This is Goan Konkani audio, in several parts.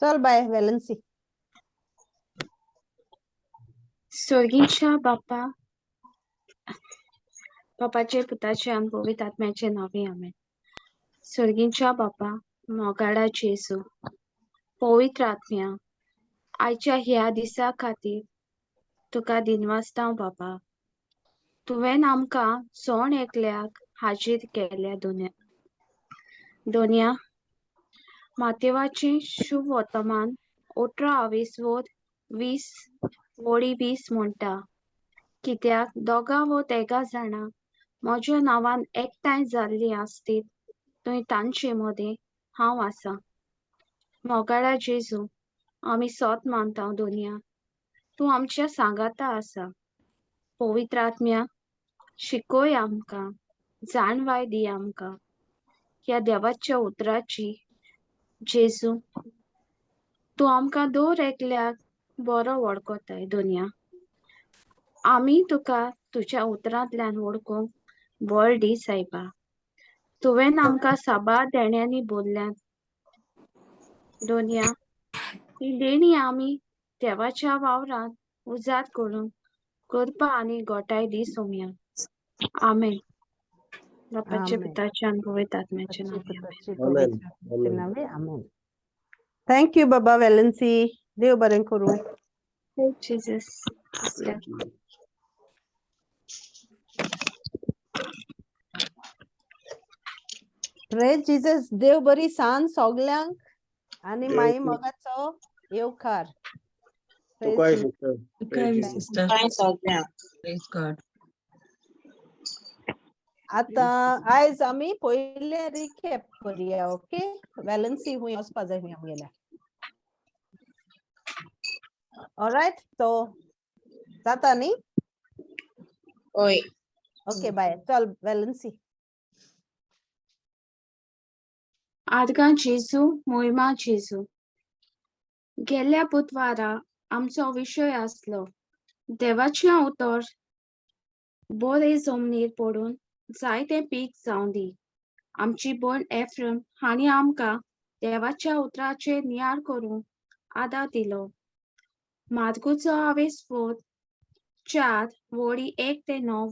चल बाय वेलन्सी. स्वर्गीच्या बापा, बापाचे पुताचे आनी पवित्र आत्म्याचे नांवे आमेन. स्वर्गीच्या बापा, मोगाडा जेजू, पवित्र आत्म्या, आयच्या ह्या दिसा खातीर तुका दिनवासता बापा. तुवें आमकां सण एकल्याक हाजीर केल्या दोन्या दोन्या मातेवाचें शुभ वर्तमान 18 आवेसवोर 20 वोडी 20 म्हणटा, कित्याक दोगां वो तेगां जाणां म्हज्या नांवान एकठांय जाल्लीं आसतीत थंय तांचे मदें हांव आसा. मोगाळा जेजू, आमी सोत मानता दोनया, तूं आमच्या सांगाता आसा. पवित्र आत्म्या, शिकय आमकां, जाणवाय दी आमकां ह्या देवाच्या उतराची. जेजू, तूं आमकां दर एकल्याक बरो वळखताय दोनया. आमी तुका तुज्या उतरांतल्यान वळखूंक बळ दी सायबा. तुवें आमकां साबार देण्यांनी बोल्ल्यात दोनया. ती देणी आमी देवाच्या वावरांत उजाद करूंक करपा आनी गोठाय दी सोम्या. आमेन. बापाचे आमेन. पुताचे आनी पवित्र आत्म्याचे बापाचे, नांवे आमेन. पुताचे, आमेन. पवित्र आत्म्याचे आमेन. नांवे आमेन. Thank you बाबा वेलन्सी. देव बरें करूं. Jesus. Sister. Praise Jesus. देव बरी सांज सगल्यांक आनी देव माई बरी. मोगाचो येवकार. Praise तुकाय Jesus. Sister. तुकाय Praise Jesus. Sister. Bye सगळ्यांक. Praise God. आतां आयज आमी पयलें रिकॅप करुया. ओके, वेलन्सी हुंय वचपा जाय हुंय आमगेल्या. ऑलरायट, तो जाता न्ही? हय. ओके बाय. चल वेलन्सी. आदगां जेजू, मोहिमा जेजू. गेल्ल्या बुधवारा आमचो विशय आसलो देवाचें उतर बरे जमनीर पडून जायतें पीक जावं दी. आमची भयण एफ्रम हांणी आमकां देवाच्या उतराचेर नियाळ करूंक आदार दिलो. मार्गूचो आवेसफोर 4 वळी 1 ते 9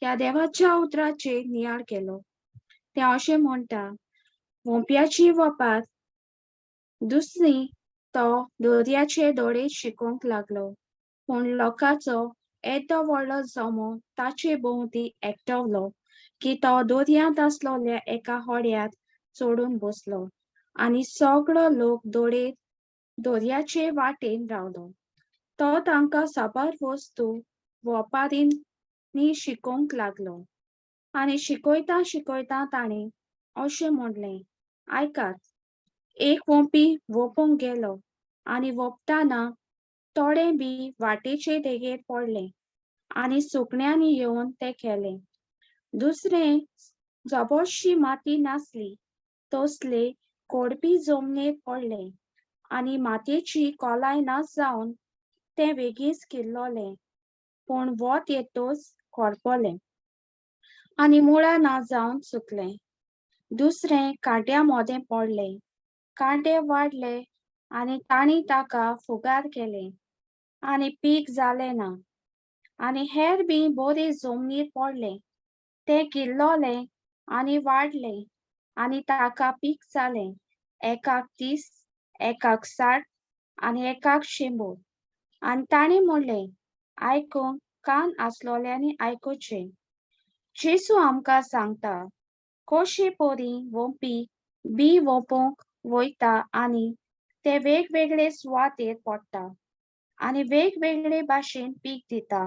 ह्या देवाच्या उतराचेर नियाळ केलो. तें अशें म्हणटा, वोंप्याची वपात दुसरी तो दर्याचे दोळे शिकोवंक लागलो, पूण लोकांचो येदो व्हडलो जमो ताचे भोंवती एकटवलो की तो दर्यांत आसलोल्या एका होड्यांत चडून बसलो आनी सगळो लोक दोळे दर्याचे वाटेन रावलो. तो तांकां साबार वस्तू वोपारींनी शिकोवंक लागलो आनी शिकयता शिकयता ताणें अशें म्हणलें, आयकात, एक वोंपी वोंपूंक गेलो आनी वोंपतना थोडें बी वाटेचे देगेर पडलें आनी सुकण्यांनी येवन तें केलें. दुसरें जबरशी माती नासली तसले कोडपी जमनीर पडलें आनी मातयेची खोलाय ना जावन तें वेगींच किल्लोलें, पूण वत येतच करपलें आनी मुळां ना जावन सुकलें. दुसरें कांट्या मोदें पडलें, कांटे वाडले आनी तांणी ताका फुगार केलें आनी पीक जालें ना. आनी हेर बी बरे जमनीर पडलें, तें किल्लोलें आनी वाडलें आनी ताका पीक जालें, एकाक 30, एकाक 60 आनी एकाक 100. आनी ताणें म्हणलें, आयकूंक कान आसलोल्यांनी आयकुचें. जेजू आमकां सांगता कशे परी वोंपी बी वोंपूंक वयता आनी ते वेगवेगळे सुवातेर पडटा आनी वेगवेगळे भाशेन पीक दिता.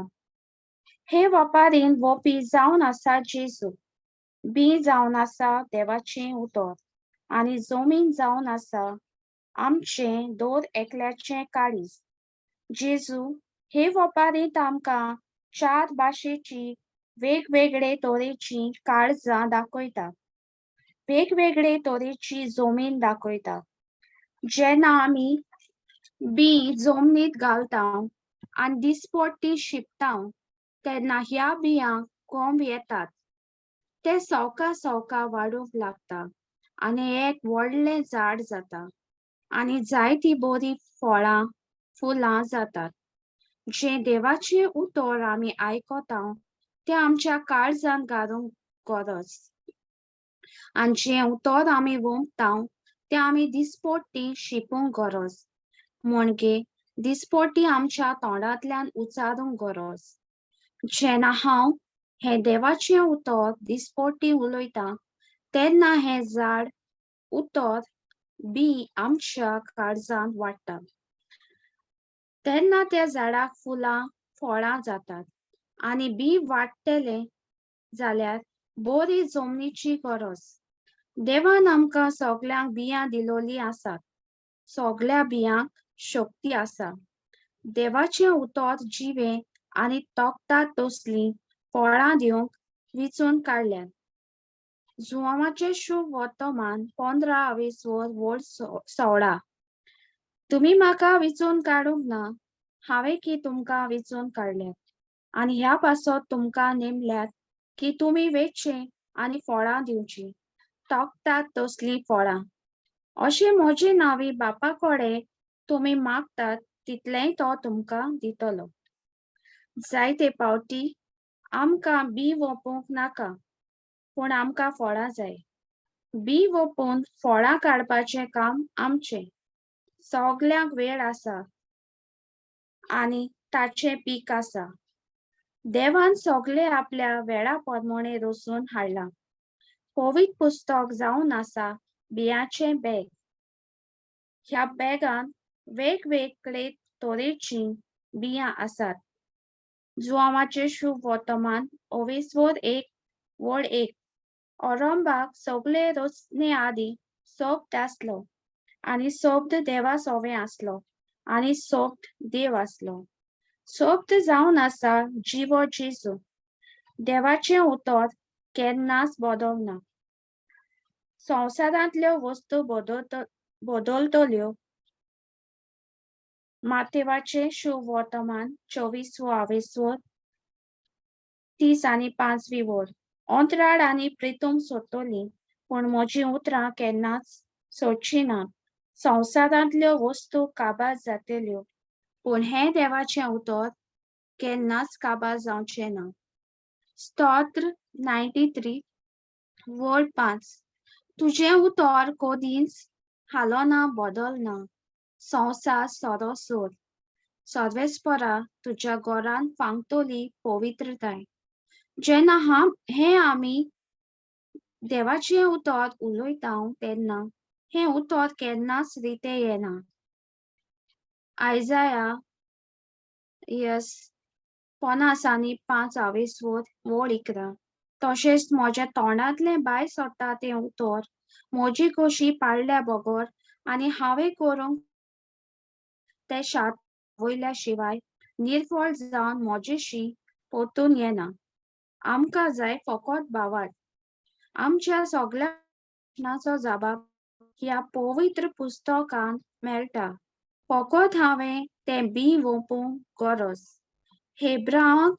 हे वपारीन वोपी जावन आसा जेजू, बी जावन आसा देवाचें उतर आनी जमीन जावन आसा आमचें दर एकल्याचें काळीज. जेजू हे वपारींत आमकां 4 भाशेची वेगवेगळे तरेची काळजां दाखयता, वेगवेगळे तरेची जमीन दाखयता. जेन्ना आमी बी जमनीत घालता आनी दिसपट्टी शिंपता तेन्ना ह्या बियांक कोंब येतात, ते सवका सवका वाडूंक लागता आनी एक व्हडलें झाड जाता. आनी जायतीं बरीं फळां फुलां जातात. जें देवाचें उतर आमी आयकता तें आमच्या काळजांत घालूंक गरज आनी जें उतर आमी वोंपता तें आमी दिसपट्टी शिकूंक गरज, म्हणजे दिसपट्टी आमच्या तोंडांतल्यान उच्चारूंक गरज. जेन्ना हांव हें देवाचें उतर दिसपट्टी उलयतां तेन्ना हें झाड उतर बी आमच्या काळजांत वाडटा. तेन्ना त्या झाडाक फुलां फळां जातात आनी बी वाडटलें जाल्यार बरी जमनीची गरज. देवान आमकां सगल्यांक बियां दिलोलीं आसात. सगल्या बियांक शक्ती आसा. देवाचें उतर जिवें आनी तोखतात तसलीं फळां दिवंक विंचून काडल्यात. जुवांवाचें शुभ वर्तमान 15 आवेसवर वळ 16. तुमी म्हाका विंचून काडूंक ना, हांवें की तुमकां विंचून काडल्यात आनी ह्या पासत तुमकां नेमल्यात की तुमी वेचचें आनी फळां दिवचीं, तोखतात तसलीं फळां. अशें म्हजे नांवी बापा कडेन तुमी मागतात तितलेंय तो तुमकां दितलो. जायते पावटी आमकां बी वोंपूंक नाका, पूण आमकां फळां जाय. बी वोंपून फळां काडपाचें काम आमचें. सगल्यांक वेळ आसा आनी ताचें पीक आसा. देवान सगलें आपल्या वेळा प्रमाणें रचून हाडलां. पवित्र पुस्तक जावन आसा बियांचें बॅग. ह्या बॅगांत वेगवेगळे तरेचीं बियां आसात. जुवांवाचें शुभ वर्तमान अवेस्वर 1 वळ 1. आरंभाक सगळे रचने आदीं शब्द आसलो आनी शब्द देवा सवें आसलो आनी शब्द देव आसलो. शब्द जावन आसा जिवो जेजू. देवाचें उतर केन्नाच बदलना. संवसारांतल्यो वस्तू बदलतल्यो. मातेवाचें शुभ वर्तमान 24 आवेस्वर 30 आनी 5वी वर. अंतराळ आनी प्रितूम सोडटली, पूण म्हजीं उतरां केन्नाच सोडचीं ना. संवसारांतल्यो वस्तू काबार जातल्यो, पूण हें देवाचें उतर केन्नाच काबार जावचें ना. स्तोत्र 93 वळ 5. तुजें उतर कदींच हालना बदलना. संवसार सरोसर सर्वेस्परा तुज्या घरान फांकतली पवित्रताय. जेन्ना हें आमी देवाचें उतर उलयता तेन्ना हें उतर केन्नाच रितें येना. आयजाया यस 50 आनी 5 आवेस्वर वळ 11. तशेंच म्हज्या तोंडांतलें भायर सरता तें उतर म्हजी कशी पाळल्या बगर आनी हांवें करूंक तें शात वयल्या शिवाय निर्फळ जावन म्हजेशी परतून येना. आमकां जाय फकत भावार्थ. आमच्या सगल्या प्रश्नाचो जबाब ह्या पवित्र पुस्तकांत मेळटा. फकत हांवें तें बी वोंपूंक गरज. हेब्रांक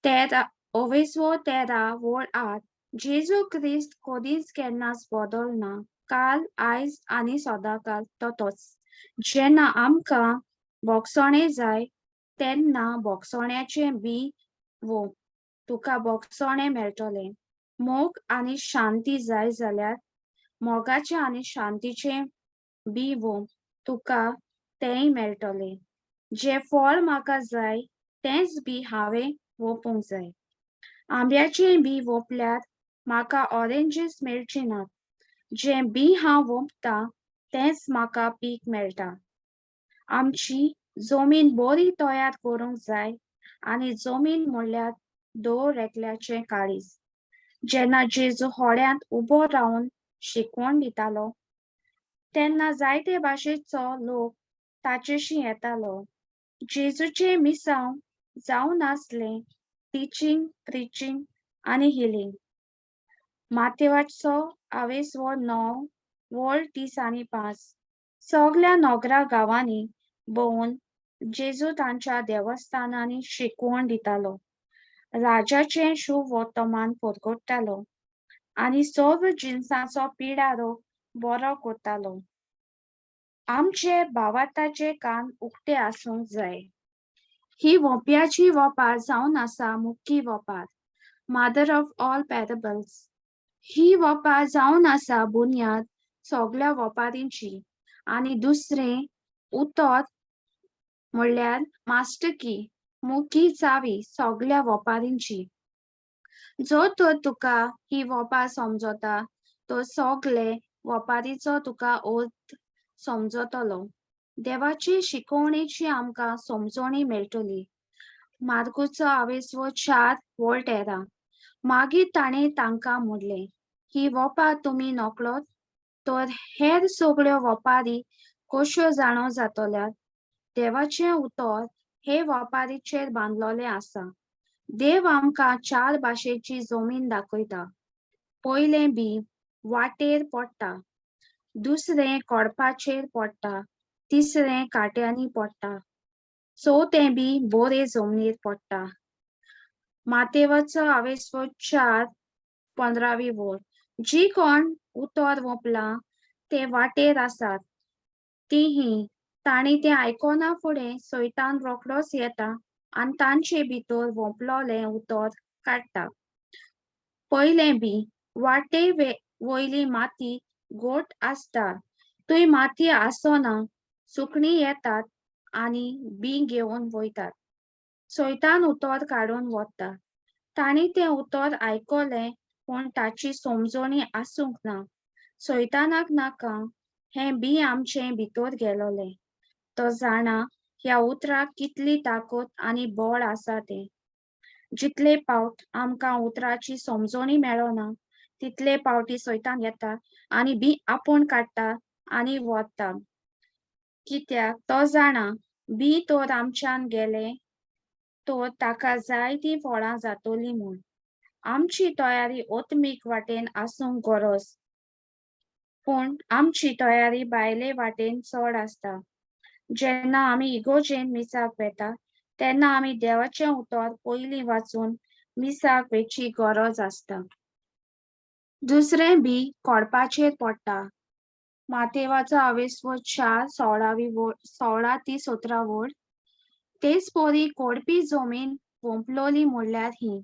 13 अवेस्वर 13 वळ 8. जेजू क्रिस्त कदींच केन्नाच बदलना. काल, आयज आनी सदांकाल तो तोच. जेन्ना आमकां भोगसणें जाय तेन्ना भोगसण्याचें बी वोंप, तुका भोगसणें मेळटलें. मोग आनी शांती जाय जाल्यार मोगाचें आनी शांतीचें बी वोंप, तुका तेंय मेळटलें. जें फळ म्हाका जाय तेंच बी हांवें वोंपूंक जाय. आंब्याचें बी वोंपल्यार म्हाका ऑरेंजीस मेळची नात. जें बी हांव वोंपता तेंच म्हाका पीक मेळटा. आमची जमीन बरी तयार करूंक जाय आनी जमीन म्हणल्यार दर एकल्याचें काळीज. जेन्ना जेजू होड्यांत उबो रावन शिकवण दितालो तेन्ना जायते भाशेचो लोक ताचेशी येतालो. जेजूचें मिसांव जावन आसलें टिचींग, प्रिचींग आनी हिलींग. मातेवाचो आवेस्वर 9 वळ 30 आनी 5. सगल्या नगरा गांवांनी भोंवून जेजू तांच्या देवस्थानांनी शिकवण दितालो. राजाचें शुभ वर्तमान परगट्टालो आनी सर्व जिनसांचो पिडारो बरो कोत्तालो. आमचे भावार्थाचे कान उक्ते आसूंक जाय. ही वोंप्याची वोपार जावन आसा मुख्खी वोपार, मदर ऑफ ऑल पॅरबल्स. ही वोपार जावन आसा बुन्याद सगल्या वोपारींची. आनी दुसरें उतर म्हणल्यार मास्टर की, मुख्खी चावी सगल्या वोपारींची. जो तर तुका ही वोपार समजता तो सगले वोपारीचो तुका अर्थ समजतलो. देवाची शिकवणेची आमकां समजोणी मेळटली. मार्कुचो आवेसवो 4 वोल्ट 13. मागीर ताणें तांकां म्हणलें, ही वोपार तुमी नकळत तर हेर सगळ्यो वोपारी कश्यो जाणो जातल्यात? देवाचें उतर हे वोपारीचेर बांदलोलें आसा. देव आमकां 4 भाशेची जमीन दाखयता. पयलें बी वाटेर पडटा, दुसरें कोडपाचेर पडटा, तिसरें काट्यांनी पडटा, चवथें बी बोरे जमनीर पडटा. मातेवाचो आवेसो 4 15वी वोळ. जी कोण उतर वोंपलां ते वाटेर आसात ती ही तांणी तें आयकना फुडें सैतान रोखडोच येता आनी तांचे भितर वोंपलोलें उतर काडटा. पयलें बी वाटे वयली माती गोट आसता, थंय माती आसना, सुकणीं येतात आनी बी घेवन वयतात. सैतान उतर काडून वता. तांणी तें उतर आयकलें पूण ताची समजणी आसूंक ना. सैतानाक नाका हें बी आमचें भितर गेलोलें. तो जाणा ह्या उतराक कितली ताकद आनी बळ आसा तें. जितले पावट आमकां उतराची समजणी मेळना तितले पावटी सैतान येता आनी बी आपूण काडटा आनी वता. कित्याक तो जाणा बी तर आमच्यान गेलें तर ताका जाय तीं फळां जातलीं म्हूण. आमची तयारी ओतमीक वाटेन आसूंक गरज, पूण आमची तयारी भायले वाटेन चड आसता. जेन्ना आमी इगोजेन मिसाक वेता तेन्ना आमी देवाचें उतर पयलीं वाचून मिसाक वेची गरज आसता. दुसरें बी कोडपाचेर पडटा. मातेवाचो आवेसवो 4 16वी वोळ, 16 ती 17 वोळ. तेच परी कोडपी जमीन वोंपलोली म्हणल्यार ही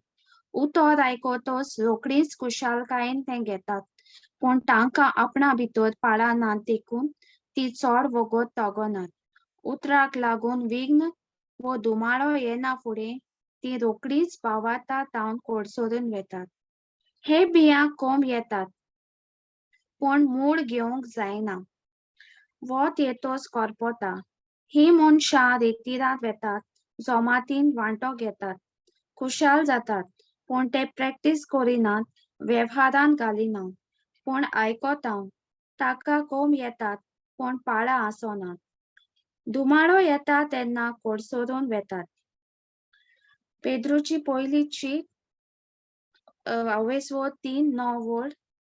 उतर आयकतच रोखडीच खुशालकायेन तें घेतात, पूण तांकां आपणा भितर पाळां नात देखून ती चड वगत तगनात. उतराक लागून विघ्न वो धुमाळो येना फुडें ती रोखडीच भावार्था तावन कोडसरून वेतात. हे बियां कोंब येतात पूण मूळ घेवंक जायना. वत येतोच करपता. ही मनशां रेतिरांत वेतात, जमातीन वांटो घेतात, खुशाल जातात, पूण ते प्रॅक्टीस करिनात, वेव्हारान घालिनात. पूण आयकता, ताका कोंब येतात पूण पाळां आसनात. धुमाळो येता तेन्ना कोडसरून वेतात. पेद्रूची पयली चीट अवेसवो 3 9 वोळ.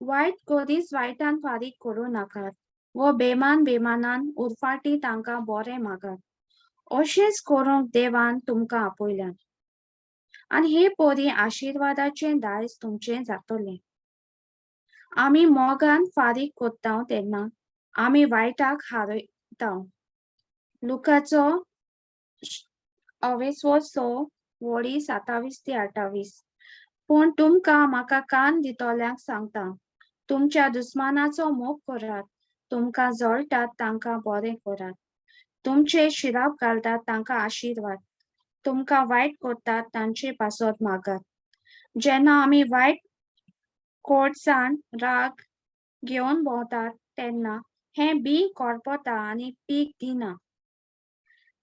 वायट करीच वायटान फारीक करूं नाकात वो बेमान बेमानान उरफाटी तांकां बरें मागात. अशेंच करूंक देवान तुमकां आपयल्यात आनी हे परी आशिर्वादाचें दायज तुमचें जातलें. आमी मोगान फारीक कोत्ता तेन्ना आमी वायटाक हारयता. लुकाचो अवेसवो 6 वळी 27 ते 28. पूण तुमकां म्हाका कान दितल्यांक सांगता, तुमच्या दुस्मानाचो मोग करात, तुमकां जळटात तांकां बरें करात, तुमचे शिराप घालतात तांकां आशिर्वाद, तुमकां वायट करतात तांचे पासत मागात. जेन्ना आमी वायट कोडसाण राग घेवन भोंवतात तेन्ना हें बी करपता आनी पीक दिना.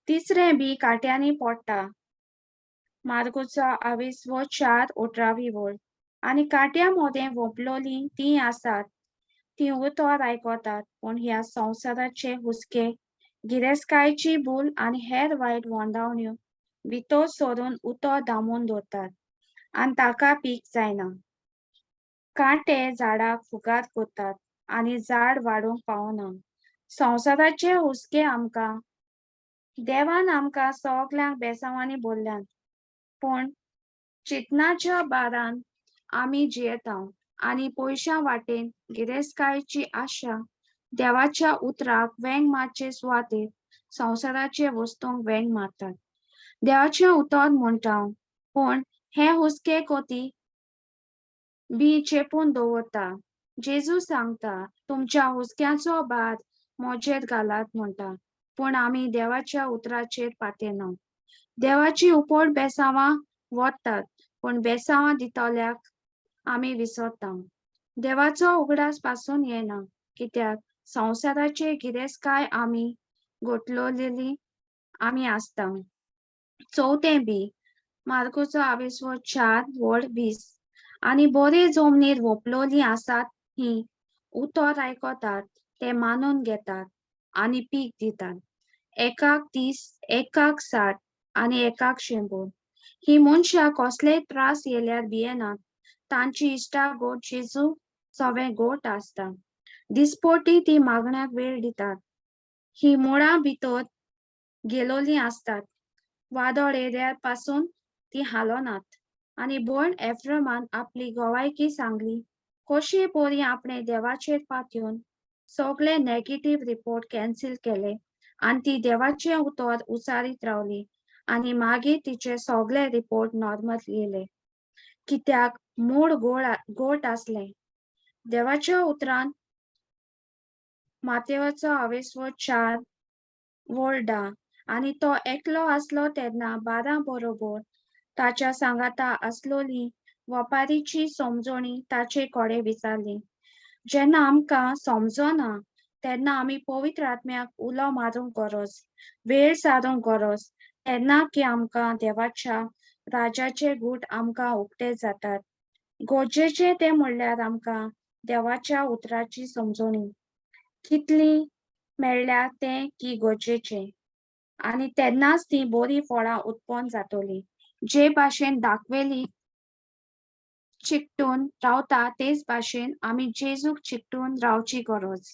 तिसरें बी काट्यांनी पडटा. मार्गोचो आवेसवो 4 18वी वोळ. आनी काट्या मोदें वोंपलोलीं तीं आसात, तीं उतर आयकतात पूण ह्या संवसाराचे हुस्के, गिरेस्तकायेची भूल आनी हेर वायट वोंदावण्यो भितर सरून उतर दामून दवरतात आनी ताका पीक जायना. कांटे झाडाक फुगार करतात आनी झाड वाडूंक पावना. संवसाराचे हुस्के आमकां देवान आमकां सगल्यांक बेसांवांनी भरल्यात, पूण चिंतनाच्या भारान आमी जियेता. आनी पयशां वाटेन गिरेस्तकायेची आशा देवाच्या उतराक वेंग मारचे सुवातेर संवसाराचे वस्तूंक वेंग मारतात. देवाचें उतर म्हणटा, पूण हे हुस्के कोती बी चेपून दवरता. जेजू सांगता, तुमच्या हुस्क्याचो भार म्हजेर घालात म्हणटा, पूण आमी देवाच्या उतराचेर पातेना. देवाची उपट बेसांवां वतात, पूण बेसांवां दितल्याक आमी विसरता. देवाचो उगडास पासून येना, कित्याक संवसाराचे गिरेस्तकाय आमी गोठलोलेली आमी आसता. चवथें बी, मार्कोचो आवेसो 4 वळ 20. आनी बरे जमनीर वोपलोलीं आसात ही उतर आयकतात, ते मानून घेतात आनी पीक दितात, एकाक 30, एकाक 60 आनी एकाक 100. ही मनशां कसलेय त्रास येयल्यार भियेनात. तांची इश्टागत जेजू सवें गोट आसता. दिसपोटी ती मागण्याक वेळ दितात. ही मुळां भितर गेलोलीं आसतात. वादळ येयल्यार पासून ती हालोनात. आनी भयण एफ्रमान आपली गवायकी सांगली, कशे परी आपणे देवाचेर पातयेवन सगळे नेगेटीव रिपोर्ट कॅन्सील केले आनी ती देवाचें उतर उचारीत रावली आनी मागीर तिचे सगळे रिपोर्ट नॉर्मल येयले, कित्याक मूळ गोळ गोट आसलें देवाच्या उतरान. मातेवाचो आवेसवो 4 वळ 10. आनी तो एकलो आसलो तेन्ना 12 बरोबर ताच्या सांगाता आसलोली वपारीची समजणी ताचे कडेन विचारली. जेन्ना आमकां समजना तेन्ना आमी पवित्र आत्म्याक उलो मारूंक गरज, वेळ सारूंक गरज. तेन्ना की आमकां देवाच्या राजाचे गूट आमकां उक्ते जातात. गरजेचें तें म्हणल्यार आमकां देवाच्या उतराची समजणी कितली मेळ्ळ्या तें की गरजेचें आनी तेन्नाच ती बरीं फळां उत्पन्न जातलीं. जे भाशेन दाखवेली चिकटून रावता, तेच भाशेन आमी जेजूक चिकटून रावची गरज.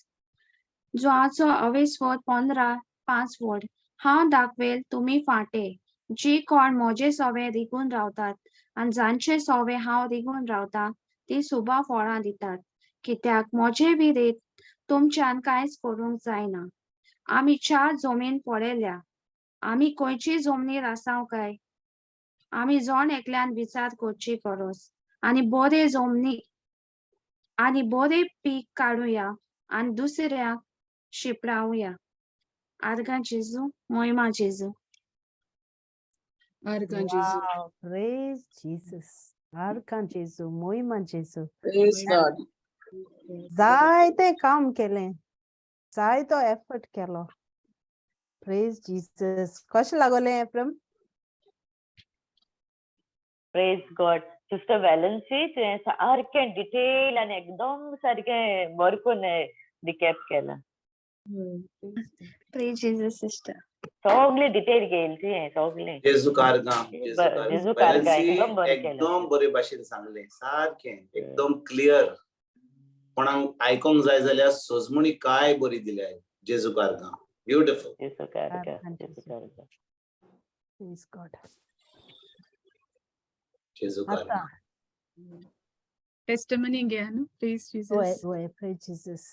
जुवाचो अवेस्वत 15:5 वड. हांव दाखवेल, तुमी फांटे, जी कोण म्हजे सवें रिगून रावतात आनी जांचे सवें हांव रिगून रावता, ती सुबा फळां दितात, कित्याक म्हजे विरेत तुमच्यान कांयच करूंक जायना. आमी चार जमीन पळयल्या. आमी खंयची जमनीर आसाव काय? आमी जण एकल्यान विचार करची गरज आनी बरे जमनी आनी बरे पीक काडुया आनी दुसऱ्याक शिंपडावया. आर्गां जेजू, मोहिमा जेजू. आर्गां जेजू. Wow, praise Jesus. आर्गां जेजू, मोहिमा जेजू. Praise God. जायते काम केलें, जायतो एफर्ट केलो. Praise Jesus. कशें लागोलें एप्रम? प्रेज गॉड. सिस्टर वॅलन्सी, तुवें सारकें डिटेल आनी एकदम सारकें बरें करून रिकॅप केलां. Praise Jesus, sister. सगळें डिटेल घेयलें तुवें सगळें. जेजू कारगां. जेजू कारगां, एकदम बरें केलें. एकदम बरे भाशेन सांगलें, सारकें एकदम क्लियर. कोणाक आयकोंक जाय जाल्यार सजमणी काय बरी दिल्या. जेजू कारगां, ब्युटिफूल. जेजू कारगां. आर्गां जेजू जेजू. कारगां. Praise God. जेजू आतां कारगां. टेस्टमनी घ्या न्हू. प्रेज वय जीसस. वय, प्रेज जीसस.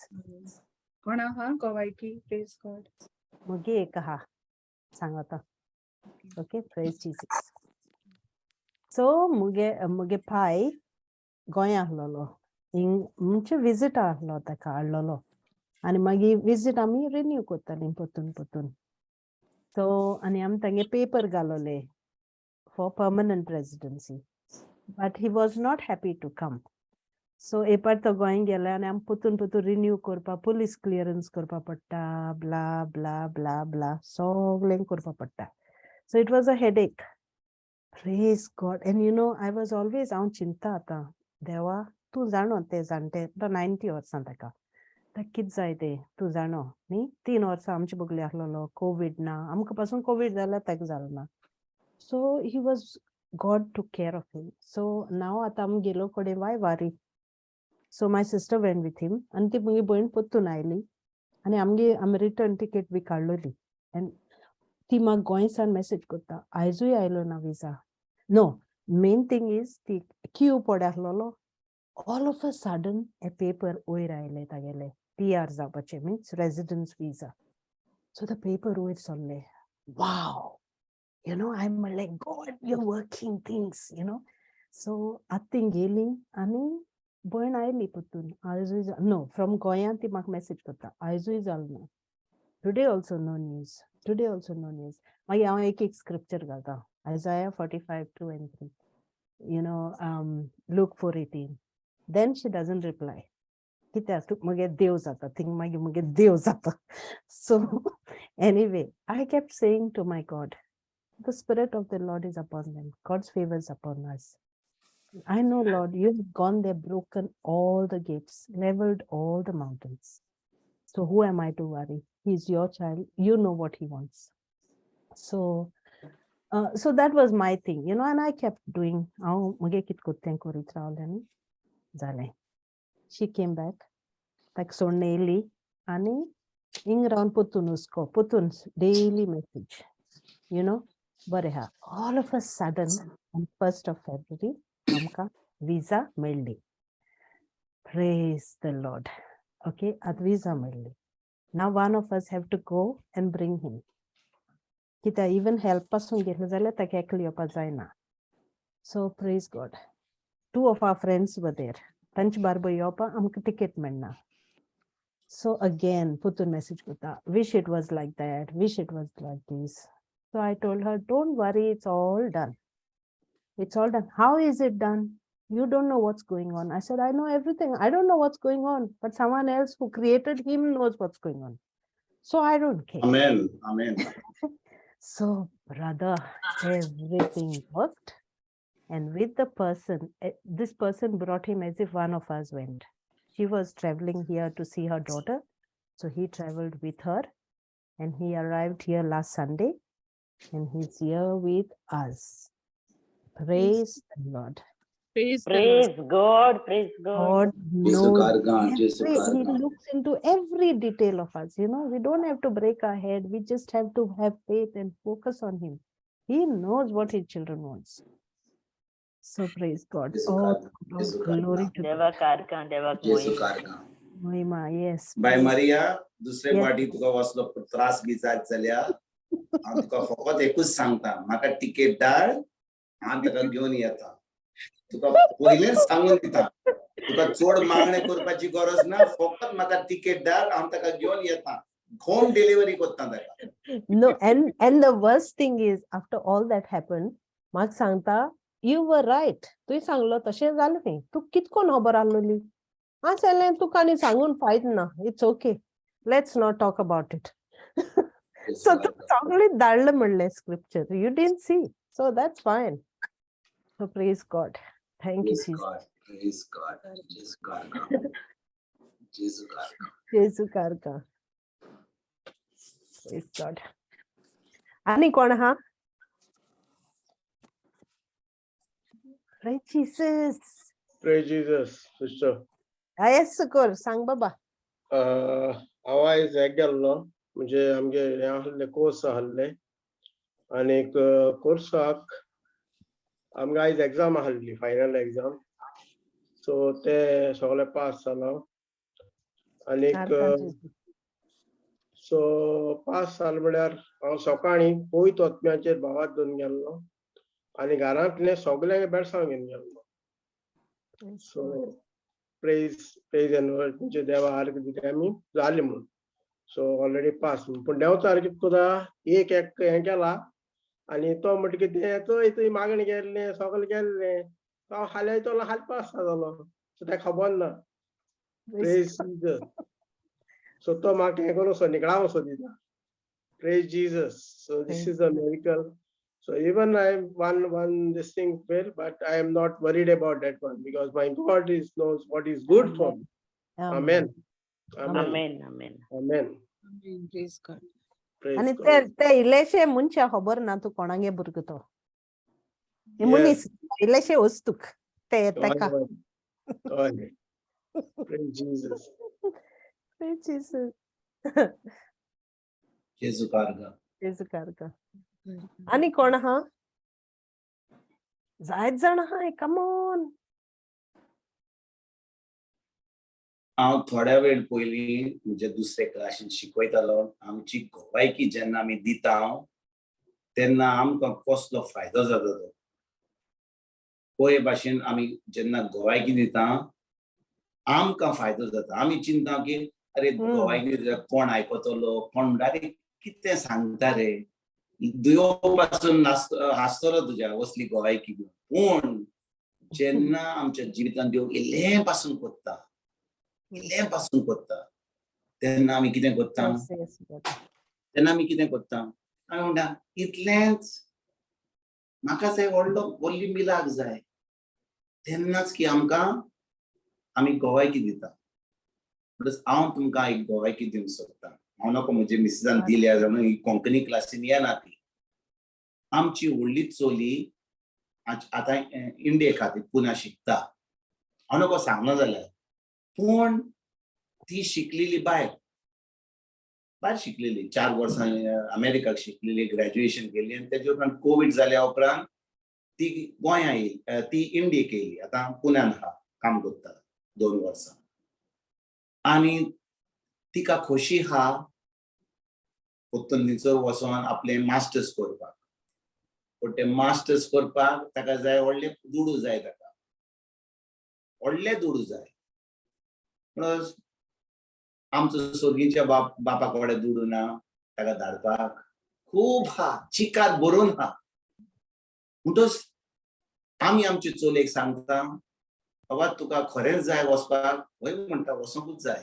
कोण आहा गोवायकी? Praise God. मुगे एक आहा, सांगता. Okay, praise Jesus. So मुगे पाय गोंया आहलोलो, हिंग म्हणजे विजीट आहलो, ताका हाडलोलो आनी मागीर विजीट आमी रिन्यू करतालीं परतून परतून. सो आनी आमी तांगे paper घालोले for permanent residency, but he was not happy to come. So एक पाट तो गोंय गेले आनी आमी परतून परतून रिन्यू करपा, पुलीस क्लियरन्स करपा पडटा, ब्ला ब्ला ब्ला ब्ला, सगळें करपा पडटा. So it was a headache. Praise God. And I was always, हांव चिंता आतां, देवा तूं जाणो, ते जाणटे तो 90 वर्सां, ताका ताका कितें जाय तें तूं जाणो न्ही. 3 वर्सां आमचे बगले आसलेलो, कोवीड ना, आमकां पासून कोवीड जाल्यार ताका जालो ना. So he was, God took care of him. So now आतां आमी गेलो कडेन वाय वारी. So my sister went with him आनी ती म्हजी भयण परतून आयली आनी आमगे आमी रिटर्न टिकेट बी काडलोली. आनी ती म्हाका गोंयसान मॅसेज करता, आयजूय आयलो ना visa. No, main thing is ती क्यू पड आसलेलो. All of a sudden hey paper वयर आयले तागेले, पी आर जावपाचे, means residence visa. So the paper वयर सरले. Wow, I am like, "God, you working things." So आतां ती गेली आनी भयण आयली परतून. आयजूय नो फ्रॉम गोंया ती म्हाका मॅसेज करता, आयजूय जालो ना. Today also no news, today also no news. मागीर हांव एक एक स्क्रिप्चर घालता, Isaiah 45:2 and 3, Luke 4:18. Then she doesn't reply. कित्याक तूं मगे देव जाता थिंग, मागीर मगे देव जाता. So anyway, I kept saying to my God, the Spirit of the Lord is upon them. God's favor is upon us. I know, Lord, you have gone there, broken all the gates, leveled all the mountains. So who am I to worry? He's your child. You know what he wants. So that was my thing, and I kept doing. हांव मगे कित कोत्ता तें करीत रावलें आनी जालें. She came back. ताका सोडून येयली आनी हिंग रावन परतून हुस्को, परतून डेली मॅसेज. बरें आहा. All of a sudden, on 1st of February आमकां विजा मेळ्ळी. Praise the Lord. Okay, आतां विजा मेळ्ळी. Now one of us have to go and bring him. कित्याक इवन हेल्प पासून घेतलें जाल्यार ताका एकलो येवपा जायना. So praise God. Two of our friends were there. तांचे बारबर येवपा आमकां टिकेट मेळना. So again, परतून message करता, "Wish it was like that, wish it was like this." So I told her, "Don't worry, it's all done. It's all done." "How is it done? You don't know what's going on." I said, "I know everything. I don't know what's going on, but someone else who created him knows what's going on. So I don't care." Amen. Amen. So, brother, everything worked. And with the person, this person brought him as if one of us went. She was traveling here to see her daughter. So he traveled with her and he arrived here last Sunday and he's here with us. Praise the Lord. Praise the Lord. Praise God, praise God. God Jesu knows कारगां, Jesu he कारगां. Looks into every detail of us. We don't have to break our head. We just have to have faith and focus on him. He knows what his children wants. So praise God. Jesu All, कारगां, all Jesu glory कारगां. To देवा God. कारकां, देवाक Jesu मोहिमा. कारगां. Mahima, yes. बाय praise. Maria, दुसरे फावटी तुका असलो त्रास बी जायत जाल्यार हांव तुका फकत एकूच सांगता, म्हाका टिकेट धाड, हांव ताका घेवन येता. तुका पयलेंच सांगून दिता, तुका चड मागणें करपाची गरज ना. फकत म्हाका टिकेट धाड, हांव ताका घेवन येता. होम डिलिव्हरी करता ताका. No, and the worst thing is, after all that happened, म्हाका सांगता, "You were right. तुवें सांगलो तशें जालें न्ही. तूं कितकोन खबर आहलोली?" हांव सांगलें, "तुका आनी सांगून फायद ना. It's okay, let's not talk about it." So तूं सगळें धाडलें म्हणलें scripture, you didn't see, so that's fine. So praise God. Thank you, Praise Jesus. God, praise God. Jesu कारगां. Jesu कारगां. जेजू कारगां. Praise God. आनी कोण आहा? Praise Jesus. Praise Jesus, sister. Yes, कर सांग बाबा. हांव आयज हेक गेल्लो, म्हणजे आमगे हें आहले, कोर्स आहले आनीक कोर्साक आमकां आयज एग्जाम आहली, फायनल एग्जाम. सो ते सगळे पास जालो आनीक कारगां. सो पास जालो म्हळ्यार हांव सकाळीं पवित्र आत्म्याचेर भावार्त घेवन गेल्लो आनी घरांतले सगल्यांक बेळसांव घेवन गेल्लो. Praise so God. Praise praise and म्हणजे देवा आर्ग दिले आमी जाली म्हूण. So already pass. पूण देंवचार कितें करता, एक एक हें केला आनी तो म्हणटा कितें, चोय तुवें मागणें केल्लें, सगळें केल्लें, तो हांव हाल्यां तो हाल पास जालो. सो ताका खबर ना. Praise praise Jesus. सो तो म्हाका हें करूं सो निकळावं सो दिता. Praise Jesus. So this Praise is a miracle. So even I one this thing fail, but I am not worried about that one because my God is knows what is good for me. Amen. Amen. Amen, amen. Amen. Amen. Praise God. Praise आनी God. ते ते इल्लेशे मनशा खबर ना तूं कोणागे भुरगो तो. हे मनीस इल्लेशे वस्तूक ते ताका. हय, हय. Praise Jesus. Praise Jesus. Jesu कारगां. जेजू कारगां. आनी कोण आहा? जायत जाण आहाय, कम ऑन. हांव थोड्या वेळ पयलीं म्हज्या दुसरे क्लासीन शिकयतालो. आमची गोवायकी जेन्ना आमी दिता तेन्ना आमकां कसलो फायदो जाता तो पळय भाशेन आमी जेन्ना गोवायकी दिता आमकां फायदो जाता. आमी चिंता की अरे, गोवायकी दिता, कोण आयकतलो, कोण म्हणटा, अरे कितें सांगता रे, देव पासून हांसतलो तुज्या असली गोवायकी घेवन. पूण जेन्ना आमच्या जिवितांत देव इल्लें पासून करता, इल्लें पासून करता, तेन्ना आमी कितें करता? Yes, brother. तेन्ना आमी कितें करता? आमी म्हणटा, इतलेंच म्हाका जाय, व्हडलो व्हडली मिलाक जाय. तेन्नाच की आमकां आमी गोवायकी दिता. म्हणटच हांव तुमकां एक गोवायकी दिवंक सोदता. हांव नको म्हजे मिसेसान दिल्या म्हणून ही कोंकणी क्लासीन येना ती. आमची व्हडली चली आतां इंडिये खातीर पुना शिकता. हांव नको सांगना जाल्यार, पूण ती शिकलेली, भायर भायर शिकलेली, 4 वर्सां अमेरिकाक शिकलेली, ग्रॅज्युएशन केली आनी तेजे उपरांत कोवीड जाल्या उपरांत ती गोंया येयली, ती इंडियेक येयली. आतां पुण्यान आहा, काम करता 2 वर्सां आनी तिका खोशी आहा परतून थंयसर वचोन आपलें मास्टर्स करपाक. पूण ते मास्टर्स करपाक ताका जाय व्हडले दुडू जाय, ताका व्हडले दुडू जाय. म्हणून आमचो सोर्गीच्या बापा कडेन दुडू ना ताका धाडपाक? खूब हा, चिकार भरून हा. म्हणटच आमी आमचे चलयेक सांगता, बाबा, तुका खरेंच जाय वचपाक? वय म्हणटा, वचोंकूच जाय.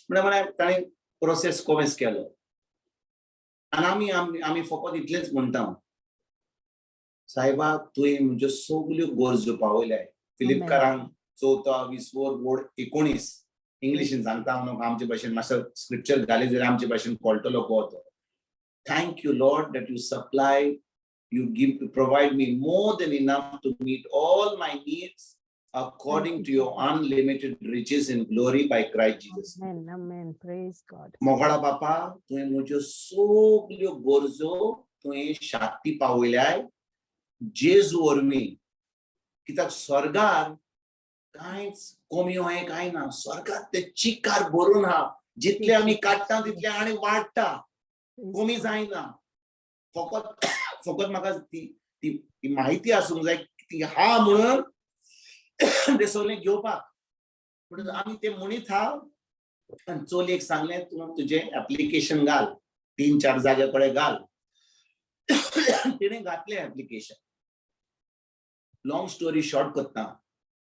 म्हणल्यार म्हळ्यार ताणें प्रोसेस कोमेस केलो आनी आमी आमी आमी फकत इतलेंच म्हणटा, साहेबा, तुवें म्हज्यो सगल्यो गरजो पावयल्याय. फिलिपकारांक चवथो विसवोर वोड 19, इंग्लिशीन सांगता हांव, आमचे भाशेन मातसो स्क्रिप्चर घाली जाल्यार आमचे भाशेन कळटलो को तो. Thank you, Lord, that you supply, you give to provide me more than enough to meet all my needs according to your unlimited riches in glory by Christ Jesus. Amen, amen. Praise God. मोगाळा बापा, तुवें म्हज्यो सगल्यो गरजो तुवें शांती पावयल्याय जेजू वरवीं. कित्याक स्वर्गार कांयच कमी हें कांय ना. स्वर्गार ते चिकार भरून आहा. जितले आमी काडटा तितले आनी वाडटा. Praise कमी God. जायना. फकत फकत म्हाका ती ती ती माहिती आसूंक जाय, ती हा म्हणून ते सगळें घेवपाक. म्हणून आमी ते म्हणीत हा आनी चलयेक सांगलें, तूं तुजें एप्लिकेशन घाल, तीन चार जाग्या कडेन घाल. तिणें घातलें एप्लिकेशन. लॉंग स्टोरी शॉर्ट करता,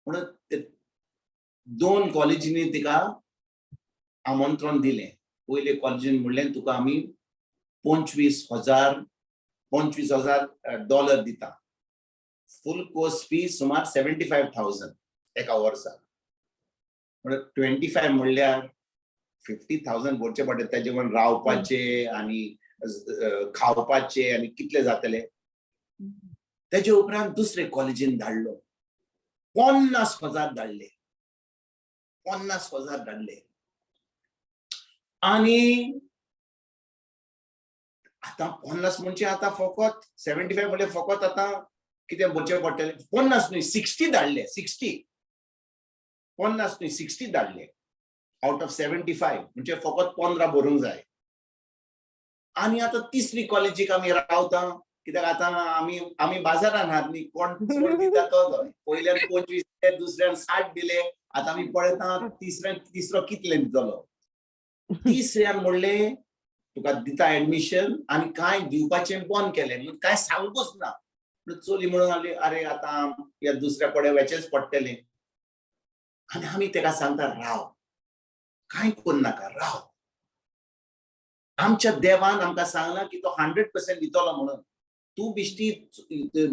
म्हणून ते दोन कॉलेजींनी तिका आमंत्रण दिलें. पयले कॉलेजीन म्हणलें, तुका आमी 25,000, 25,000 डॉलर दिता. फूल कोर्स फी सुमार 75,000 एका वर्साक. म्हणल्यार 25 म्हणल्यार 50,000 भरचे पडटा. तेजे कडेन रावपाचे आनी खावपाचे आनी कितले जातले. तेजे उपरांत दुसरे कॉलेजीन धाडलो, 50,000 धाडले, 50,000 धाडले. आनी आतां 50 म्हणजे आतां फकत 75 म्हणल्यार फकत आतां कितें भरचें पडटलें? 50 न्हय, 60 धाडले, 60. 50 न्हय, 60 धाडले आवट ऑफ 75, म्हणजे फकत 15 भरूंक जाय. आनी आतां तिसरी कॉलेजीक आमी रावता, कित्याक आतां आमी आमी बाजारान आहात न्ही, कोण चड दिता तो. पयल्यान 25 दिले, दुसऱ्यान 60 दिले, आतां आमी पळयता तिसऱ्यान तिसरो कितले दितलो. तिसऱ्यान म्हणलें, तुका दिता एडमिशन आनी कांय दिवपाचें बंद केलें म्हणून कांय सांगूच ना. म्हणून चली म्हणून लागली, अरे, आतां ह्या दुसऱ्या कडेन वचेंच पडटलें. आनी आमी तेका सांगता, राव, कांय करूं नाका, राव. आमच्या देवान आमकां सांगलां की तो 100% दितलो, म्हणून तूं बिश्टी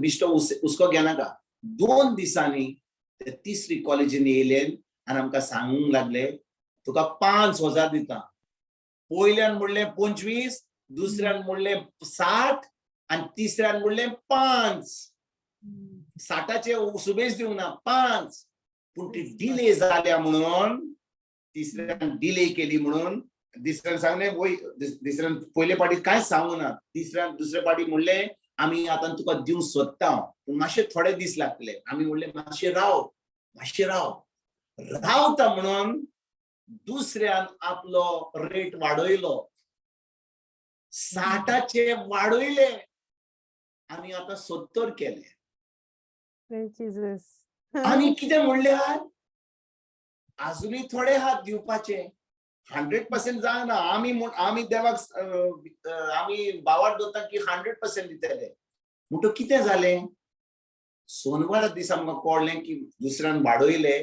बिश्टो हुस्को घेनाका. 2 दिसांनी ते तिसरी कॉलेजीन येयले आनी आमकां सांगूंक लागले, तुका 5,000 दिता. पयल्यान म्हणलें 25, दुसऱ्यान म्हणलें 60 आनी तिसऱ्यान म्हणलें 5. 60चे सुबेज दिवंक ना, 5. पूण ती डिले जाल्या म्हणून, तिसऱ्यान डिले केली म्हणून, दुसऱ्यान सांगलें वय, दुसऱ्यान पयले पाटी कांयच सांगू ना. तिसऱ्यान, दुसरे पाटी म्हणलें, आमी आतां तुका दिवंक सोदता, पूण मातशे थोडे दीस लागतले. आमी म्हणलें, मातशे राव, मातशे राव. रावता म्हणून दुसऱ्यान आपलो रेट वाडयलो, 60चे वाडयले आनी आतां 70 केले. Praise Jesus. आनी कितें म्हणल्यार आजुनूय थोडे हात दिवपाचे, 100% जायना. आमी म्हूण आमी देवाक आमी भावार्थ दवरता की 100% दितले. म्हणटकीर कितें जालें, सोनवारा दिसा आमकां कळ्ळें की दुसऱ्यान वाडयले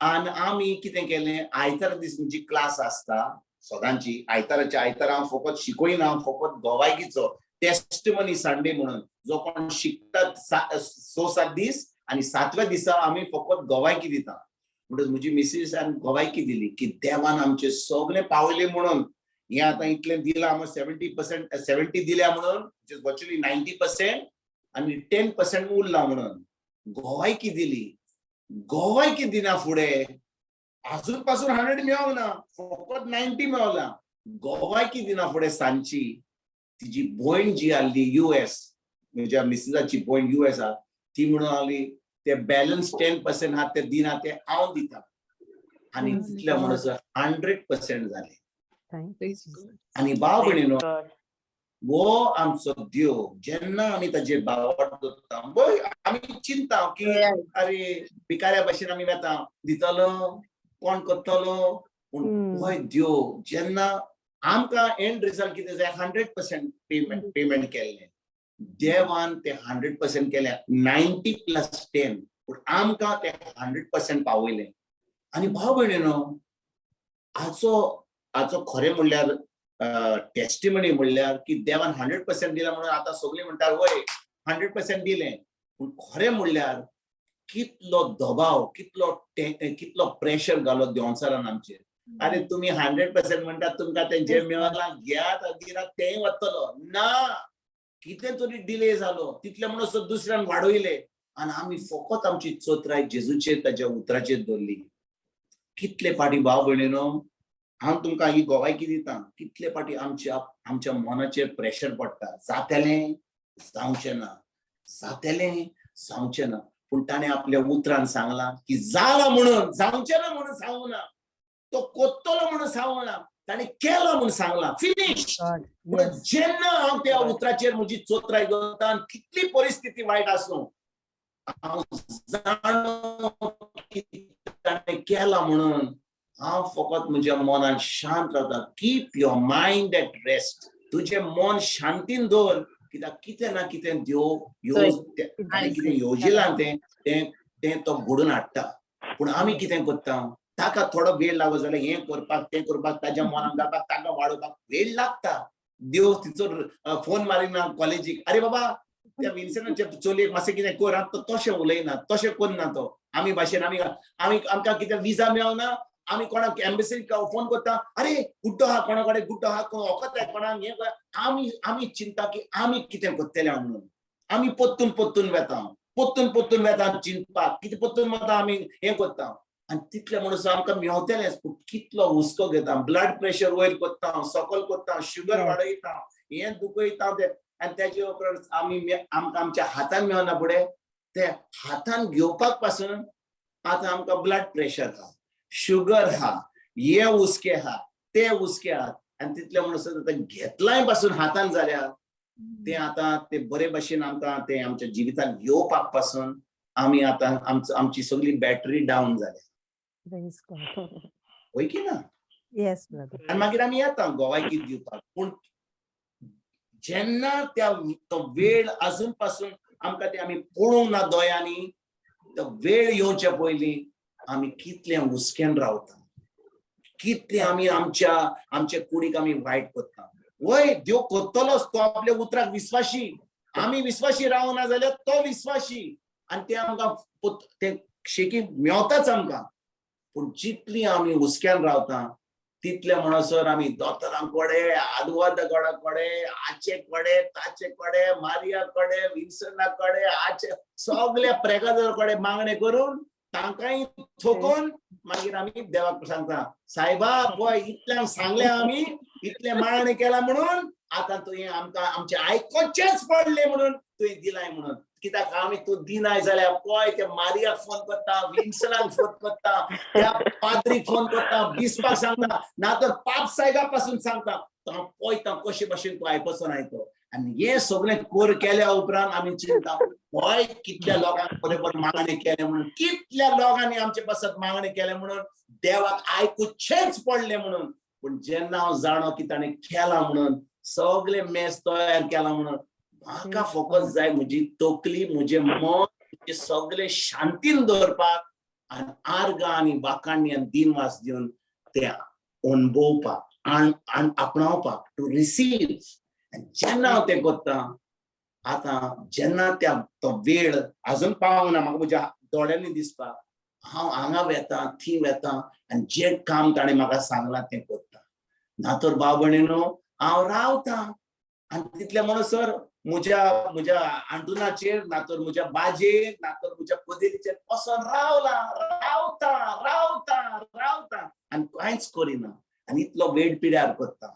आनी आमी कितें केलें, आयतारा दीस म्हजी क्लास आसता सदांची, आयताराच्या आयतारा हांव फकत शिकयना, हांव फकत गोवायकीचो टेस्टमनी संडे म्हणून जो कोण शिकता 6-7 दीस आनी 7व्या दिसा आमी फकत गोवायकी दिता. म्हणटच म्हजी मिसीसान गोवायकी दिली की देवान आमचे सगळे पावयले म्हणून हें आतां इतलें दिलां, आमकां 70% 70 दिल्या म्हणून, वर्चुअली 90% आनी 10% उरला म्हणून गोवायकी दिली. गोवायकी दिना फुडें आजून पासून 100 मेळोंक ना, फकत 90 मेळोला. गोवायकी दिना फुडें सांजची तिजी भयण जी आहली US, म्हज्या मिसिसाची भयण US आहा, ती म्हणून आहली ते बॅलन्स 10% आहा ते दिना, ते हांव दिता. आनी तितले म्हणसर 100% जाले. Thank Praise Jesus. God. आनी भाव भयणीनो, Praise God. वो आमचो देव जेन्ना आमी ताजेर भावार्थ दवरता, वय आमी चिंता की अरे भिकाऱ्या भशेन आमी वेता, दितलो कोण करतलो, पूण होय देव जेन्ना आमकां एंड रिजल्ट कितें जाय, 100% पेमेंट केल्लें देवान, ते 100% केलें, 90 + 10, पूण आमकां ते 100% पावयलें. आनी भाव भयणीनो, हाचो खरें म्हणल्यार टेस्टिमनी म्हणल्यार की देवान 100% दिला म्हणून आतां सगळीं म्हणटात वय 100% दिलें, पूण खरें म्हणल्यार कितलो दबाव, कितलो प्रेशर घालो देवचारान आमचेर. अरे तुमी 100% म्हणटात, तुमकां तें जें मेळलां घेयात, दिनात तेंय वतलो ना, कितें तरी डिले जालो, तितले म्हणसर दुसऱ्यान वाडयले आनी आमी फकत आमची चोत्राय जेजूचेर, ताच्या उतराचेर दवरली. कितले फाटी भाव भयणीनो, हांव तुमकां ही गोवायकी दिता, कितले फाटी आमच्या आमच्या मनाचेर प्रेशर पडटा, जातेलें जावचें ना, जातेलें जावचें ना, पूण ताणें आपल्या उतरान सांगलां की जाला म्हणून, जावचें ना म्हणून सांगू ना, तो कोत्तलो म्हणून सांगू ना, ताणें केलो म्हणून सांगलां, फिनीश. God. पूण जेन्ना हांव त्या उतराचेर म्हजी चोत्राय दवरता आनी कितली परिस्थिती वायट आसूं, हांव जाणो की ताणें केलां म्हणून हांव फकत म्हज्या मनान शांत रावता. Keep your mind at rest. तुजें मन शांतीन दवर, कित्याक कितें ना कितें देव ताणें कितें येवजिलां तें तें तें तो घडोवन हाडटा. पूण आमी कितें करता, ताका थोडो वेळ लागो जाल्यार हें करपाक तें करपाक, ताज्या मनान घालपाक, ताका वाडोवपाक वेळ लागता. देव तिचो फोन मारिना कॉलेजीक, अरे बाबा त्या विन्सनाच्या चलयेक मातशें कितें कर आं, तो तशें उलयना, तशें करना तो. आमी भाशेन आमी आमी आमकां कितें विजा मेळना, आमी कोणाक एम्बेसीक फोन करता, अरे गुड्डो आहा कोणा कडेन, गुड्डो आहा कोण वखद आहे कोणाक हें कर. आमी आमी चिंता की आमी कितें करतले म्हणून आमी परतून परतून वेता, परतून परतून वेता चिंतपाक, कितें परतून वता आमी हें करता आनी तितलें म्हणसर आमकां मेवतलेंच. पूण कितलो हुस्को घेता, ब्लड प्रेशर वयर करता, सकल करता, शुगर वाडयता, हें दुखयता तें, आनी तेजे उपरांत आमी आमकां आमच्या हातान मेळना फुडें ते हातान घेवपाक पासून आतां आमकां ब्लड प्रेशर आहा, शुगर आहा, हे हुस्के आहा, ते हुस्के आहात. आनी तितले म्हणसर आतां घेतलाय पासून हातान जाल्यार ते आतां ते बरे भशेन आमकां ते आमच्या जिवितान येवपाक पासून आमी आतां आमचो आमची सगळी बॅटरी डावन जाल्या. Praise God. वय की ना? Yes, brother. आनी मागीर आमी येता गोवायकी दिवपाक, पूण जेन्ना त्या तो वेळ अजून पासून आमकां ते आमी पळोवंक ना दोळ्यांनी, तो वेळ येवच्या पयलीं आमी कितले हुस्क्यान रावता, कितले आमी आमच्या आमच्या कुडीक आमी वायट करता. वय देव करतलोच, तो आपल्या उतराक विस्वाशी. आमी विस्वाशी रावना जाल्यार तो विस्वाशी आनी ते आमकां ते शेकी मेवताच आमकां. पूण जितली आमी हुस्क्यान रावता तितले म्हणसर आमी दोतोरां कडेन, आदवोगादा कडेन, हाचे कडेन, ताचे कडेन, मारिया कडेन, विन्सना कडेन, हाचे सगल्या प्रेगादर कडेन मागणें करून तांकांय थोकोवन मागीर आमी देवाक सांगता, सायबा पळय इतल्यांक सांगलें आमी, इतलें मागणें केलां म्हणून आतां तुवें आमकां आमचें आयकोचेंच पडलें म्हणून तुवें दिलाय म्हणून. कित्याक आमी तूं दिनाय जाल्यार पळय त्या मारियाक फोन करता, विन्सनाक फोन करता, त्या पाद्रीक फोन करता, बिस्पाक सांगता, ना तर पाप सायबा पासून सांगता. हांव पळयता कशे भाशेन तूं आयकोचो नाय तो. आनी हें सगळें कोर केल्या उपरांत आमी चिंता पळय कितल्या लोकांक बरोबर मागणें केलें म्हणून, कितल्या लोकांनी आमचे पासत मागणें केलें म्हणून देवाक आयकुचेंच पडलें म्हणून. पूण जेन्ना हांव जाणो की ताणें केलां म्हणून, सगळें मेस तयार केलां म्हणून, म्हाका फोकस जाय म्हजी तकली, म्हजें मन, म्हजें सगळें शांतीन दवरपाक आनी आर्गां आनी वाखाणी आनी दिनवास दिवन तें अणभवपाक आनी आपणावपाक, टू रिसीव. आनी जेन्ना हांव तें करता आतां, जेन्ना त्या तो वेळ अजून पावंक ना म्हाका म्हज्या दोळ्यांनी दिसपाक, हांव हांगा वेता, थंय वेता आनी जें काम ताणें म्हाका सांगलां तें करता. ना तर भाव भयणीनो, हांव रावता आनी तितले म्हणसर म्हज्या म्हज्या आंटुनाचेर, ना तर म्हज्या बाजेर, ना तर म्हज्या पदेरीचेर बसोन रावला, रावता रावता रावता आनी कांयच करिना आनी इतलो वेळ पिड्यार करता.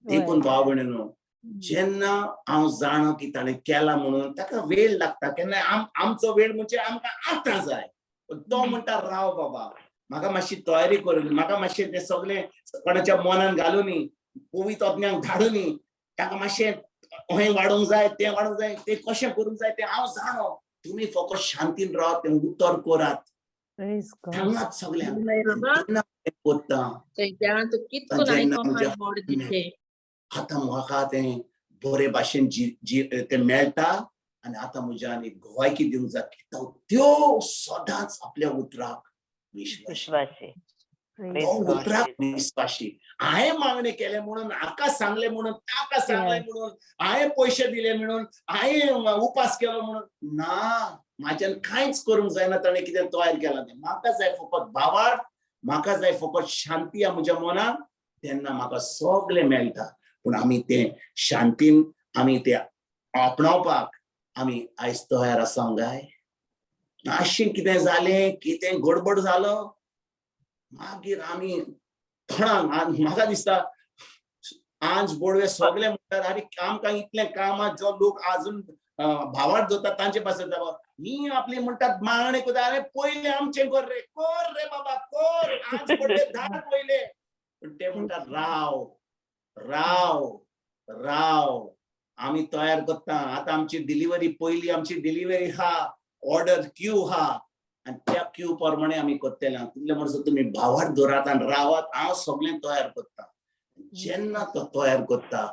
देखून भाव भयणीनो, जेन्ना हांव जाणो की ताणें केलां म्हणून, ताका वेळ लागता केन्ना. आमचो वेळ म्हणजे आमकां आतां जाय, पण तो म्हणटा, राव बाबा, म्हाका मातशी तयारी करून, म्हाका मातशें तें सगळें कोणाच्या मनान घालुनी, पवित्र आत्म्याक धाडुनी, ताका मातशें हें वाडोवंक जाय, तें वाडोवंक जाय, तें कशें करूंक जाय तें हांव जाणो. तुमी फकत शांतीन रावात, तें उतर करात. Praise God. सांगात सगळ्यांक. बाबा. जेन्ना तें करता थंयच्यान तूं कितको जेन्ना आयको म्हज्या बोर्ड दिसले. आतां म्हाका तें बरे भाशेन जी जी तें मेळटा आनी आतां म्हज्यान एक गवायकी दिवंक जाय की तो त्यो सदांच आपल्या उतराक विश्वासी. विश्वासी. Praise Praise तो God. उतराक विश्वासी. हांवें मागणें केलें म्हणून, हाका सांगलें म्हणून, ताका सांगलें म्हणून, हांवें पयशे दिले म्हणून, हांवें उपास केलो म्हणून ना, म्हाज्यान कांयच करूंक जायना. ताणें कितें तयार केलां तें म्हाका जाय. फकत भावार्थ म्हाका जाय, फकत शांती आहा म्हज्या मनाक, तेन्ना म्हाका सगळें मेळटा. पूण आमी तें शांतीन आमी तें आपणावपाक आमी आयज तयार आसा काय? अशें कितें जालें, कितें गडबड जालो, मागीर आमी थोडांक म्हाका दिसता आज बोडवे सगळे म्हणटात, आरे, आमकां इतलें काम आहा, जो लोक अजून भावार्थ जाता तांचे पासत जावप ही आपली म्हणटात मागणें करता. अरे, पयलें आमचें कर रे, कर रे बाबा, कर, आज पडले धाड पयले. पण ते म्हणटात, राव राव राव, आमी तयार करता आतां. आमची डिलिव्हरी पयली, आमची डिलिव्हरी हा, ऑर्डर क्यू हा आनी त्या क्यू प्रमाणे आमी करतले. तितले म्हणसर तुमी भावार्थ दवरात आनी रावात, हांव सगळें तयार करता. जेन्ना तो तयार करता,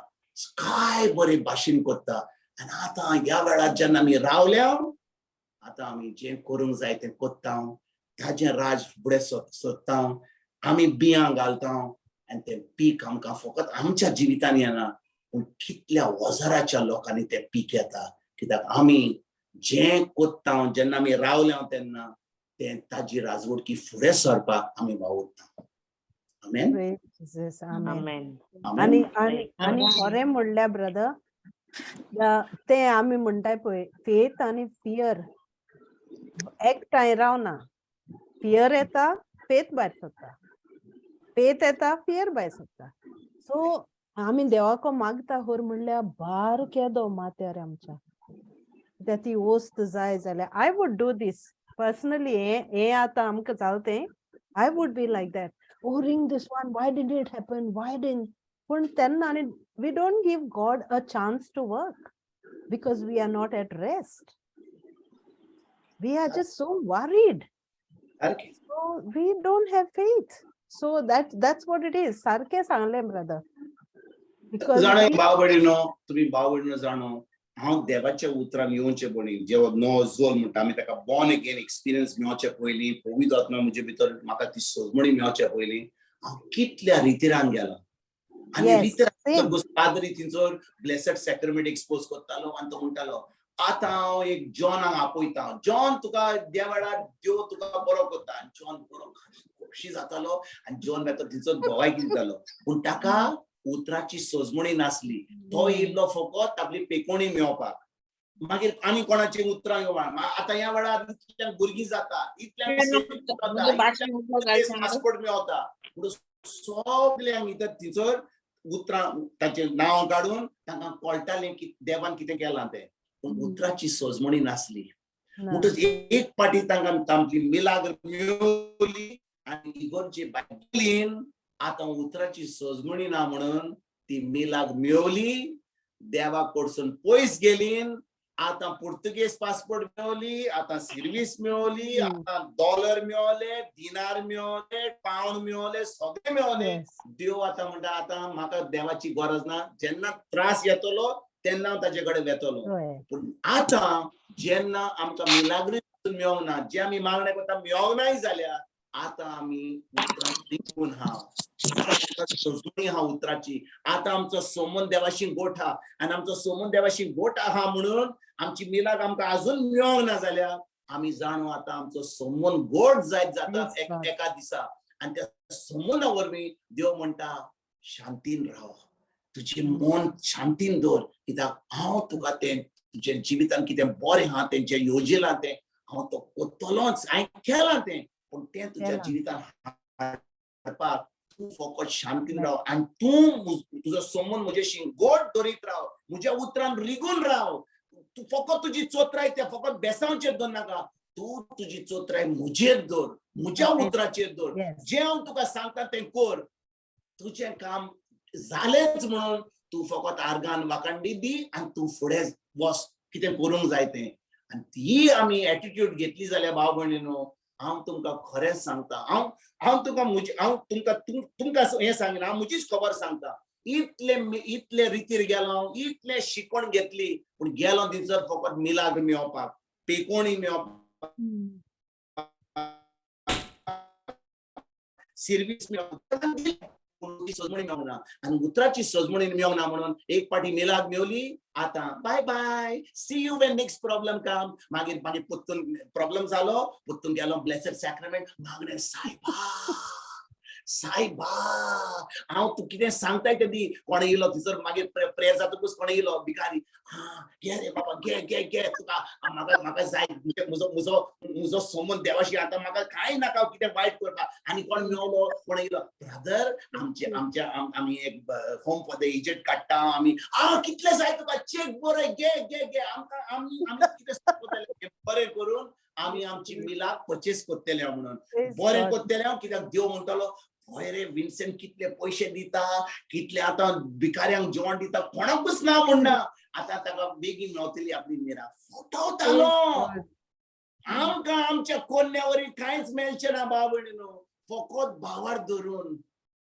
काय बरे भाशेन करता. आनी आतां ह्या वेळार जेन्ना आमी रावल्या, आतां आमी जें करूंक जाय तें करता, ताजें राज फुडें सोदता, आमी बियां घालता आनी तें पीक आमकां फकत आमच्या जिवितांत येना, पूण कितल्या हजाराच्या लोकांनी तें पीक येता. कित्याक आमी जें करता, जेन्ना आमी रावल्या, तेन्ना तें ताजी राजवडकी फुडें सरपाक आमी वावुरता. आमेन. Praise Jesus. Amen. Amen. आमेन. आनी आनी आनी खरें म्हणल्यार ब्रदर, तें आमी म्हणटाय पळय, फेथ आनी फियर एकठांय रावना. फियर येता, फेथ भायर सरता. फेथ येता, फियर भायर सरता. सो आमी देवाको मागता खर म्हणल्यार भार केदो माथ्यार आमच्या, कित्याक ती वस्त जाय जाल्यार. I would do this personally. हें हें आतां आमकां जालें तें, I would be like that, "Oh, ring this one, why didn't it happen, why didn't?" पूण तेन्ना आनी we don't give God a chance to work because we are not at rest. We are just so worried. सारकें. So we don't have faith. So that's what it is. सारकें सांगलें ब्रदर. Because जाणो भाव भयणीनो, तुमी भाव भयणीनो जाणो, हांव देवाच्या उतरान येवचे पयलीं, जेव्हा नवो जोल म्हणटा आमी ताका, बॉर्न अगेन एक्सपिरियन्स मेळचे पयलीं, पवित्र आत्मा म्हजे भितर म्हाका ती सोजमणी मेळचे पयलीं, हांव कितल्या रितिरान गेला आनी रितिरान same. पाद्री थंयसर ब्लेसड सॅक्रामेंट एक्सपोज करतालो आनी तो म्हणटालो, आतां हांव एक जॉनाक आपयता, जॉन तुका त्या वेळार देव तुका बरो करता. आनी जॉन बरो खोशी जातालो आनी जॉन मागीर थंयसर गवायकी दितालो. पूण ताका उतराची सोजमणी नासली. तो इल्लो फकत आपली पेकोणी मेळोवपाक, मागीर आनी कोणाची उतरां घेवपाक. आतां ह्या वेळार इतल्यांक भुरगीं जाता, इतल्यांक पासपोर्ट मेवता, म्हणून सगल्यांक इतर थंयसर उतरां ताचें नांव काडून तांकां कळटालें की देवान कितें केलां तें. पूण उतराची सोजमणी नासली. ना. म्हणटच एक पाटी तांकां तांची मिलाग्र मेवली आनी इगोर्जी बायलीन आतां उतराची सोजमणी ना म्हणून ती मिलाग मेवली, देवा कडसून पयस गेलीन. आतां पुर्तुगेज पासपोर्ट मेवली, आतां सिर्वीस मेवली, आतां डॉलर मेवले, दिनार मेवले, पावंड मेवले, सगळे मेवले. देव आतां म्हणटा आतां म्हाका देवाची गरज ना, जेन्ना त्रास येतलो तेन्ना हांव ताजे कडेन वेतलो. पूण आतां जेन्ना आमकां मिलाग्री मेवना, जे आमी मागणें करता मेवनाय जाल्यार आतां आमी उतरां रिगून आहा, सजमणी आहा उतराची. आतां आमचो सोमन देवाशी गोठ आहा आनी आमचो सोमन देवाशी गोठ आहा म्हणून आमची मिलाग आमकां अजून मेवंक ना जाल्यार आमी जाणू आतां आमचो सोमन गोड जायत जाता एका दिसा. आनी त्या सोमना वरवीं देव म्हणटा शांतीन राव, तुजें मन शांतीन दवर, कित्याक हांव तुका तें तुज्या जिवितान कितें बरें आहा तें जें योजिलां तें हांव तो कोत्तलोच. हांवें केलां तें, पूण तें तुज्या जिवितान हाडपाक तूं फकत शांतीन राव आनी तूं तुजो सोमन म्हजेशी गोड दवरीत राव, म्हज्या उतरान रिगून राव. तूं फकत तुजी चोत्राय त्या फकत बेसांवचेर दवर नाका, तूं तुजी चोत्राय म्हजेर दवर, म्हज्या उतराचेर दवर. जें हांव तुका सांगता तें कर, तुजें काम जालेंच म्हणून तूं फकत आर्गान वाकांडी दी आनी तूं फुडें वच, कितें करूंक जाय तें. आनी ती आमी एटिट्यूड घेतली जाल्यार भाव भयणीनो, हांव तुमकां खरेंच सांगता, हांव हांव तुमकां म्हजी हांव तुमकां तुमकां हें सांगिना, हांव म्हजीच खबर सांगता. इतले इतले रितीर गेलो हांव, इतले शिकवण घेतली, पूण गेलो थंयसर फकत मिलाग्र मेळोवपाक, पेकोणी मेळोवपाक, सिर्वीस मेळोवपाक, सजमणी मेवना. आनी उतराची सजमणी मेवना म्हणून एक पाटी मिलाग मेवली, आतां bye bye, see you when next problem come. मागीर मागीर पोत्तून प्रॉब्लम जालो, पोत्तून गेलो ब्लेसेड सॅक्रामेंट, मागणें सायबा सायबा हांव तूं कितें सांगताय तें दी. कोण येयलो थंयसर मागीर प्रेयर जातकूच कोण येयलो भिकारी, आं घे रे बाबा घे घे घे, तुका म्हाका म्हाका जाय, म्हजो म्हजो म्हजो सोमन देवाशी आतां म्हाका कांय नाका कितें वायट करपाक. आनी कोण मेवलो, कोण येयलो ब्रदर आमचे आमच्या आमी एक होम फॉर the aged काडटा आमी, आं कितले जाय तुका चेक बरय, घे घे घे, आमकां आमी आमी कितें बरें करून आमी आमची मिलाक पर्चेस करतले म्हणून बरें करतले. कित्याक देव म्हणटालो हय रे विन्सेंट कितले पयशे दिता, कितले आतां भिकाऱ्यांक जेवण दिता, कोणाकूच ना म्हणना, आतां ताका बेगीन मेवतली आपली मिरा. फटवतालो आमकां आमच्या कोन्या वरी कांयच मेळचें ना भाव भयणीनो, फकत भावार धरून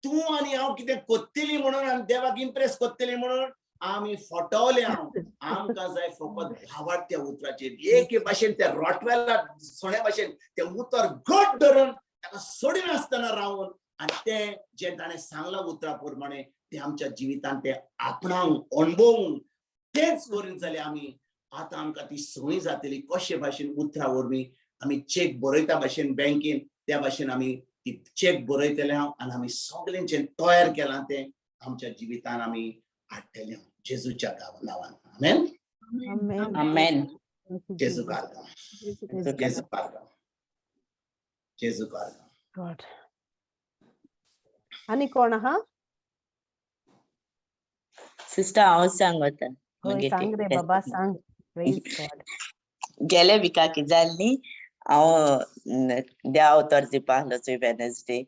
तूं आनी हांव कितें कोत्तली म्हणून आनी देवाक इम्प्रेस कोत्तली म्हणून आमी फटवले. हांव आमकां जाय फकत भावार त्या उतराचेर एके भाशेन त्या रोटवेला सोण्या भाशेन तें उतर घट धरून ताका सोडिनासतना रावन आनी तें जें ताणें सांगलां उतरा प्रमाणे तें आमच्या जिवितान तें आपणावंक अणभवूंक तेंच करीत जाल्यार आमी आतां आमकां ती संवय जातली. कशे भाशेन उतरा वरवीं आमी चेक बरयता भाशेन बँकेन, त्या भाशेन आमी ती चेक बरयतले हांव आनी आमी सगळें जें तयार केलां तें आमच्या जिवितान आमी हाडटले जेजूच्या नांवान. आमेन. आमेन. जेजू कारगांव, जेजू कारगांव, जेजू कारगांव. आनी कोण आहा? सिस्टर हांव सांगता. सांग रे बाबा सांग. गेल्या विका कितें जालें न्ही, हांव देव अवतार दिवपा आसलो चोय वेनसडे,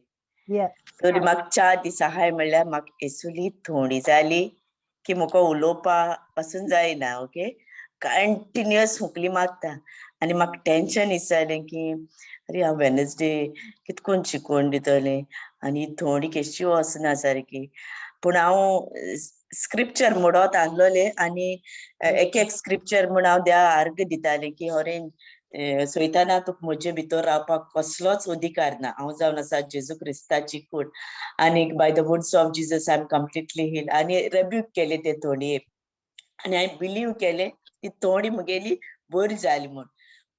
तरी म्हाका 4 दीस आहाय म्हणल्यार म्हाका एसुली थोडी जाली की म्हाका उलोवपा पासून जायना. ओके, कंटिन्युअस हुकली मारता आनी म्हाका टेंशन दिसतालें की अरे हांव वेनसडे कितकोन शिकोवन दितलें आनी थोडी केशी वचना सारकी. पूण हांव स्क्रिप्चर मोडत आसलोलें आनी एक एक स्क्रिप्चर म्हूण हांव देवा आर्ग दितालें की अरे सोयताना तुका म्हजे भितर रावपाक कसलोच अधिकार ना, हांव जावन आसा जेजू क्रिस्ताची कूड आनी by the words of Jesus I am completely heal. आनी रेब्यूक केले ते तोंडयेर आनी हांवें बिलीव केलें ती तोंडी म्हगेली बरी जाली म्हूण.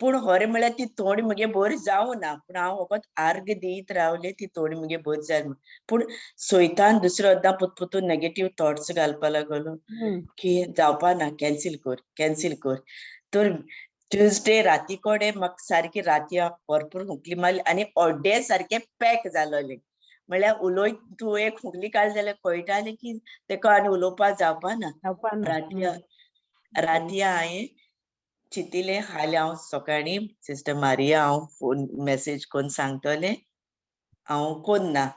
पूण खरें म्हळ्यार ती तोंडी म्हगे बरी जावं ना, पूण हांव फकत आर्ग दीत रावलें ती तोंडी म्हगे बरी जाली म्हूण. पूण सोयतान दुसरो एकदां पुतपुतून नेगेटीव थॉट्स घालपा लागलो की जावपा ना, कॅन्सील कर कॅन्सील कर. तर ट्युजडे राती कडेन म्हाका सारकी राती भरपूर हुंकली मारली आनी अर्दे सारकें पॅक जालोलें. म्हळ्यार उलय तूं एक हुंकली काडली जाल्यार कळटालें की तेका आनी उलोवपा जावपा ना राती. राती हांवें चिंतिलें हाली हांव सकाळीं सिस्टर मारिया हांव फोन मॅसेज कोन्न सांगतलें हांव कोन्ना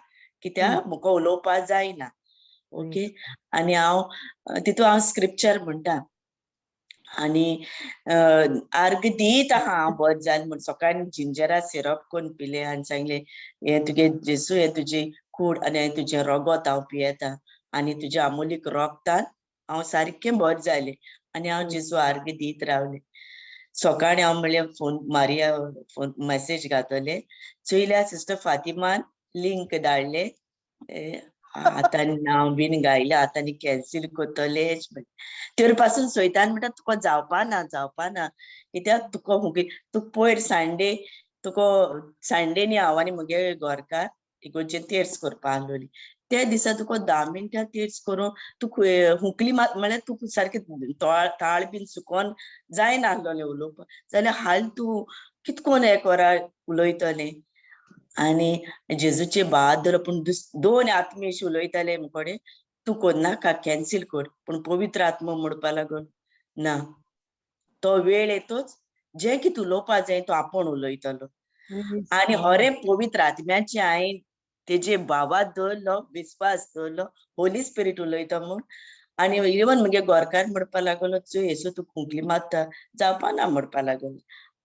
कित्याक म्हाका उलोवपा जायना. ओके, आनी हांव तितू हांव स्क्रिप्चर म्हणटा आनी आर्ग दीत आहा हांव बरें जालें म्हूण. सकाळीं जिंजरा सिरप कोन्न पिलें आनी सांगलें हें तुगे जेसू, हें तुजी कूड आनी हें तुजें रगत हांव पियेता आनी तुज्या आमोलीक रोगतान हांव सारकें बरें जालें आनी हांव जेजू आर्ग दीत रावलें. सकाळीं हांव म्हणलें फोन मारिया फोन मॅसेज घातलें, चोयल्या सिस्टर फातिमान लिंक धाडलें, आतां नांव बीन गायलें, आतां न्ही कॅन्सील करतले. तेर पासून सोयतान म्हणटा तुका जावपा ना, जावपा ना, कित्याक तुका हुगी तुका पयर संडे तुका संडे न्ही हांव आनी म्हगे घरकार इगोर्जेन तेर्स करपा आहलोली, त्या दिसा तुका 10 मिनटां तेर्स करून तूं हुंकली मात म्हळ्यार तुका सारकें ताळ बीन सुकोन जायना आहलोलें उलोवपाक, जाल्यार हाल तूं कितकोन हें कोरा उलयतलें. आनी जेजूचे बहादूर पूण दोन आत्मे अशे उलयताले मुकोडे, तूं कोन्नाका कॅन्सील कर, पूण पवित्र आत्मो म्हणपा लागलो ना, तो वेळ येतोच जें कितें उलोवपा जाय तो आपूण उलयतलो. आनी हरे पवित्र आत्म्याचे हांवें तेजे भावात दवरलो, विस्वास दवरलो, होली स्पिरीट उलयता म्हूण. आनी इवन म्हगे गोरकार म्हणपा लागलो चोय येसो तूं खोंकली मारता जावपा ना म्हणपा लागलो.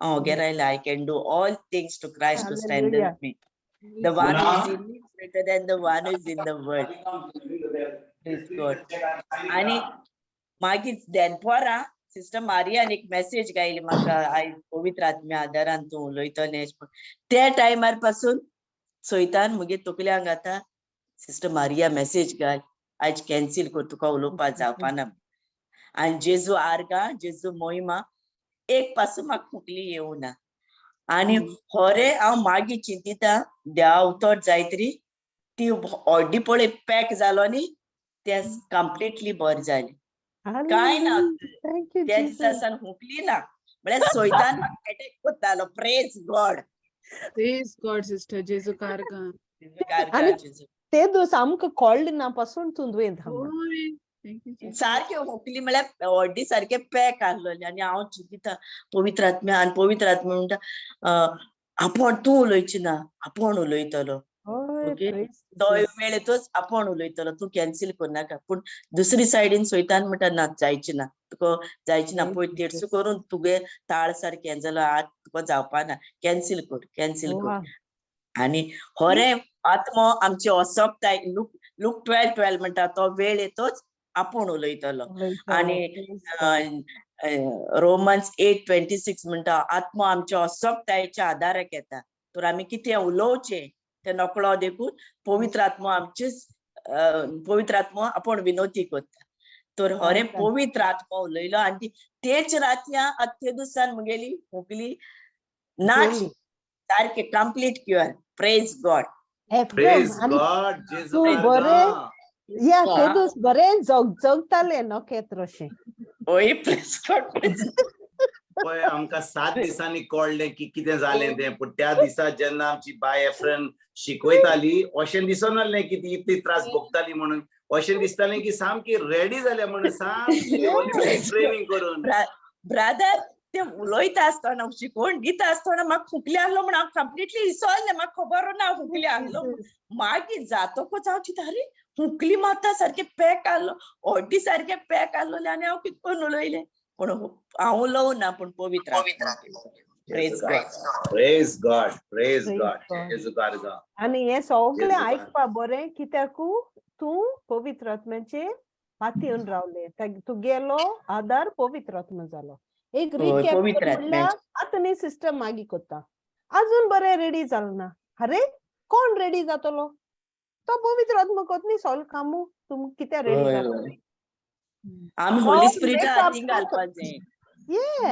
हांव वगैरे आयलें, I can do all things to Christ who strengthens me. The one who is in me is greater than the one who is in the world. Praise God. आनी मागीर देनपोरा सिस्टर मारियान एक मॅसेज गायली म्हाका, आयज पवित्र आत्म्या आदारान तूं उलयतलें. त्या टायमार पासून सोयतान म्हगे तकल्यांक घाता सिस्टर मारिया मॅसेज घाल, आयज कॅन्सील कर, तुका उलोवपाक जावपा ना. आनी जेजू आर्गा, जेजू मोहिमा, एक पासून म्हाका खोंकली येवना. आनी होरे हांव मागीर चिंतिता देवा उतर जायत री, ती ऑर्डी पळय पॅक जालो न्ही, ते कंप्लिटली बरें जालें, कांय ना. त्या दिसा सावन हुंकली ना, म्हळ्यार सोयतान म्हाका एटॅक करतालो. Praise God. Praise God sister, जेजू कारगा. आनी ते दिवस आमकां कळ्ळें ना पासून तूं दुयेंत. सारकें हुंकली म्हळ्यार ऑर्डी सारकें पॅक आहलोलें. आनी हांव चिंतिता पवित्र आत्म्या, आनी पवित्र आत्म्या म्हणटा आपूण तूं उलयची ना, आपूण उलयतलो. ओके, तो वेळ येतोच आपूण उलयतलो, तूं कॅन्सील करनाका. पूण दुसरी सायडीन सोयतान म्हणटा ना जायची ना, तुका जायची ना, पयर तेर्सू करून तुगे ताळ सारकें जालो, आत तुका जावपा ना, कॅन्सील कर, कॅन्सील कर. आनी होरे आत्मो आमची असक्ताय, लूक 12:12 म्हणटा तो वेळ येतोच आपूण उलयतलो. आनी रोमन्स 8:26 म्हणटा आत्मो आमच्या असक्तायेच्या आदाराक येता, तर आमी कितें उलोवचें ते नकळो देखून पवित्र आत्मो आमचेच पवित्र आत्मो आपूण विनोती करता. तर हरे पवित्र आत्मो उलयलो आनी तेच रातया ते दिसान म्हगेली खोंकली नाच सारके complete cure. Praise God. Praise God. जेजू बरें या ते दीस बरें जगजगतालें नखेत्र अशें. ओय प्रेज गॉड. पळय आमकां 7 दिसांनी कळ्ळें की कितें जालें तें, पूण त्या दिसा जेन्ना आमची बाय एफ्रन शिकयताली अशें दिसनासलें की ती इतली त्रास भोगताली म्हणून, अशें दिसतालें की सामकी रेडी जाल्या म्हणून, सामकी ट्रेनिंग करून. ब्रादर ते उलयता आसतना शिकोवन दिता आसतना म्हाका खोंकली आहलो म्हूण हांव कंप्लिटली विसरलें, म्हाका खबर ना खोंकली आहलो. मागीर जातकूच हांव चिंता अरे हुंकली मारता सारकें पॅक आहलो, ऑड्डी सारकें पॅक आहलोलें आनी हांव कितें करून उलयलें, पूण हांव उलोवना ना, पूण पवित्र. Praise God. Praise God. Praise God. जेजू कारगा. आनी हें सगळें आयकपा बरें कित्याकू तूं पवित्र आत्म्याचे पातयेवन रावलें, तुगेलो आदार पवित्र आत्मा जालो. एक रिकॅप म्हणल्यार आतां न्ही सिस्टम मागीर करता, अजून बरें रेडी जालें ना. अरे कोण रेडी जातलो? तो पवित्र आत्मा कोत न्ही सगळें कामू, तूं कित्याक रेडी जातलो? आमी होली स्पिरिटा हातीन घालपाक जाय,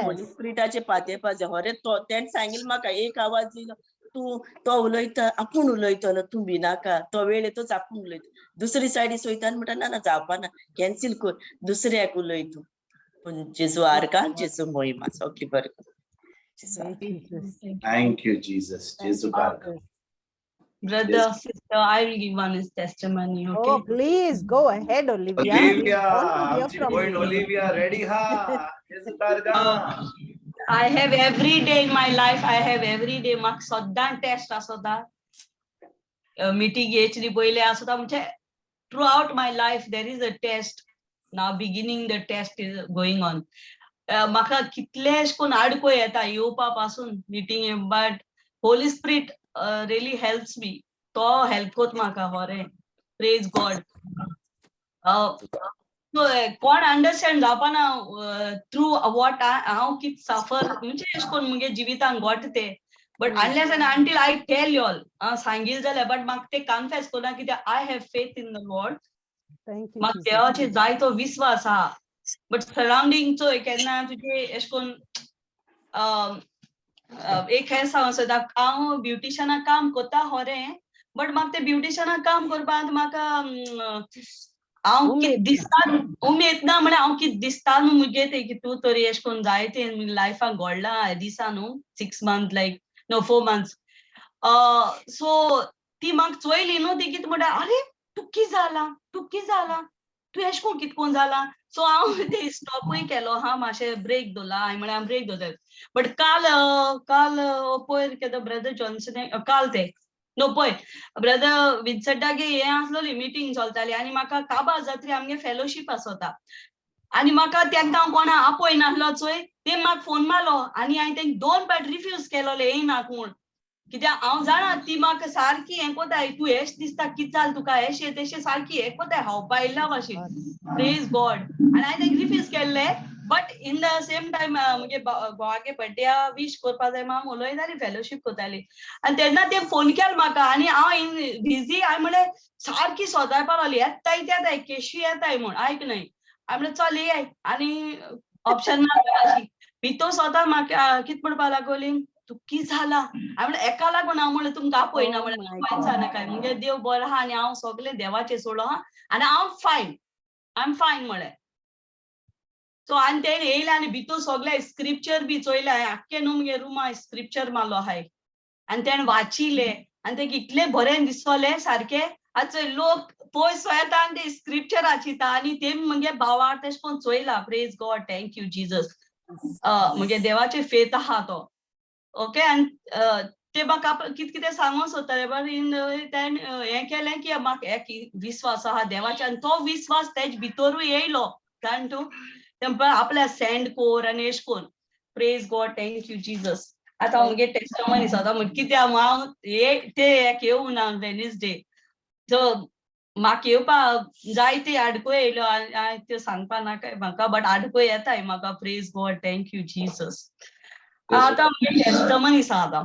होली स्पिरिटाचे पातयेवपाक जाय. हरे तो तेणें सांगिल्लें म्हाका, एक आवाज दिलो तूं तो उलयता आपूण उलयतलो, तूं भिनाका, तो वेळ येतोच आपूण उलयता. दुसरी सायडी सोयतान म्हणटा ना ना जावपा ना, कॅन्सील कर, दुसऱ्याक उलय तूं. पूण जेजू आर्गा, जेजू मोहिमा, सगळी बरें. Thank you Jesus. जेजू कारगा. Brother, sister, I will give one his testimony, okay? Oh, please go ahead, Olivia. We Olivia, want to hear आमची from भयण you. Olivia ready हा. जेजू I have every day in my life, I have every day म्हाका सद्दां टेस्ट आसता. मिटींग येयची पयलें आसता, म्हणजे throughout my life there is a test. Now beginning the test is going on. म्हाका कितले अशें करून आडको येता येवपा पासून meeting, but Holy Spirit really helps me. तो हेल्प कोत म्हाका खरें. Praise God. कोण अंडरस्टँड जावपाना थ्रू what हांव कित सफर, म्हणजे अशें करून मुगे जिवितान घोट ते, but unless and until I tell y'all, हांव सांगील जाल्यार, बट म्हाका ते कन्फेस करना कित्याक I have faith in the Lord. Thank you, म्हाका Jesus. देवाचेर जायतो विस्वास आहा, बट सरावंडींग चोय केन्ना तुजे अशें करून एक हें सांगूंक सोदता, हांव ब्युटिशनाक काम करता खरें, बट म्हाका ते ब्युटिशनाक काम करपाक म्हाका हांव उमेद कित ना. दिसता, उमेद ना, म्हळ्यार हांव कित दिसता न्हू मुगे ते की तूं तरी अशें करून जायते लायफाक घडलां दिसा न्हू, 6 month, like, no, 4 months. So ती म्हाका चोयली न्हू, ती कितें म्हणटा, "आरे, तूं कितें जालां? तूं कितें जालां? तूं एशें कोन कितें कोन जालां?" सो हांव ते स्टॉपूय केलो हा, मातशें ब्रेक दवरला. हांवें म्हळ्यार हांव ब्रेक दवरता, बट काल काल पयर केदो ब्रदर जॉन्सन, काल ते नो पयर ब्रदर विन्सटागे हें आसलोली मिटींग चलताली आनी म्हाका काबार जात्री आमगे फेलोशीप आसता आनी म्हाका तेंका हांव कोणा आपय नासलो चोय, ते म्हाका फोन मारलो आनी हांवें तेंका दोन फावट रिफ्यूज केलोले, येयना कोण, कित्याक हांव जाणा ती म्हाका सारकी हें कोताय, "तूं हेश दिसता, कितें जालें तुका?" एशें तेशें सारकी हें कोताय, हावपा येयल्या भाशेन. प्रेज गॉड. आनी हांवें तेंका रिफ्यूज केल्ले, but in the same time मुगे घोवागे बड्डे वीश करपा जाय हांव उलयताली, फेलोशीप करताली आनी तेन्ना ते फोन केलो म्हाका आनी हांव इन बिजी. हांवें म्हणलें, सारकी सोदायपा लागली, "येताय येताय, केशी येताय म्हूण आयक न्हय." हांवें म्हणलें, "चल येय." आनी ऑप्शन ना अशी भितर स्वता म्हाका कितें म्हणपा लागली, "तूं कितें जालां?" हांवें म्हणलें, "एका लागून हांव म्हणलें तुमकां आपयना." Oh म्हणलें, my "कांयच नाका, मुगे देव बरो आहा आनी हांव सगळें देवाचेर सोडलो आहा आनी हांव फायन, I am fine" म्हळें. सो आनी तेणें येयलें आनी भितर सगळें स्क्रिप्चर बी चोयलें. हांवें आख्खें न्हू मुगे रुमा स्क्रिप्चर मारलो आहाय आनी तेणें वाचिलें आनी तेका इतलें बरें दिसलें सारकें. आतां चोय, लोक पयस येता आनी ते स्क्रिप्चर वाचिता आनी ते मुगे भावार्थ तेशें करून चोयला. Praise God, thank you Jesus. मुगे देवाचे फेथ आहा तो. ओके, आनी ते म्हाका कितें कितें सांगूंक सोदताले, बट इन तेणें हें केलें की म्हाका एक विस्वास आहा देवाचे आनी तो विस्वास तेज भितरूय येयलो, जाण तूं, ते आपल्या सेंड कोर आनी एश कोन. Praise God, thank you Jesus. आतां हांव मुगे टेस्टमनी सोदा म्हण कित्याक हांव हे ते एक येवना वेनसडे. सो म्हाका येवपा जायते आडको येयल्यो आनी हांवें त्यो सांगपा नाका म्हाका, बट आडको येताय म्हाका. Praise God, thank you Jesus. आतां मुगे टेस्टमनी आतां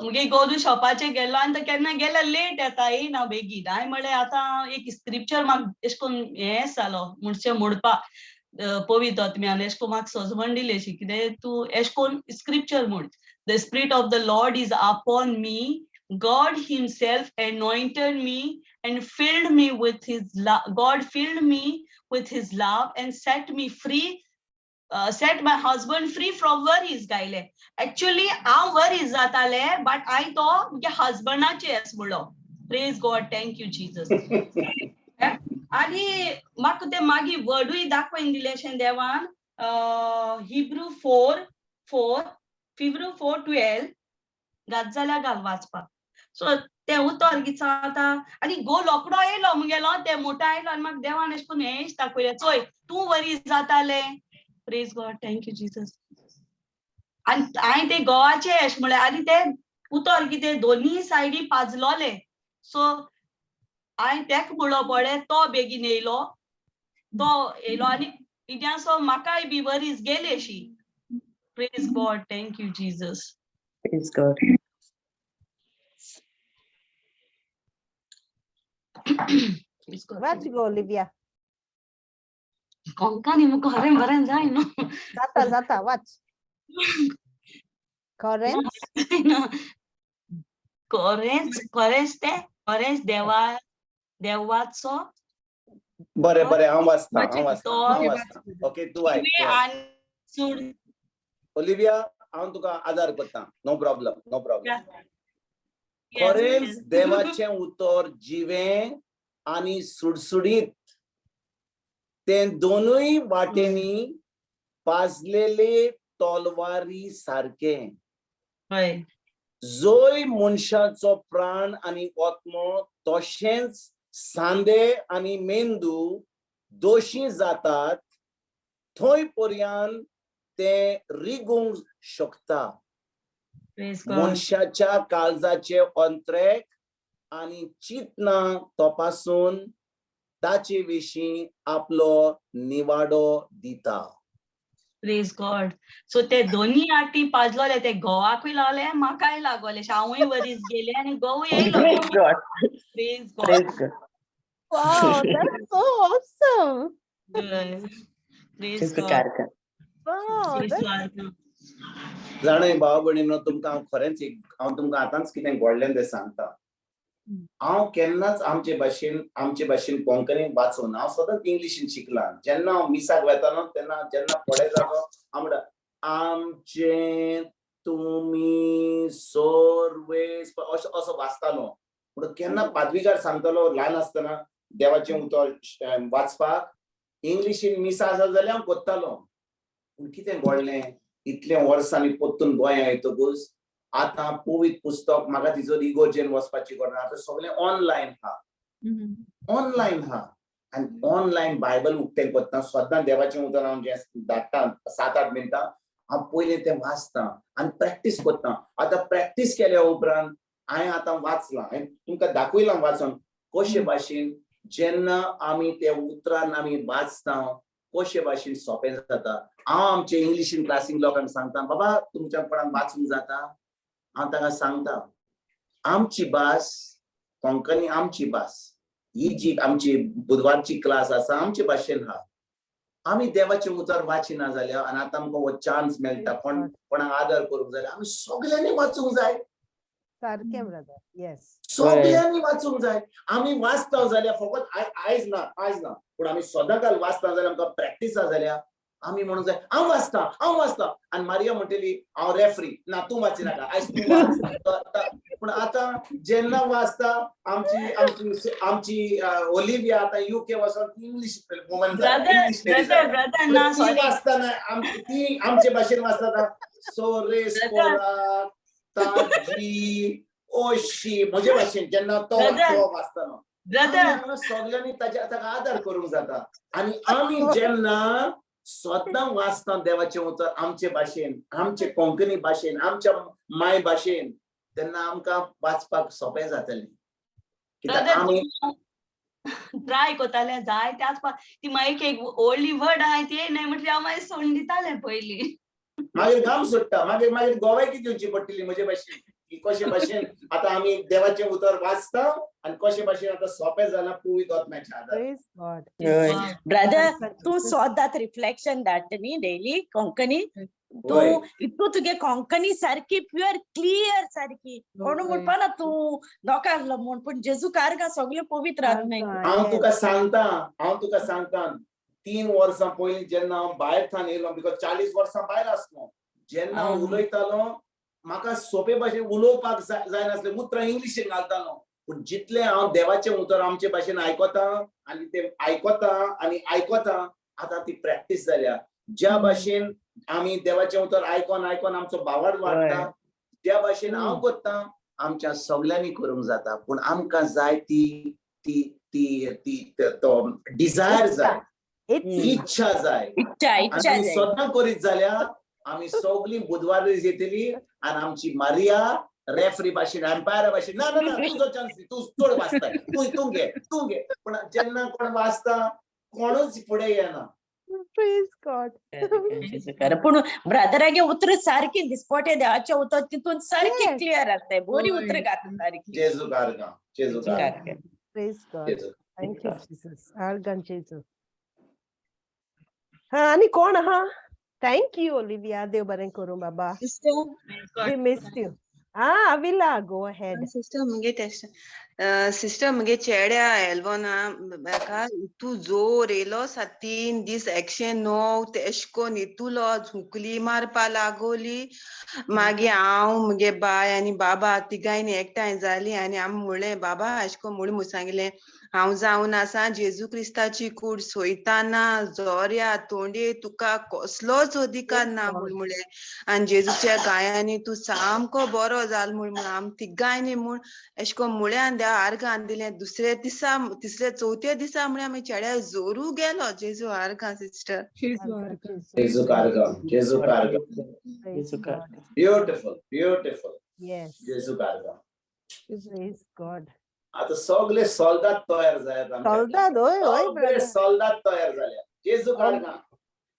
मुगे गोदू शॉपाचेर गेलो आनी तो केन्ना गेल्यार लेट येता, येयना बेगीन. हांवें म्हणलें, आतां एक स्क्रिप्चर म्हाका एशें करून हें जालो म्हणचे मोडपा पवित्र आत्म्यान एशें करून म्हाका सजवण दिली अशी कितें, तूं एशें करून स्क्रिप्चर म्हूण, "The Spirit of the Lord is upon me. God himself anointed me and filled me with his love. God filled me with his love and set me free, set my husband free from worries." गायले. Actually हांव वरीज जाताले, बट हांवें तो मुगे हजबंडाचे येस म्हणलो. Praise God, thank you Jesus. आणि म्हाका ते मागीर वर्डूय दाखोवन दिले अशें देवान, Hebrew 4:4, Hebrew 4:12 घात जाल्यार घाल वाचपाक. सो तें उतर कितें जाता आनी गो लोकडो येयलो मुगेलो, ते मोठो आयलो आनी म्हाका देवान अशें करून हें दाखयलें, चोय, तूं वरी जातालें. Praise God, thank you Jesus. आनी हांवें ते घोवाचें अशें म्हणलें आनी तें उतर कितें दोनी सायडी पाजलोलें. सो हांवें तेका म्हणलो पळय, तो बेगीन येयलो, तो येयलो आनी कित्याक म्हाकाय बी वरीज गेली अशी. Praise God, thank you Jesus. Praise God. Praise God. Watch go, Olivia. Konkani मुखार खरें बरें जाय न्हू. जाता जाता, वाच. खरेंच. खरेंच खरेंच ते खरेंच देवा देवाचो बरें बरें, हांव वाचता, वाचीत. हांव वाचता, हांव वाचता. ओके, तूं आयक, तूं आयक. आनी चूड. ओलिविया, हांव तुका आदार करता. No problem, no problem. खरेंच देवाचें उतर जिवें आनी सुडसुडीत, तें दोनूय वाटेंनी पाजलेले तलवारी सारकें, हय जोय मनशाचो प्राण आनी आत्मो तशेंच सांदे आनी मेंदू दोशी जातात थंय पर्यंत तें रिगूंक शकता. Praise God. मनशाच्या काळजाचे अंत्रेक आनी चिंतना तपासून ताचे विशीं आपलो निवाडो दिता. प्रेज गॉड. सो ते दोन्ही आटी पाजलोले, ते घोवाकूय लागले, म्हाकाय लागोले. हांवूय वरीस गेले आनी घोवूय येयलो. Praise God. Praise God. Praise God. Wow, that's so awesome. Praise जेजू गॉड. कारकार. Wow, that's जाणा भाव भयणीनो, तुमकां हांव खरेंच एक, हांव तुमकां आतांच कितें घडलें तें सांगता. हांव केन्नाच आमचे भाशेन कोंकणी वाचून, हांव सदांच इंग्लिशीन शिकलां. जेन्ना हांव मिसाक वेतालो तेन्ना, जेन्ना पळयतालो हांव म्हणटा, आमचे तुमी सोर्वे, असो असो वाचतालो. पूण केन्ना पादविगार सांगतालो ल्हान आसतना देवाचें उतर वाचपाक इंग्लिशीन मिसा आसा जाल्यार हांव कोत्तालो. पूण कितें घडलें, इतले वर्सांनी परतून गोंया येतकूच आतां पवित्र पुस्तक म्हाका तिजो इगोर्जेन वचपाची गरज ना. आतां सगळें ऑनलायन आहा, ऑनलायन आहा आनी ऑनलायन बायबल उक्तें करता. सद्दां देवाचें उतर हांव जें धाडटा 7-8 मिनटां, हांव पयलें तें वाचता आनी प्रॅक्टीस करता. आतां प्रॅक्टीस केल्या उपरांत हांवें आतां वाचलां, हांवें तुमकां दाखयलां वाचून कशे भाशेन जेन्ना आमी त्या उतरान आमी वाचता कशे भाशेन सोंपें जाता. हांव आमचे इंग्लिशीन क्लासीन लोकांक सांगता, बाबा तुमच्या कोणाक वाचूंक जाता? हांव ताका सांगता, आमची भास कोंकणी, आमची भास ही जी आमची बुधवारची क्लास आसा आमचे भाशेन आहा. आमी देवाचें उतर वाचिना जाल्यार, आनी आतां आमकां हो चान्स मेळटा कोण कोणाक आदर करूंक जाल्यार, आमी सगल्यांनी वाचूंक जाय. सारकें ब्रदर, येस. सगल्यांनी वाचूंक जाय. आमी वाचता जाल्यार फकत आयज ना, आयज ना, पूण आमी सदां काल वाचता जाल्यार, आमकां प्रॅक्टीस आसा जाल्यार आमी म्हणूंक जाय, हांव वाचता, हांव वाचता. आनी मारिया म्हणटली, हांव रेफ्री ना, तूं वाचिनाका आयज, तूं वाच. पूण आतां जेन्ना वाचता आमची आमची आमची ओलिविया आतां युके वचोन English woman, brother English brother brother ना, ती सॉरी. वाचताना ती आमचे भाशेन वाचता, सोरे ताजी ओशी, म्हजे भाशेन जेन्ना तो Brother. तो वाचताना ब्रदर आमी हांगा सगल्यांनी ताच्या ताका आदार करूंक जाता. आनी आमी जेन्ना सदां वाचता देवाचें उतर आमचे भाशेन, आमचे कोंकणी भाशेन, आमच्या माय भाशेन, तेन्ना आमकां वाचपाक सोंपें जातलें, कित्याक ब्रदर आमी ट्राय कोताले जाय त्याच ती मागीर एक व्हडली वर्ड आहाय ती न्हय म्हटल्यार हांव मागीर सोडून दितालें पयलीं. मागीर घाम सुट्टा, मागीर मागीर गोवायकी दिवची पडटली म्हजे भाशेन की कशे भाशेन आतां आमी देवाचें उतर वाचता आनी कशे भाशेन आतां सोंपें जालां पवित्र आत्म्याच्या आदारान. Praise God. Brother, तूं स्वताक रिफ्लेक्शन धाडटा न्ही डेली कोंकणी तूं, इतू तुगे कोंकणी सारकी प्युअर क्लियर सारकी, कोण म्हणपा ना तूं लोकांक म्हूण, पूण जेजू कारगा सगळे पवित्र आत्म्याक. हांव तुका सांगता, हांव तुका सांगता, 3 वर्सां पयलीं जेन्ना हांव भायर थावन येयलो, because 40 वर्सां भायर आसलो, जेन्ना हांव उलयतालो म्हाका सोंपे भाशेन उलोवपाक जायनासलें, उतरां इंग्लिशीन घालतालो. पूण जितलें हांव देवाचें उतर आमचे भाशेन आयकता आनी तें आयकता आनी आयकता, आतां ती प्रॅक्टीस जाल्या. ज्या भाशेन आमी देवाचें उतर आयकोन आयकोन आमचो भावार्थ वाडटा, त्या भाशेन हांव करता, आमच्या सगल्यांनी करूंक जाता. पूण आमकां जाय ती ती ती ती तो डिजायर जाय, इच्छा जाय. इच्छा, इच्छा आनी जाय. सदां करीत जाल्यार आमी सगळीं बुधवार दीस येतली आनी आमची मारिया रेफरी भाशेन, एम्पायरा भाशेन, ना ना ना, तुजो चान्स, तूं चड वाचता, तूं तूं घे, तूं घे. पण जेन्ना कोण वाचता कोणूच फुडें येना. Praise God. खरें, पूण ब्रदरागे उतर सारकी दिसपटे देवाचें उतर तितून सारकी क्लियर आसताय, बरी उतरां घातता सारकी. जेजू कारगां, जेजू कारगां. Praise God. जेजू. Thank you, Jesus. आर्गां जेजू. हा, आनी कोण आहा? Thank you Olivia, देव बरें करूं बाबा. We missed you. Ah, Avila, go ahead. Sister मुगे टेस्ट, सिस्टर मुगे चेड्या एल्बोना म्हाका इतू जोर येयलो सा 3 दीस 109 ते एश कोन इतुलो झुकली मारपा लागोली. मागीर हांव मुगे बाय आनी बाबा तिगांयनी एकठांय जाली आनी आमी म्हणलें, बाबा एश कोन म्हूण सांगलें, हांव जावन आसा जेजू क्रिस्ताची कूड सोयताना जोऱ्या तोंडये तुका कसलोच अधिकार ना म्हूण म्हणलें आनी जेजूच्या गायांनी तूं सामको बरो जाल म्हूण म्हूण आमी तिगांयनी म्हूण एश कोन म्हळें आनी देवा आर्गां दिलें. दुसऱ्या दिसा, तिसऱ्या चवथ्या दिसा म्हळ्यार आमी चेड्या जोरू गेलो. जेजू आर्गां सिस्टर. जेजू आर्गां. जेजू आर्गां, जेजू आर्गां. Praise God. Beautiful, beautiful. Yes. जेजू आर्गां. Praise God. आता सगळे सोल्दाद तयार जायात आमचे. सोल्दाद, होय होय. सगळे brother. सोल्दाद तयार जाल्या जेजू आर्गां.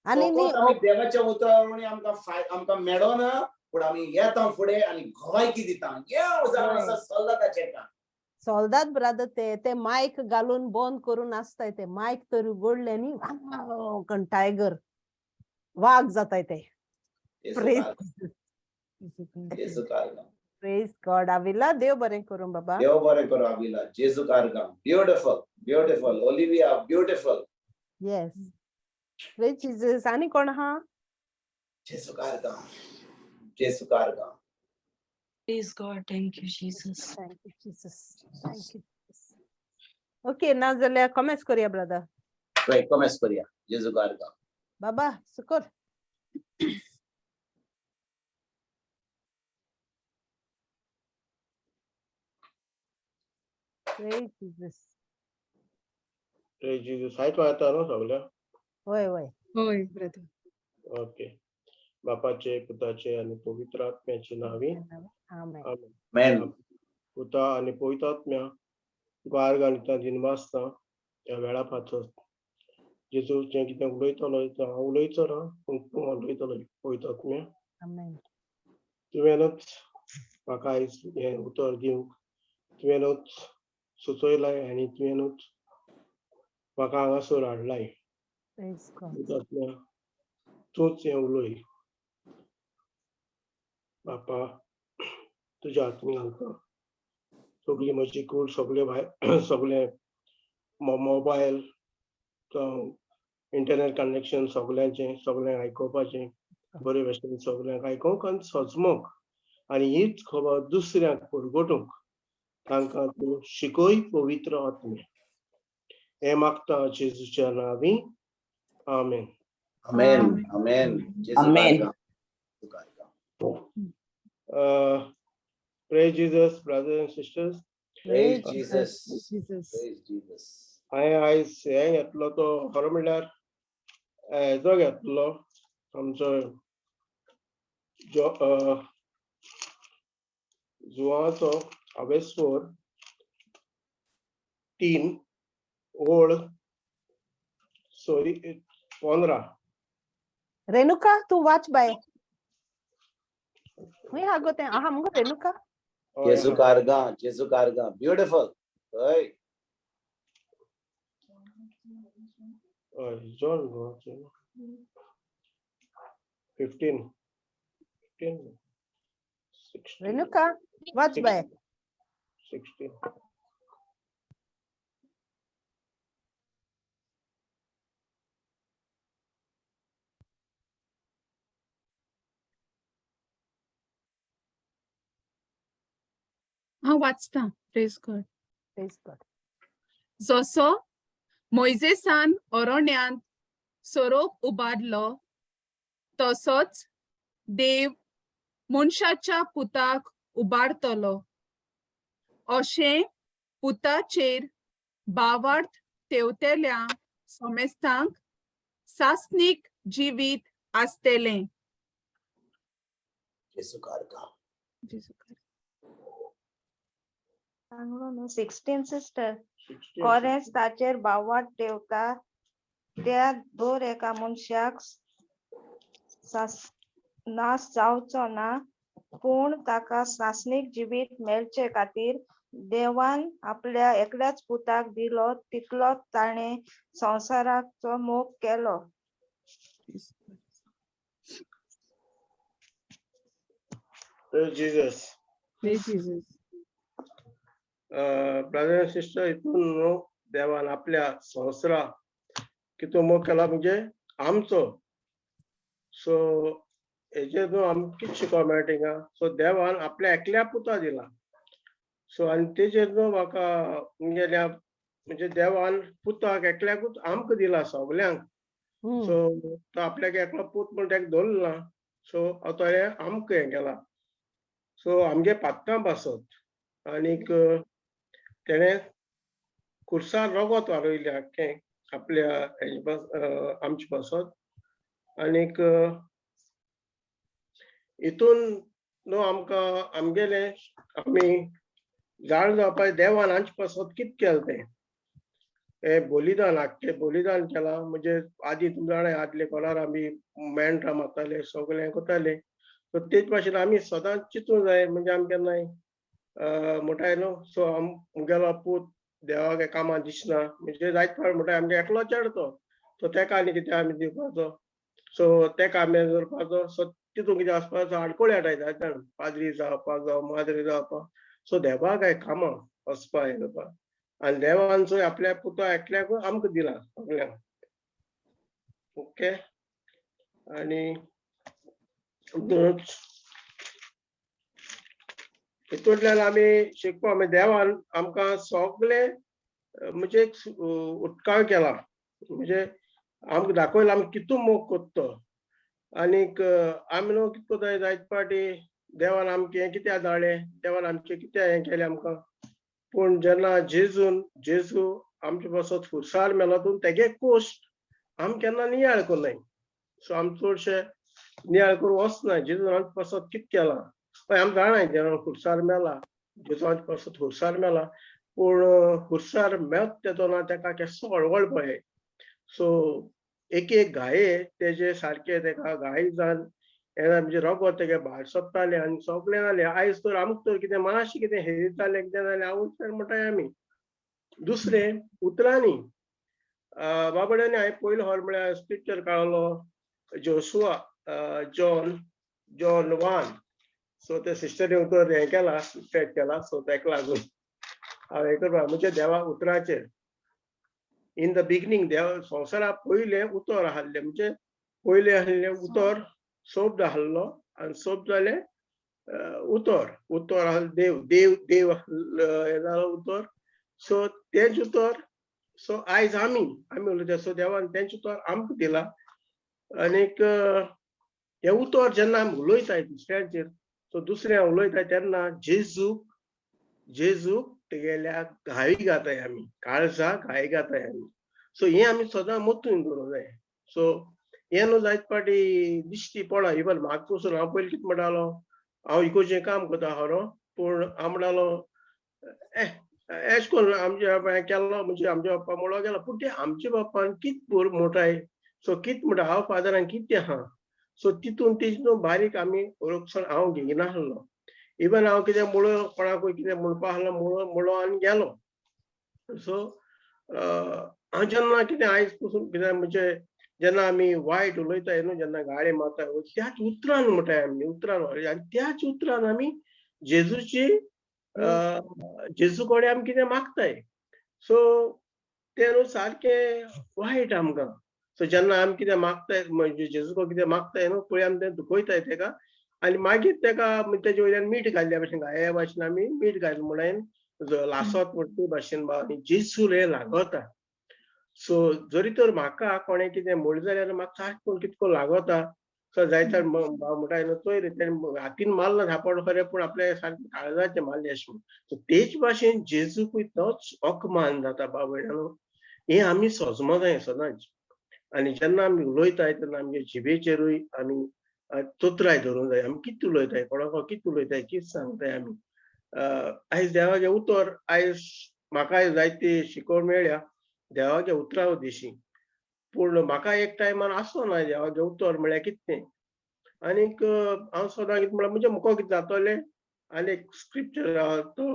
आनी न्ही फकत आमी देवाच्या उतरावरणी आमकां आमकां मेळोना, पूण आमी येता फुडें आनी गोवायकी दिता येव जावन आसा सोल्दादाचें काम. सोल्दाद ब्रदर, ते ते मायक घालून बंद करून आसताय, ते मायक तर उगडले न्ही, वाव कन टायगर वाग जाताय ते. जेजू Praise आर्गां, जेजू आर्गां. प्रेज गॉड. आविला, देव बरें करूं बाबा. देव बरें करूं आविला. जेजू आर्गां. Beautiful, beautiful Olivia, beautiful. Yes, praise Jesus. आनी कोण आहा? जेजू आर्गां, जेजू आर्गां. Praise God. Thank you, Jesus. Thank you, Jesus. Thank you. Okay, ना जाल्यार कॉमेस करूया ब्रदर. रायट, कॉमेस करूया. जेजू आर्गां. बाबा सुकोर. Praise Jesus. Praise Jesus. आयको येता न्हू सगळ्या? होय होय. होय ब्रदर. ओके. बापाचे, पुताचे आनी पवित्र आत्म्याचे नांवी. आमेन. आमेन. मेन. पुता आनी पवित्र आत्म्या, तुका आर्गां दिता, दिनवासता ह्या वेळा पासत. जेजू, जें कितें उलयतलो तें हांव उलयचो ना, पूण तूं उलयतलो पवित्र आत्म्या. आमेन. तुवेंनूच म्हाका आयज हें उतर दिवंक तुवेंनूच सुचयलाय आनी तुवेंनूच म्हाका हांगासर हाडलाय. Praise God. पवित्र आत्म्या, तूंच हें उलय. बापा, तुज्या हातीन घालता सगळी म्हजी कूड, सगळे भाय, सगळे मोबायल जावं इंटरनेट कनेक्शन, सगळ्यांचें सगळ्यांक आयकुपाचें बरे भशेन, सगळ्यांक आयकूंक आनी सजमोंक आनी हीच खबर दुसऱ्यांक परगटूंक तांकां तूं शिकय पवित्र आत्मे. हें मागता जेजूच्या नांवी. आमेन. आमेन, आमेन. जेजू आमेन. आर्गां, जेजू आर्गां. Praise Jesus, brothers and sisters. Praise Jesus. Jesus. Praise Jesus. हांवें आयज हें घेतलो तो खरो म्हणल्यार हेजो घेतलो आमचो जो जुवाचो आवेस्वर 3 ओळ सॉरी 15. रेणुका, तूं वाच बाय. खंय आहा गो तें? आहा मुगो रेणुका. हय. जेजू आर्गां, जेजू आर्गां. ब्युटिफुल. हय. हय, जॉन गो 15, 15, 16. रेणुका, वाच बाय. 16. हांव वाचता. Praise God. Praise God. जसो मोयजेसान अरण्यांत सोरोप उबारलो, तसोच देव मनशाच्या पुताक उबारतलो, अशें पुताचेर भावार्थ तेवतेल्या समेस्तांक सासणीक जिवीत आसतलें. जेजू आर्गां. सांगलो न्हू 16 सिस्टर. 16. कोरेस ताचेर भावार्थ ठेवता त्या दर एका मनशाक नाश जावचो ना, पूण ताका सासणीक जिवीत मेळचे खातीर देवान आपल्या एकल्याच पुताक दिलो तितलो ताणें संवसाराचो मोग केलो. Jesus. Praise Jesus. Praise Jesus. Brother and sister, हितून न्हू देवान आपल्या संवसारा कितू मोग केला म्हणजे आमचो. सो हेजेर न्हू आमकां कितें शिकोवंक मेळटा हिंगा? सो देवान आपल्या एकल्या पुता दिला. सो आनी तेजेर न्हू म्हाका मुगेल्या म्हणजे देवान पुताक एकल्याकूच आमकां दिला सगल्यांक. सो तो आपल्याक एकलो पूत म्हण ताका दवरलो ना. सो तो हें आमकां हें केला. सो आमगे पातकां पासत आनीक तेणें खुर्सार रगत वारयलें आख्खें आपल्या हेजे पास, आमचे पासत. आनीक हितून न्हू आमकां आमगेलें आमी जाण जावपाक देवान आमचे पासत कितें केलें तें, हें बलिदान, आख्खें बलिदान केलां. म्हणजे आदी तुमी जाणा, आदले कोलार आमी मेंढरां मारताले, सगळें करताले. सो तेच भाशेन आमी सदांच चिंतूंक जाय. म्हणजे आमी केन्नाय म्हणटाय न्हू, सो मुगेलो पूत देवाक कामां दिसना, म्हणजे जायत फावट म्हणटाय आमगे एकलो चेडो तो, सो तेका आनी कितें आमी दिवपाचो, सो तेका आमी दवरपाचो. सो तितून कितें वचपाचो आडकोळी हाडटाय जायत जाण, पाद्री जावपाक जावं माद्री जावपाक. सो देवाक काय कामां वचपा हें करपाक. आनी देवान चोय आपल्या पुता एकल्याकूच आमकां दिला सगल्यांक. ओके, आनी हितूंतल्यान आमी शिकपा, म्हणजे देवान आमकां सगळे म्हणजे एक उटकाव केला, म्हणजे आमकां दाखयला आमी कितू मोग करता तो. आनीक आमी न्हू कितें करता जायते फावटी, देवान आमकां हें कित्याक धाडलें, देवान आमचें कित्याक हें केलें आमकां. पूण जेन्ना जेजून, जेजू आमचे पासत खुर्सार मेलो, तूं तेगे कोश्ट आमी केन्ना नियाळ करनाय. सो आमी चडशे नियाळ करूंक वचनाय जेजून आमचे पासत कितें केलां. हय, आमी जाणाय देवान खुर्सार मेला, जेजू आमचे पासत खुर्सार मेला, पूण खुर्सार मेत तेदोना तेका केसो हळवळ पळय. सो एक एक घाये तेजे सारके तेका घाये जावन येना, म्हणजे रगत तेगे भायर सोदताले आनी सगळें जालें. आयज तर आमकां तर कितें मातशें कितें हेरीत जालें, कितें जालें, आवय म्हणटाय आमी दुसरें उतरांनी. बाबड्यांनी हांवें पयलो हॉल म्हळ्यार स्क्रिप्चर काडलो जोशुआ, जॉन 1. सो ते सिस्टरी उतर हें केला, इफेक्ट केला. सो तेका लागून हांव हें करपा, म्हणजे देवा उतराचेर इन the beginning देव संवसारा पयलें उतर आहलें, म्हणजे पयलें आहलें उतर, शब्द आहलो आनी शब्द जालें उतर, उतर आहलें देव, देव, देव हें जालो उतर. सो तेंच उतर, सो आयज आमी आमी उलयता. सो देवान तेंच उतर आमकां दिला. आनीक हें उतर जेन्ना आमी उलयताय दुसऱ्यांचेर, सो दुसऱ्या उलयताय तेन्ना जेजूक, जेजूक तेगेल्या घाई घाताय आमी, काळजाक घाई घाताय आमी. सो हें आमी सदां मतीन दवरूंक जाय. सो हें न्हू जायत फावटी दिश्टी पडा. इवन म्हाका पसून हांव पयलीं कितें म्हणटालो, हांव इगोर्जें काम करता खरो, पूण हांव म्हणटालो एश कोन्न आमच्या बापायन केल्लो, म्हणजे आमच्या बाप्पा मुळो गेलो, पूण ते आमच्या बाप्पान कित मोटाय, सो कित म्हणटा हांव फादरान कितें आहा. सो तितून तेजी न्हू बारीक आमी ओळखसाण हांव घेयनासलो. इवन हांव कितें मुळो कोणाकूय कितें म्हणपा आहलो, मुळो मुळो आनी गेलो. सो हांव जेन्ना कितें आयज पसून कितें म्हणजे जेन्ना आमी वायट उलयताय न्हू, जेन्ना गाळी मारताय, त्याच उतरान म्हणटाय आमी, उतरान, आनी त्याच उतरान आमी जेजूची, जेजू कडेन आमी कितें मागताय. सो तें न्हू सारकें वायट आमकां. सो जेन्ना आमी कितें मागताय, म्हणजे जेजू कडेन कितें मागताय न्हू, पळय आमी तें दुखयताय तेका, आनी मागीर तेका तेजे वयल्यान मीठ घाल्ल्या भाशेन, घाया भाशेन आमी मीठ घाल म्हणून लासत म्हणटा ते भाशेन आनी जेजू हें लागता. सो जरी तर म्हाका कोणें कितें म्हणलें जाल्यार म्हाका सारकें कोण कितको लागता. सो जायते म्हणटा न्हू, चोय रे तेणें हातीन मारलो धापड खरें, पूण आपल्या सारकें काळजाचें मारलें अशें म्हूण. सो तेच भाशेन जेजूकूय तोच अपमान जाता बाबड्यांनो. हें आमी सोजमो जाय सदांच. आनी जेन्ना आमी उलयताय तेन्ना आमगे जिबेचेरूय आमी तोतराय धरूंक जाय. आमी कितें उलयताय, कोणाक कितें उलयताय, कितें सांगताय आमी. आयज देवाचें उतर, आयज म्हाका जायती शिकवण मेळ्ळ्या देवाच्या उतरा उद्देशी, पूण म्हाका एक टायमार आसलो ना देवाचें उतर म्हळ्यार कितें तें. आनीक हांव सदां कितें म्हळ्यार म्हणजे मुखो कितें जातलें. आनी एक स्क्रिप्चर आहा तो,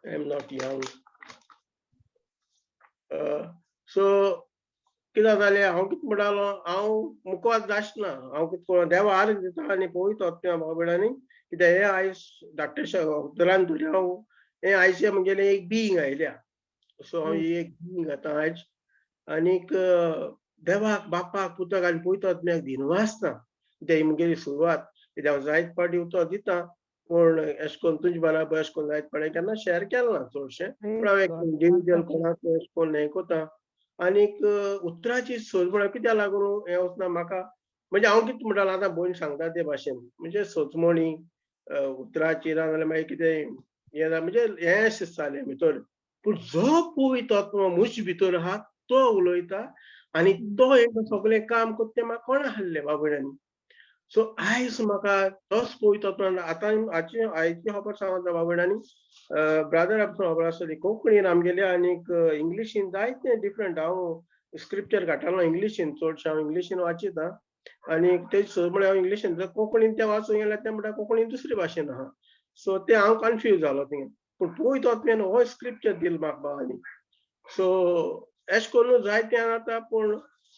I am not young. So कितें जालें, हांव कितें म्हणटालो, हांव मुखार जायना, हांव कितें करूं, देवा आर्ग दिता आनी पळयता त्या बाबड्यांनी कित्याक हें आयज धाकटे उतरान तरी हांव हें आयचें म्हगेलें एक बिंग आयल्या. सो हांव एक बिंग आतां आयज. आनीक देवाक, बापाक, पुताक आनी पवित्र आत्म्याक दिनवासता. कित्याक ही म्हगेली सुरवात. कित्याक हांव जायत फावटी उतर दिता, पूण एशें करून तुजे बराबर एशें करून जायत फावटी केन्ना शेअर केलें ना चडशें. पूण हांव एक इंडिविज्युअल कोणाक एशें करून हें करता. आनीक उतराची सोद म्हळ्यार कित्याक लागून हें वचना म्हाका, म्हणजे हांव कितें म्हणटालो आतां भयण सांगता ते भाशेन, म्हणजे सोचमणी उतराची ना जाल्यार मागीर कितें हें जालें, म्हणजे हें अशें जालें भितर. पूण जो पवित्र आत्मो म्हजे भितर आहा तो उलयता आनी तो हें सगळें काम करता तें म्हाका कोणा आहलें बाबड्यांनी. सो आयज म्हाका तोच पवित्र आत्मो आतां आयची खबर सांगता बाबड्यांनी. ब्रादर आमचो खबर आसतली कोंकणीन आमगेल्या आनीक इंग्लिशीन जायते डिफरंट. हांव स्क्रिप्चर काडटालो इंग्लिशीन, चडशें हांव इंग्लिशीन वाचिता आनी ते म्हळ्यार हांव इंग्लिशीन, कोंकणीन तें वाचूंक गेल्यार तें म्हणटा कोंकणीन दुसरे भाशेन आहा. सो तें हांव कन्फ्यूज जालो थिंगा. पूण पवित्र आत्म्यान हो स्क्रिप्चर दिल म्हाका बाबांनी. सो एशें करून जायतें आतां. पूण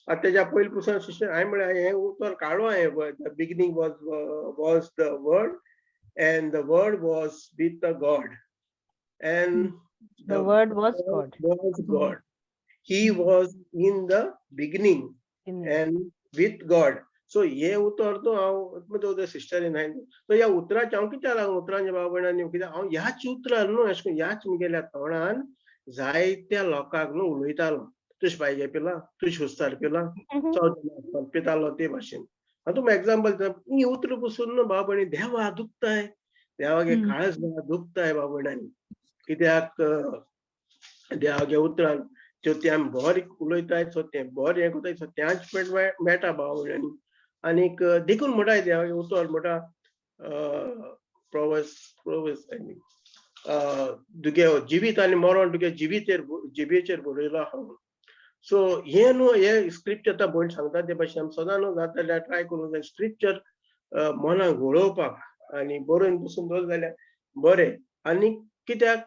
आतां तेज्या पयलीं पसून सिस्टर हांवें म्हळ्यार हें उतर काडलो हांवें, the beginning was the word and the word was with the God and the word was God. Was God. He was in the beginning and with God. So हे उतर तो हांव सिस्टरीन हांवें सो ह्या उतराचें हांव कित्याक लागून उतरांच्या बाबा कित्याक हांव ह्याच उतरान न्हू अशें करून ह्याच म्हगेल्या तोंडान जायत्या लोकांक न्हू उलयतालो. तुश पायगे पिला, तुश हुस्तार पिला, चवथ पितालो ते भाशेन. आतां तुमकां एग्जाम्पल दिता, ही उतरां पसून न्हू बाबा देवा दुखताय, देवागे काळज दुखताय बाबा. कित्याक देवागे उतरान त्यो ते आमी बरें उलयताय, सो तें बरें हें करताय, सो त्याच मेळटा बाबा. आनीक देखून म्हणटाय देवागे उतर म्हणटा प्रोवर्स प्रोवर्स I mean तुगे जिवीत आनी मरण तुगे जिवीतेर जिबेचेर बरयलो आहा. सो हें न्हू हे स्क्रिप्चर आतां भयण सांगता ते भाशेन आमी सदां न्हू जाता जाल्यार ट्राय करूंक जाय स्क्रिप्चर मनाक घोळोवपाक आनी बरोवन पसून दवरलें जाल्यार बरें. आनी कित्याक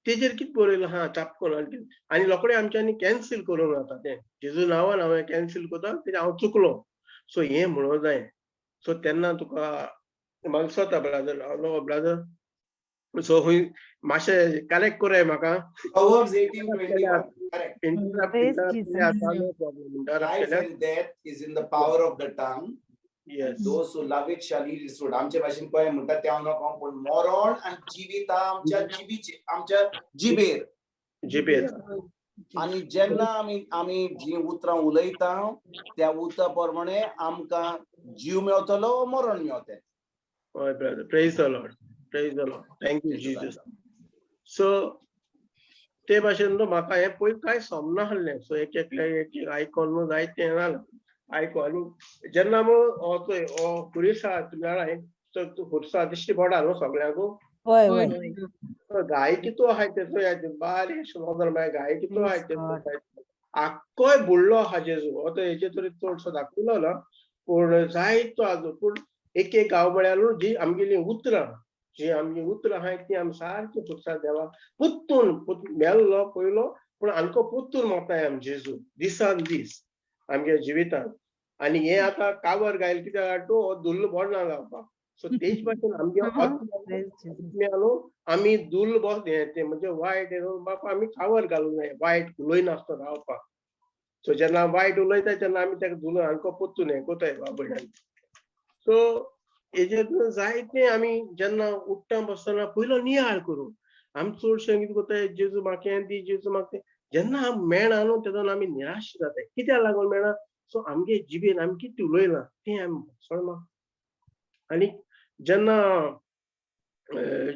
तेजेर कितें बरयलां आहा चापकोन आनी रोखडें आमच्यांनी कॅन्सील करूंक जाता तें. जेजू नांवान हांवें कॅन्सील करता कित्याक हांव चुकलो. सो हें म्हणूंक जाय. सो तेन्ना तुका म्हाका दिसता ब्रादर हांव ब्रादर सो खंय मातशें करेक्ट कराय म्हाका. Proverbs 18:21. Correct. Praise Jesus. Life and death is in the power of the tongue. Yes. Those who love it shall eat its fruit. आमचे भाशेन कोय म्हणटा तें हांव नको, पूण मरण आनी जिवीत आमच्या जिबीचे आमच्या जिबेर. जिबेर. आनी जेन्ना आमी आमी जी उतरां उलयता त्या उतरां प्रमाणे आमकां जीव मेवतलो मरण मेवतलें. हय brother, praise the Lord, praise the Lord, thank you Jesus. So ते भाशेन न्हू म्हाका हें पयलीं कांय समनासलें. सो एक एकले एक एक आयकोन न्हू जायतें जालें आयको. आनी जेन्ना मग हो चोय हो खुरीसा तुमी जाणा तो खुर्सा दिश्टी पडा न्हू सगळ्यांकू. हय हय. गाय कितू आहाय तेचो बारीक नदर मागीर गाय कितू आहाय तेचो आक्कोय बुडलो आहा जेजू. हो तो हेजे तरी चडसो दाखयलो ना, पूण जायतो आजू. पूण एक एक गांव म्हळ्यार न्हू जी आमगेली उतरां, जी आमची उतरां आहाय ती आमी सारकी खुर्सा देवाक पुत्तून मेल्लो पयलो, पूण आमकां पुत्तून मागताय आमी जेजू दिसान दीस आमगे जिवितान. आनी हें आतां कावर गायल कित्याक हाडटू हो धुल्ल बोडना जावपाक. सो तेच भाशेन आमगे आत्म्यानो आमी धुल्ल बस हें तें म्हणजे वायट बापा आमी कावर घालूंक जाय वायट उलयनासतना रावपाक. सो जेन्ना वायट उलयता तेन्ना आमी ताका धुल्ल आमकां पोत्तून हें कोताय बाबड्यान. सो हेजेर जायते आमी जेन्ना उठ्ठा बसतना पयलो नियाळ करूं. आमी चडशें कितें करताय, जेजू म्हाका हें दी, जेजू म्हाका तें. जेन्ना आमी मेळना न्हू तेन्ना आमी निराश जाताय. कित्याक लागून मेळना? सो आमगे जिबेन आमी कितें उलयलां तें आमी भोगसण. आनी जेन्ना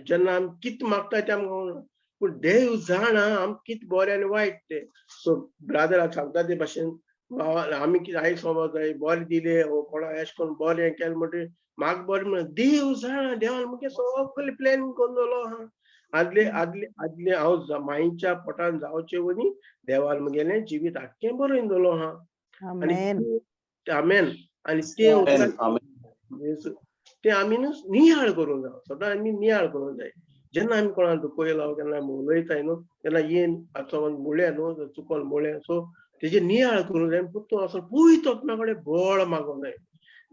जेन्ना आमी कितें मागता तें आमकां, पूण देव जाणा आमी कितें बरें आनी वायट तें. सो ब्रादराक सांगता ते भाशेन आमी कितें आयज समज जाय बरें दिलें वो कोणा एशें करून बरें केलें म्हणटकीर म्हाका बरें म्हण देव जाणा देवान मुगे सगळें प्लॅन करून दवरलो आहा. आदले आदले आदले हांव माईच्या पोटान जावचे वनी देवान मुगेलें जिवीत आख्खें बरोवन दवरलो आहा. आनी आमेन. आनी तें तें आमी न्हू नियाळ करूंक जाय, सदां आमी नियाळ करूंक जाय. जेन्ना आमी कोणाक दुखयला केन्ना आमी उलयताय न्हू तेन्ना येन आतां मुळ्या न्हू चुकोन मुळ्या, सो तेजेर नियाळ करूंक जाय. पुत्तून असो पवित्र आत्म्या कडेन बळ मागूंक जाय.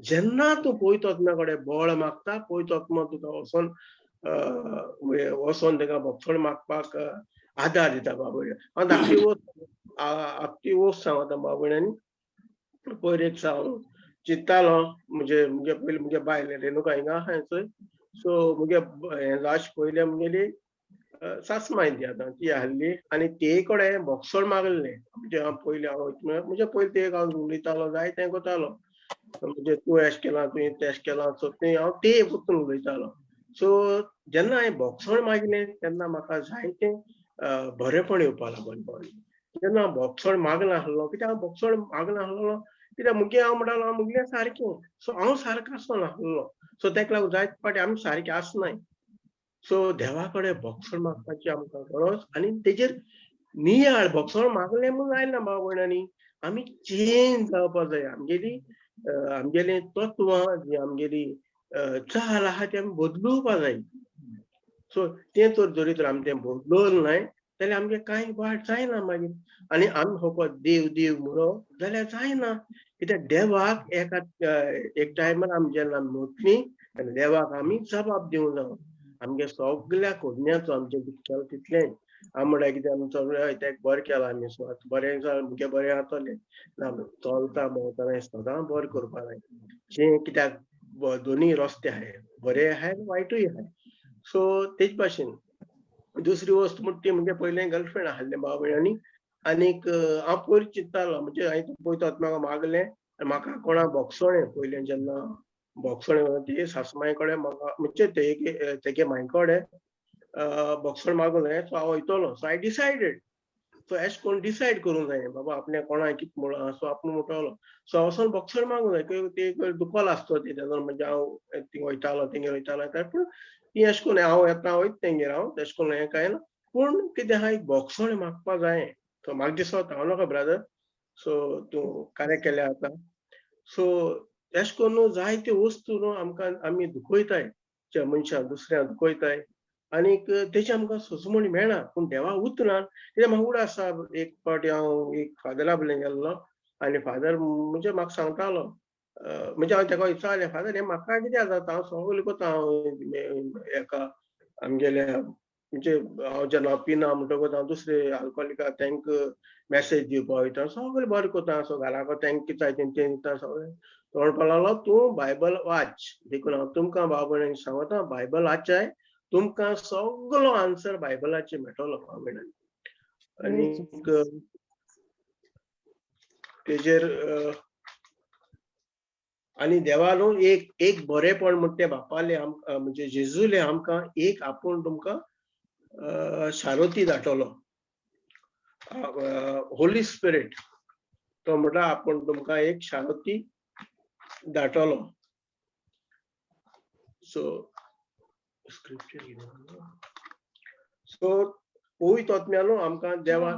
जेन्ना तूं पवित्र आत्म्या कडेन बळ मागता, पवित्र आत्मा तुका वचोन वचोन ताका भोगसण मागपाक आदार दिता बाबा. हांव धाकटी वस्त धाकटी वस्त सांगता बाबा. पयर एक हांव चिंत्तालो, म्हणजे मुगे पयलीं मुगे बायल रेणुका हिंगा आहा चोय, सो मुगे हें लास्ट पयलें मुगेली सासमाय ती आतां ती आहली आनी ते कडेन भोगसण मागलें. म्हणजे हांव पयलीं हांव म्हणजे पयलीं ते हांव उलयतालो जाय तें करतालो, म्हणजे तूं एश केलां, तुवें तेश केलां, सो तें हांव ते परतून उलयतालो. सो जेन्ना हांवें भोगसण मागलें तेन्ना म्हाका जायतें बरेंपण येवपा लागलें. जेन्ना हांव भोगसण मागना आसलो, कित्याक हांव भोगसण मागना आसलो, कित्याक मुगे हांव म्हणटालो हांव मुगलें सारकें, सो हांव सारको आसना आसलो. सो तेका लागून जायते फावटी आमी सारकें आसनाय. सो देवा कडेन भोगसण मागपाची आमकां गरज आनी तेजेर नियाळ. भोगसण मागलें म्हूण जायना भाव भयणांनी, आमी चेंज जावपा जाय. आमगेली आमगेली तत्वां जी आमगेली चाल आहा ती आमी बदलुपा जाय. सो तें तर जरी तर आमी तें बदलून नाय जाल्यार आमगें कांय वाट जायना मागीर. आनी आमी फकत देव देव म्हणप जाल्यार जायना, कित्याक देवाक एका एक टायमार आमी जेन्ना म्हटली तेन्ना देवाक आमी जबाब दिवंक जावो आमगे सगल्या कोडण्याचो, आमचें कितें केलां तितलें. हांव म्हणल्यार कितें आमी सगळें तेका बरें केलां आमी, सो आतां बरें जालें मुगे बरें जातलें ना, चलता भोंवतना सदां बरें करपा जाय. जें कित्याक दोनूय रस्ते आहाय, बरें आहाय वायटूय आहाय. सो तेच भाशेन दुसरी वस्त म्हणटा ती मुगे पयलें गर्लफ्रेंड आहलें भाव भयणांनी. आनीक हांव पयर चिंत्तालो, म्हणजे हांवें पयतो म्हाका मागलें म्हाका कोणा भोगसणें पयलें जेन्ना भोगसणें ती सासमाय कडेन म्हाका म्हणजे तेगे माय कडेन भोगसण मागलें. सो हांव वयतलो, सो I decided. सो एश कोण डिसायड करूंक जाय बाबा आपणें कोणाक कितें म्हणलां. सो आपूण म्हणटलो, सो हांव वचोन भोगसण मागूंक जाय. ती दुखोल आसतो ती तेन्ना, म्हणजे हांव थिंग वयतालो तेंगेर वयतालो, पूण ती एश कोन्न हांव येता वयता तेंगेर हांव तेश कोन्न हें कांय ना, पूण कितें आहा एक भोगसण मागपा जाय. सो म्हाका दिसता हांव नाका ब्रदर, सो तूं कार्य केलें आतां. सो तेश कोन्न जायत्यो वस्तू न्हू आमकां आमी दुखयताय, मनशां दुसऱ्यांक दुखयताय आनीक तेची आमकां सोजमणी मेळना. पूण देवा उतरान कित्याक म्हाका उड आसा, एक फावटी हांव एक फादरा बरें गेल्लो आनी फादर म्हणजे म्हाका सांगतालो, म्हणजे हांव तेका विचारलें, फादर हें म्हाका कित्याक जाता, हांव सगळें करता, हांव एका आमगेल्या म्हणजे हांव जेन्ना पिना म्हणटकूच हांव दुसरे आल्कोहोलिका तांकां मॅसेज दिवपा वयता, सगळें बरें करता, सो घराक तांकां कितें जाय तें दिता सगळें. तो म्हणपाक लागलो तूं बायबल वाच. देखून हांव तुमकां भाव भयणांनी सांगता, बायबल वाचाय, तुमकां सगळो आन्सर बायबलाचेर मेळटलो भाव भयणांनी. आनीक तेजेर आनी देवा न्हू एक एक बरेंपण म्हणटा तें बापालें आमकां म्हणजे जेजूलें आमकां एक आपूण तुमकां शारोती धाडटलो, होली स्पिरीट. तो म्हणटा आपूण तुमकां एक शारोती धाडटलो. सो स्क्रिप्चर सो पवित्र आत्म्या न्हू आमकां देवा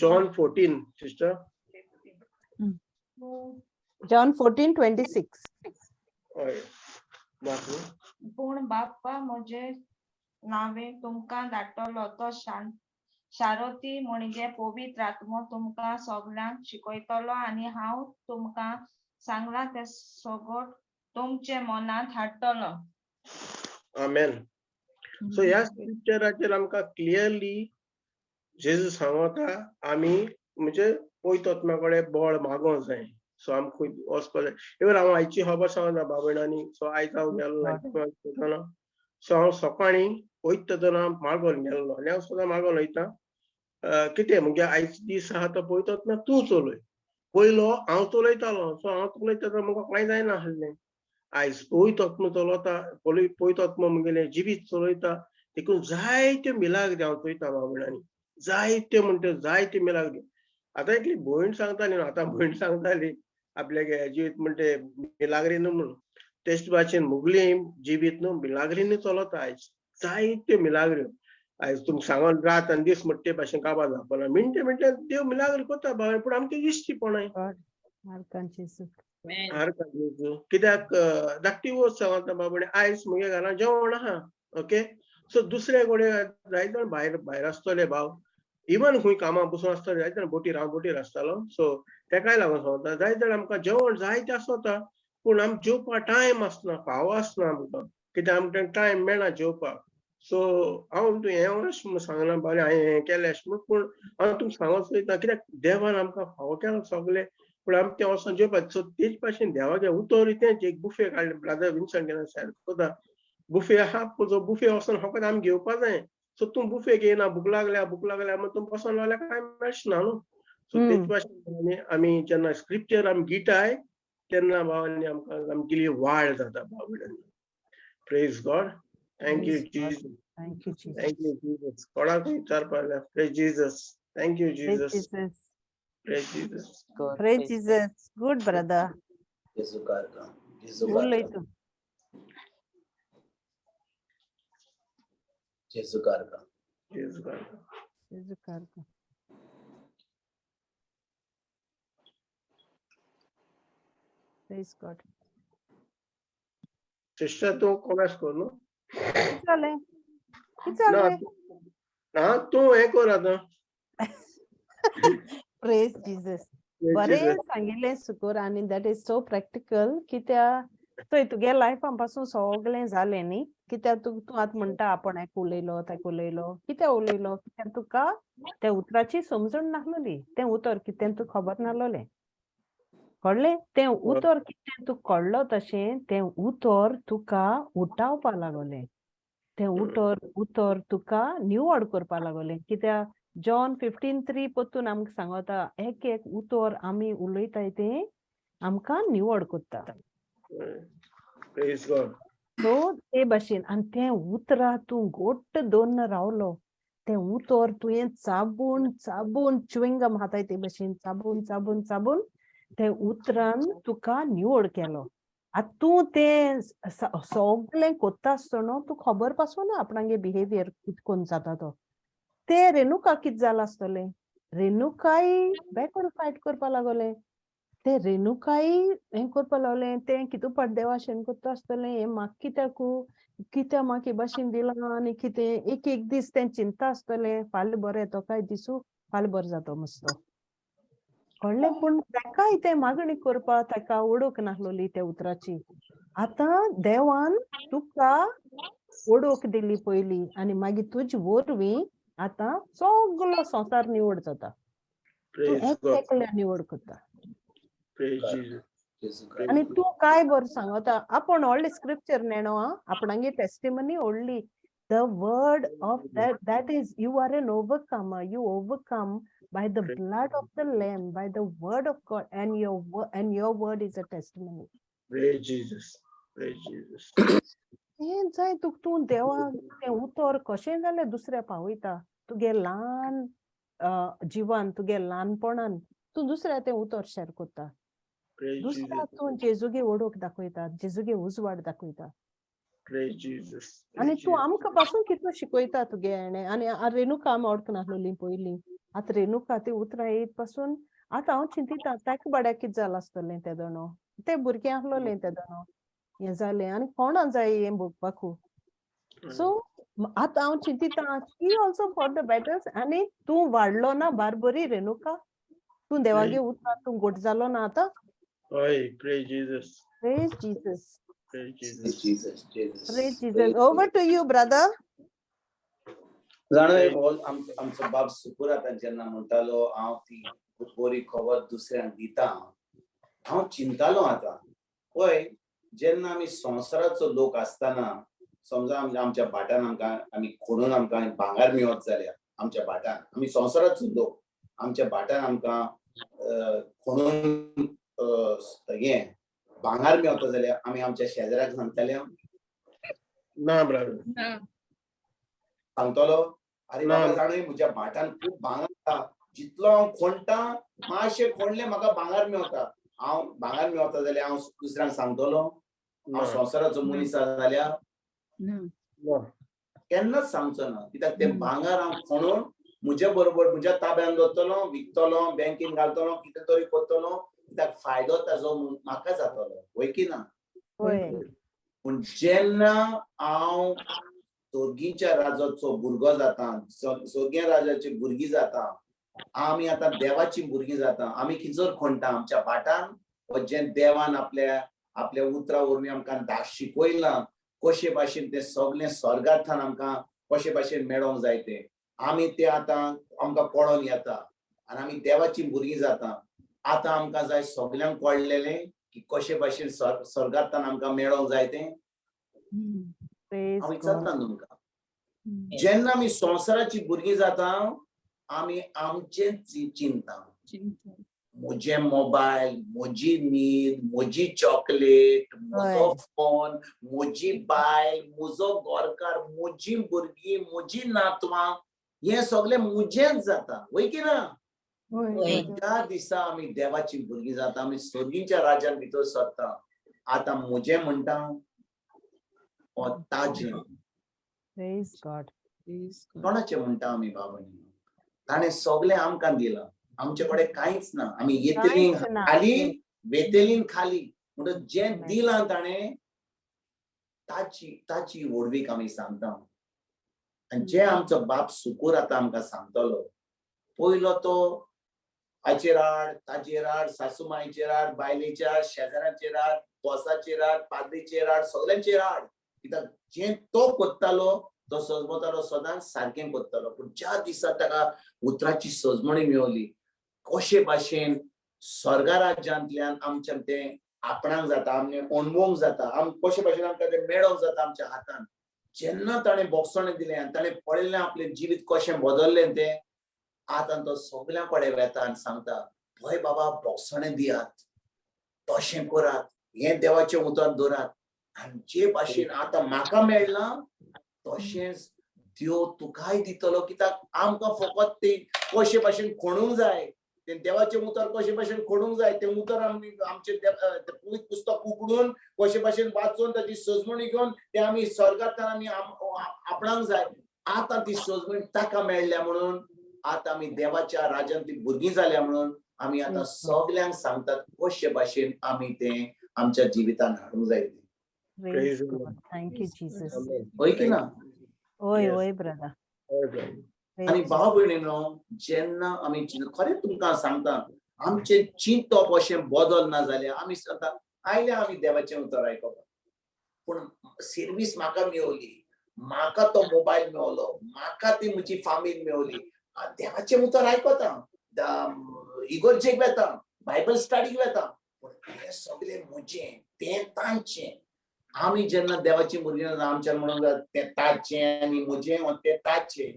John 14 sister, John 14:26. हय. पूण बाप्पा म्हजे नावे तुमकां धाडटलो तो शारोती म्हणजे पवित्र आत्मो तुमकां सगल्यांक शिकयतलो आनी हांव तुमकां सांगलां तें सगट तुमचे मनांत हाडटलो. आमेन. सो ह्या स्क्रिप्चराचेर आमकां क्लियरली जेजू सांगता आमी म्हणजे पवित्र आत्म्या कडेन बळ मागोंक जाय. सो आमकां खंय वचपा जाय. इवन हांव आयची खबर सांगता भाव भयणांनी. सो आयज हांव गेल्लो, सो हांव सकाळीं वयता तेन्ना मागोन गेल्लो आनी हांव सदां मागोन वयता, कितें म्हणजे आयज दीस आहा तो पवित्र आत्म्या तूं चलय. पयलो हांव चलयतालो, सो हांव चलयता तेन्ना म्हाका कांय जायना आसलें. आयज पवित्र आत्मा चलता, पवित्र आत्मा मुगेलें जिवीत चलयता, देखून जायत्यो मिलाग्री हांव चोयता भाव भयणांनी, जायत्यो म्हणटा जायत्यो मिलाग्री. आतां एकली भयण सांगताली, आतां भयण सांगताली आपल्याक जिवीत म्हणटे मिलाग्री न्हू म्हणून, तेच भाशेन मुगली जिवीत न्हू मिलाग्रीनी चलता आयज, जायत्यो मिलाग्री. आयज तुमकां सांगोन रात आनी दीस म्हणटे भाशेन काबार जावपाना, मिनटे मिनटे देव मिलाग्री करता भाव, पूण आमकां दिश्टी पडनाय. कित्याक धाकटी वस्त सांगता बाबा, आयज मुगे घरान जेवण आहा, ओके. सो दुसरे कडेन जायते जाण भायर भायर आसतले भाव, इवन खंय कामां बसून आसता जायते जाण बोटीर, हांव बोटीर आसतालो, सो तेकाय लागून सांगता, जायते जाण आमकां जेवण जायतें आसता पूण आमकां जेवपा टायम आसना, फावो आसना आमकां, कित्याक आमकां टायम मेळना जेवपाक. सो हांव तूं हें अशें म्हूण सांगना बाबा हांवें हें केलें अशें म्हूण, पूण हांव तुमकां सांगूंक सोदता कित्याक देवान आमकां फावो केलो सगळें, पूण आमी तें वचोन जेवपाक. सो तेच भाशेन देवाचें उतर तेंच एक बुफे काडलें ब्रदर विन्सन केन्ना शेअर करता, बुफे आहा, जो बुफे वचोन फकत आमी घेवपा जाय. सो तूं बुफे घेयना, भूक लागल्या भूक लागल्या म्हण तूं बसोन रावल्यार कांय मेळचें ना न्हू. सो तेच भाशेन आमी जेन्ना स्क्रिप्चर आमी गिटाय तेन्ना भावांनी आमकां आमगेली वाड जाता भाव. Praise God. Thank you Jesus. Thank you Jesus. Thank you Jesus. कोणाकूय विचारपा जाल्यार praise Jesus. Thank you Jesus. Praise Jesus. Praise Jesus. Good brother. जेजू उलय तूं. जेजू कारका. जेजू कारका. जेजू कारका. Praise God. Sister तूं कॉमेंट्स कर न्हू. कितें जालें? कितें जालें? ना तूं हें कर आतां. Praise Jesus. बरें सांगिल्लें सुकूर आनी that is so practical. कित्याक चोय तुगे लायफान पासून सगळें जालें न्ही, कित्याक तूं तूं आतां म्हणटा आपूण हेका उलयलो ताका उलयलो, कित्याक उलयलो? कित्याक तुका त्या उतराची समजण नासलोली, तें उतर कितें तुका खबर नासलोलें, कळ्ळें? तें उतर कितें तुका कळ्ळो तशें तें उतर तुका उठावपा लागलें, तें उतर उतर तुका निवड करपा लागलें. कित्याक जॉन 15:3 परतून आमकां सांगता एक एक उतर आमी उलयताय तें आमकां निवड करता. Praise God. सो ते भाशेन आनी तें उतरा तूं गोट्ट दवरून रावलो, तें उतर तुवें चाबून चाबून च्युइंगम खाताय ते भाशेन चाबून चाबून चाबून तें उतरान तुका निवड केलो. आतां तूं तें सगळें कोत्ता आसतना तूं खबर पासून ना आपणागे बिहेवियर कितकोन जाता तो. ते रेणुका कितें जालां आसतलें, रेणुकाय बॅकवर्ड फायट करपा लागलें, ते रेणुकाय हें करपा लागलें, तें कितू पाट देवाशेन करता आसतलें, हें म्हाका कित्याकू कित्याक म्हाका हे भाशेन दिलां आनी कितें एक एक दीस तें चिंता आसतलें, फाल्यां बरें तो काय दिसूं फाल्यां बरो जातो मस्तो, कळ्ळें? पूण ताकाय तें मागणी करपा ताका ओडूंक नासलोली त्या उतराची. आतां देवान तुका ओडूंक दिली पयली आनी मागीर तुजे वरवीं आतां सगलो संवसार निवड जाता, तूं एक एकल्या निवड करता. आनी तूं काय बरें सांगता आपूण व्हडलें स्क्रिप्चर नेणो आं, आपणागे टेस्टिमनी व्हडली. The word of that, that is, you are an overcomer, you overcome by the blood of the lamb, by the word of God, and your word is a testimony. Praise Jesus. Praise Jesus. हें जाय तुका, तूं देवाक तें उतर कशें जाल्यार दुसऱ्या पावयता, तुगे ल्हान जिवान तुगे ल्हानपणान तूं दुसऱ्या तें उतर शेअर करता, दुसऱ्या तूं जेजूगे ओडूक दाखयता, जेजूगे उजवाड दाखयता. आनी तूं आमकां पासून कितलो शिकयता तुगे हेणें. आनी रेणुका आमी वळखनासलोली पयलीं, आतां रेणुका ती उतरां येयत पासून आतां हांव चिंतिता ताका बाड्याक कितें जालां आसतलें तेदोणो, ते भुरगें आसलोलें तेदोणो हें जालें आनी कोणा जाय हें भोगपाकू. सो आतां हांव चिंतिता she also for the battles. आनी तूं वाडलो ना बारबरी रेणुका, तूं देवागे उतरां तूं गोट जालो ना आतां. Praise Jesus. Praise Jesus. Praise Jesus. Jesus, Jesus. Praise Jesus. Over to you, brother. जाणा आमचो बाब सुकूर आतां जेन्ना म्हणटालो हांव ती बरी खबर दुसऱ्यांक दिता, हांव चिंतालो आतां पळय जेन्ना आमी संवसाराचो लोक आसतना समजा आमच्या भाटान आमकां आमी खोणून आमकां भांगर मेळत जाल्यार आमच्या भाटान आमी संवसाराचो लोक आमच्या भाटान आमकां खोणून हें भांगर मेळता जाल्यार आमी आमच्या शेजाऱ्याक सांगतले ना ब्रदर, सांगतलो अरे बाबा जाणूय म्हज्या भाटान खूब भांगर आसा, जितलो हांव खोणटा मातशें खोणलें म्हाका भांगर मेळता, हांव भांगर मेळता जाल्यार हांव दुसऱ्यांक सांगतलो हांव संवसाराचो मनीस आसा जाल्यार केन्नाच सांगचो ना, कित्याक तें भांगर हांव खोणून म्हज्या बरोबर म्हज्या ताब्यान दवरतलो, विकतलो, बँकेन घालतलो, कितें तरी करतलो, कित्याक फायदो ताजो म्हाका जातलो, वय की ना? पूण जेन्ना हांव सोर्गीच्या राजाचो भुरगो जाता, सोर्गे राजाची भुरगीं जाता. आमी आतां देवाची भुरगीं जाता. आमी किजोर खोणटा आमच्या भाटान व जें देवान आपल्या आपल्या उतरा वरवीं आमकां शिकयलां कशे भाशेन तें सगळें स्वर्गांतल्यान आमकां कशे भाशेन मेळोंक जाय तें आमी तें आतां आमकां कळोन येता आनी आमी देवाची भुरगीं जाता. आतां आमकां जाय सगल्यांक कळ्ळेलें की कशे भाशेन स्वर्गांतल्यान आमकां मेळोंक जाय तें. हांव विचारता तुमकां, जेन्ना आमी संवसाराची भुरगीं जाता आमी आमचेंच चिंता, म्हजें मोबायल, म्हजी न्हीद, म्हजी चॉकलेट, म्हजो फोन, म्हजी बायल, म्हजो गोरकार, म्हजी भुरगीं, म्हजी नातवां, हें सगळें म्हजेंच जाता, वय की ना? त्या दिसा आमी देवाची भुरगीं जाता, आमी सोर्गीच्या राज्यान भितर सरता. आतां म्हजें म्हणटा ओ ताजें. कोणाचें म्हणटा आमी बाबा? ताणें सगळें आमकां दिलां, आमचे कडेन कांयच ना. आमी येतली खाली, वेतली खाली, म्हणटच जें दिलां ताणें ताची ताची व्हडवीक आमी सांगता. आनी जे आमचो बाप सुकूर आतां आमकां सांगतलो, पयलो तो हाचेर आड, ताचेर आड, सासू मायचेर आड, बायलेचेर आड, शेजाऱ्यांचेर आड, बॉसाचेर आड, पाद्रीचेर आड, सगल्यांचेर आड. कित्याक जें तो करतालो तो सजमतालो, सदांच सारकें करतालो. पूण ज्या दिसा ताका उतराची सजमणी मेवली, कशे भाशेन स्वर्गा राज्यांतल्यान आमच्या तें आपणाक जाता, आमचें अणभवंक जाता, आम कशे भाशेन आमकां तें मेळोंक जाता आमच्या हातान. जेन्ना ताणें बोगसणें दिलें आनी ताणें पळयलें आपलें जिवीत कशें बदल्लें तें, आतां तो सगल्यां कडेन वेता आनी सांगता, भय बाबा बोगसणें दियात, तशें करात, हें देवाचें उतर दवरात, आनी जे भाशेन आतां म्हाका मेळ्ळां तशेंच देव तुकाय दितलो. कित्याक आमकां फकत ते कशे भाशेन खणूंक जाय, तें देवाचें उतर कशे भाशेन खणूंक जाय, तें उतर आमी आमचें पवित्र पुस्तक उगडून कशे भाशेन वाचून ताची सजमणी घेवन तें आमी स्वर्गांतल्यान आमी आपणाक जाय. आतां ती सजमणी ताका मेळ्ळ्या म्हणून आतां आमी देवाच्या राज्यांत ती भुरगीं जाल्या म्हणून आमी आतां सगल्यांक सांगतात कशे भाशेन आमी तें आमच्या जिवितान हाडूंक जाय. Thank you Jesus. हय की ना? ओय ओय ब्रदर. आनी भाव भयणीनो, जेन्ना आमी खरें तुमकां सांगता, आमचें चिंतप अशें बदल ना जाल्यार आमी आतां आयल्या आमी देवाचें उतर आयकपाक, पूण सर्वीस म्हाका मेवली, म्हाका तो मोबायल मेवलो, म्हाका ती म्हजी फामील मेवली, देवाचें उतर आयकता, इगोर्जेक वेता, बायबल स्टडीक वेता, पूण हें सगळें म्हजें, तें तांचें. आमी जेन्ना देवाची भुरगीं आमच्या म्हणून तें ताचें आनी म्हजें तें ताचें,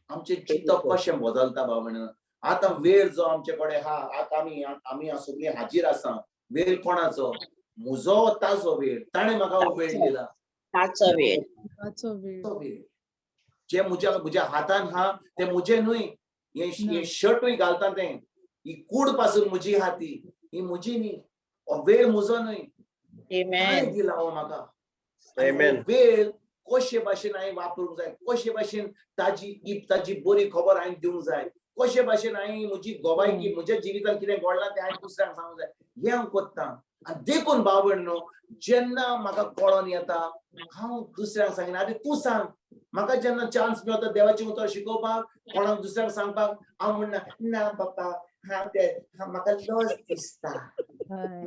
आमचें चिंतप कशें बदलता भाव भयणीनो. आतां वेळ जो आमचे कडेन आहा, आतां आमी आमी सगळीं हाजीर आसा, वेळ कोणाचो? म्हजो ताजो वेळ, ताणें म्हाका वेळ दिला, ताचो वेळ, वेळ जे म्हज्या म्हज्या हातान आहा तें म्हजें न्हय. हें शर्टूय घालता तें, ही कूड पासून म्हजी आहा ती, ही म्हजी न्ही. वेळ म्हजो न्हय, ताणें दिला हो म्हाका. वेळ कशे भाशेन हांवें वापरूंक जाय, कशे भाशेन ताजी ताजी बरी खबर हांवें दिवंक जाय, कशे भाशेन हांवें म्हजी गोवायकी म्हज्या जिवितांत कितें घडलां तें हांवें दुसऱ्यांक सांगूंक जाय, हें हांव करता. आनी देखून भाव भयणीनो, जेन्ना म्हाका कळोन येता हांव दुसऱ्यांक सांगिना, आरे तूं सांग म्हाका. जेन्ना चान्स मेळटा देवाचें उतर शिकोवपाक, कोणाक दुसऱ्यांक सांगपाक, हांव म्हणना ना बाबा, हांव ते म्हाका लज दिसता.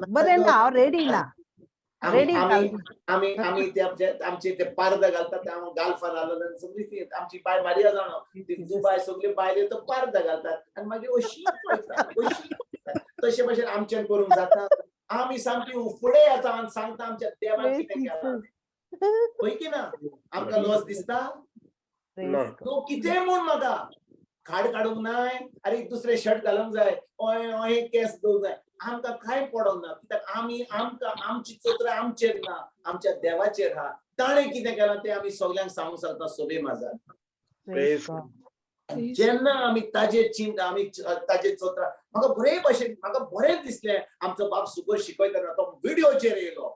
बरें ना, हांव रेडी ना. आमी आमी ते आमचे ते पारदा घालतात, ते हांव गाल्फान आलो सगळी ती आमची बाय मारिया जाणो, ती दुबाय सगळी बायले तो पारदा घालतात आनी मागीर अशी अशी तशे भाशेन आमच्यान करूंक जाता. आमी सामकी फुडें येता आनी सांगता आमच्या देवान कितें केलां, हय की ना? आमकां लज दिसता? तूं कितें म्हूण म्हाका खाड काडूंक नाय, आरे दुसरें शर्ट घालूंक जाय, ओय केंस दवरूंक जाय, आमकां कांय पडोंक ना. कित्याक आमी आमकां आमची चोत्र आमचेर ना, आमच्या देवाचेर आहा. ताणें कितें केलां तें आमी सगल्यांक सांगूंक शकता सोबे माजार. जेन्ना आमी ताजेर चिंता, आमी ताजेर चोत्र, म्हाका बरे भाशेन म्हाका बरें दिसलें आमचो बाप सुकोर शिकयतना तो व्हिडियोचेर येयलो,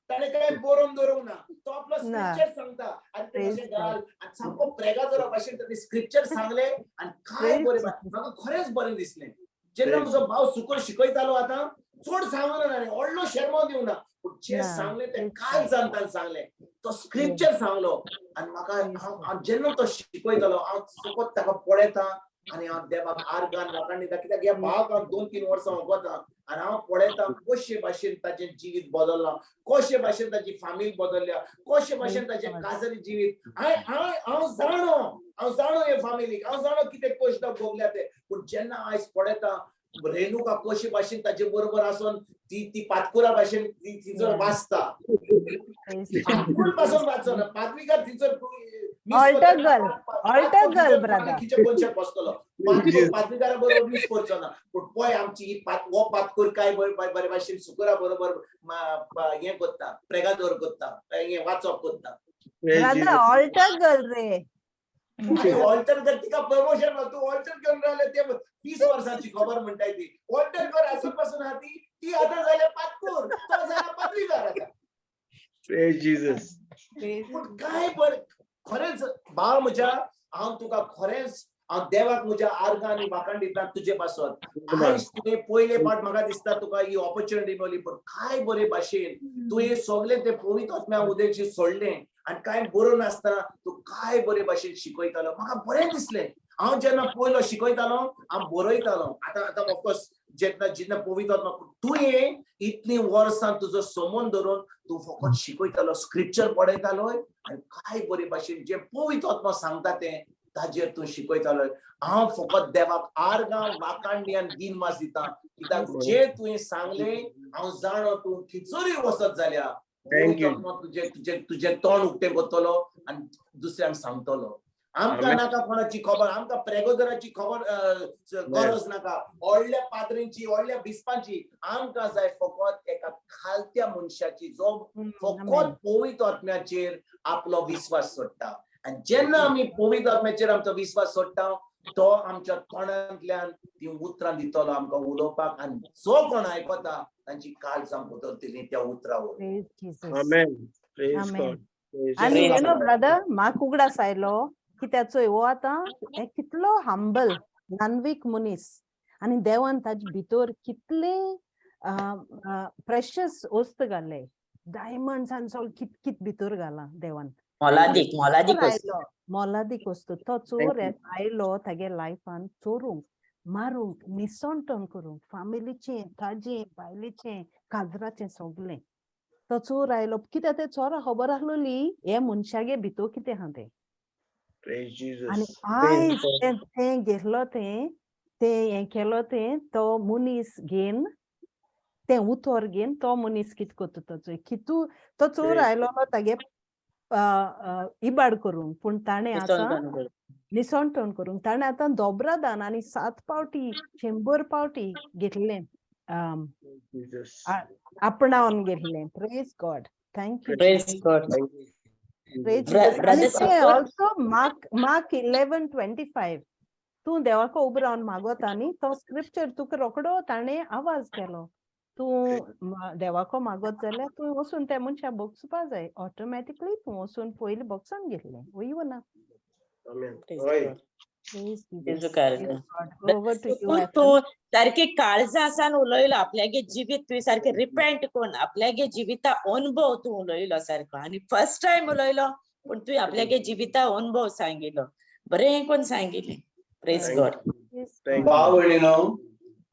ताणें कांय बरोवन दवरूंक ना, तो आपलो स्क्रिप्चर सांगता आनी ते अशें घाल आनी सामको प्रेगाजोरा भाशेन ताणें स्क्रिप्चर सांगलें आनी काय बरें, म्हाका खरेंच बरें दिसलें. जेन्ना म्हजो भाव सुकोर शिकयतालो, आतां चड सांगना ताणें, व्हडलो शेरमो दिवना, पूण जें सांगलें तें कांय जाण ताणें सांगलें. तो स्क्रिप्चर सांगलो आनी म्हाका हांव जेन्ना तो शिकयतालो, हांव फकत ताका पळयता आनी हांव देवाक आर्गान वाखाण दिता, कित्याक ह्या भावाक हांव 2-3 वर्सां वता आनी हांव पळयता कशे भाशेन ताचें जिवीत बदल्लां, कशे भाशेन ताची फामील बदल्ल्या, कशे भाशेन ताचें काजरी जिवीत. हांव जाणो, हांव जाणो हे फामिलीक, हांव जाणो कितें कश्ट भोगल्या ते. पूण जेन्ना आयज पळयता रेणुका कशे भाशेन ताचे बरोबर आसून ती ती पातकुरा भाशेन ती थिंचर वाचता, पातकूर पासून वाचना, पादविगार थिंचर Altar girl, altar girl, brother. खिचे कोनशाक बसतलो, पातकूर पादविगारा बरोबर मीस करचो ना. पूण पळय आमची ही हो पातकूर काय बरे भाशेन सुकुरा बरोबर हें करता, प्रेगादोर करता, हें वाचप करता. ब्रदर, ऑल्टर गर्ल रे. ऑल्टर कर, तिका प्रमोशन, तूं ऑल्टर घेवन रावले ते 30 वर्सांची खबर म्हणटाय ती. ऑल्टर कर आसून पासून आहा ती, ती आतां जाल्या पातकूर, तो जाला पादविगार आतां. Praise Jesus. पूण काय बरें, खरेंच भाव म्हज्या, हांव तुका खरेंच हांव देवाक म्हज्या आर्गां आनी वाखाण दिता तुजे पासत. आयज तुवें पयले फावट म्हाका दिसता तुका ही ऑपॉर्च्युनिटी मेवली, पूण काय बरे भाशेन तुवें सगळें तें पवित्र आत्म्या उदेशी सोडलें आनी कांय बरोवन नासतना तूं काय बरे भाशेन शिकयतालो. म्हाका बरें दिसलें. हांव जेन्ना पयलो शिकयतालो हांव बरयतालो. आतां आतां ऑफकोर्स जेन्ना जेन्ना पवित्र आत्मा, तुवें इतलीं वर्सां तुजो समन धरून तूं फकत शिकयतालो, स्क्रिप्चर पळयतालो आनी काय बरे भाशेन जें पवित्र आत्मा सांगता तें ताजेर तूं शिकयतालो. हांव फकत देवाक आर्गां वाखाण आनी दिनवास दिता, कित्याक जें तुवें सांगलें हांव जाणो तूं खंयसरूय वचत जाल्यार Thank you. तुजें तुजें तुजें तोंड उक्तें करतलो आनी दुसऱ्यांक सांगतलो. आमकां नाका कोणाची खबर, आमकां प्रेगोदराची खबर गरज नाका, व्हडल्या पाद्रींची, व्हडल्या बिस्पांची. आमकां जाय फकत एका खालत्या मनशाची जो फकत पवित्र आत्म्याचेर आपलो विस्वास सोडटा. आनी जेन्ना आमी पवित्र आत्म्याचेर आमचो विस्वास सोडटा तो आमच्या तोंडांतल्यान ती उतरां दितलो आमकां उलोवपाक, आनी जो कोण आयकता तांची काळजां बदलतली त्या उतरां वरवीं. Praise Jesus. Amen. Praise Amen. God. Praise आनी Jesus. You know brother, म्हाका उगडास आयलो कित्याचो हो आतां हे कितलो हंबल नानवीक मनीस आनी देवान ताजे भितर कितले प्रेशस वस्त घाले, डायमंड्स आनी सगळें कित कित भितर घालां देवान. मोलादीक मोलादीक चोर वस्तू. आयलो, मोलादीक वस्तू. तो चोर आयलो तागे लायफान चोरूंक, मारूंक, निसणटण करूंक, फामिलीचें, ताजें, बायलेचें, काजराचें सगळें. तो चोर आयलो कित्याक ते चोरा खबर आसलोली हे मनशागे भितर कितें आहा तें. Praise Jesus. आनी आयज तें तें घेतलो तें तें हें केलो तें तो मनीस घेवन तें उतर घेवन तो मनीस कित करता तो चोय कितू तो चोर Praise आयलोलो तागे इबाड करूंक, पूण ताणें आतां निसणटण करूंक ताणें आतां दोब्रादान आनी 7 पावटी 100 पावटी घेतलें, Jesus. आपणावन घेतलें. Praise God. Thank you. Praise God. Thank you. Praise Jesus. Brother आनी ते Sukur. Also Mark 11:25 तूं देवाको उबो रावन मागोता न्ही, तो स्क्रिप्चर तुका रोकडो ताणें आवाज केलो. तूं देवाको मागत जाल्यार तूं वचून त्या मनशा बोगसुपा जाय, ऑटोमॅटिकली तूं वचून पयलीं बोगसान घेतलें वय ना. Amen. Praise हय. God. Praise Jesus Jesus. कारण. Praise God. Over to you, Sukur, Ethel. तूं सारकी काळजा आसान उलयलो, आपल्यागे जिवीत तुवें सारकें रिपेंट कोन्न आपल्यागे जिविता अनुभव तूं उलयलो सारको, आनी फर्स्ट टायम उलयलो पूण तुवें आपल्यागे जिविता अनुभव सांगिलो, बरें कोन्न सांगिलें. Praise Thank God. Praise Thank God. भाव भयणीनो,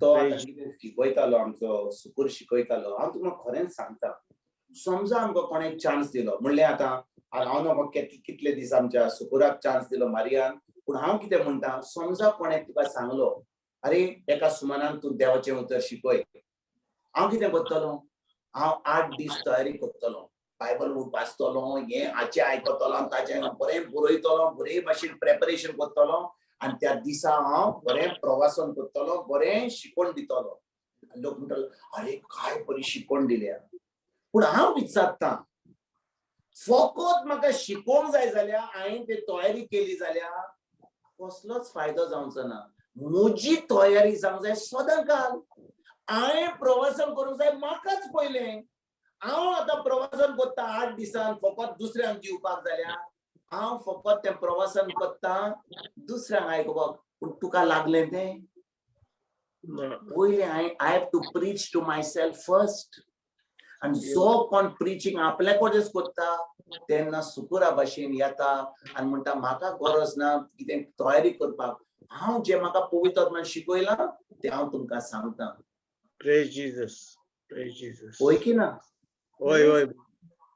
तो आतां Praise कितें शिकयतालो आमचो सुकूर शिकयतालो, हांव तुमकां खरेंच सांगता, समजा आमकां कोणें चान्स दिलो म्हणलें आतां हांव नको कितले दीस आमच्या सुकुराक चान्स दिलो मारियान, पूण हांव कितें म्हणटा, समजा कोणें तुका सांगलो अरे एका सुमानान तूं देवाचें उतर शिकय, हांव कितें करतलो, हांव 8 दीस तयारी करतलो, बायबल वाचतलो, हें हाचें आयकतलो आनी ताचें बरें बरयतलो, बरे भाशेन प्रेपरेशन करतलो आनी त्या दिसा हांव बरें प्रवासन करतलो, बरें शिकवण दितलो. आनी लोक म्हणटलो अरे काय बरी शिकवण दिल्या. पूण हांव विचारता, फकत म्हाका शिकोवंक जाय जाल्यार हांवें ते तयारी केली जाल्यार कसलोच फायदो जावचो ना. म्हजी तयारी जावंक जाय सदांकाल. हांवें प्रवासन करूंक जाय म्हाकाच पयलें. हांव आतां प्रवासन करता 8 दिसान फकत दुसऱ्यांक दिवपाक जाल्यार हांव फकत तें प्रवासन करता दुसऱ्यांक आयकुपाक, पूण तुका लागलें तें ना. पयलें I have to preach to myself first. आनी जो कोण प्रिचींग आपल्या कडेच करता तेन्ना सुकुरा भाशेन येता आनी म्हणटा म्हाका गरज ना कितें तयारी करपाक, हांव जें म्हाका पवित्र आत्म्यान शिकयलां तें हांव तुमकां सांगता. Praise Jesus. Praise Jesus. हय की ना? हय हय.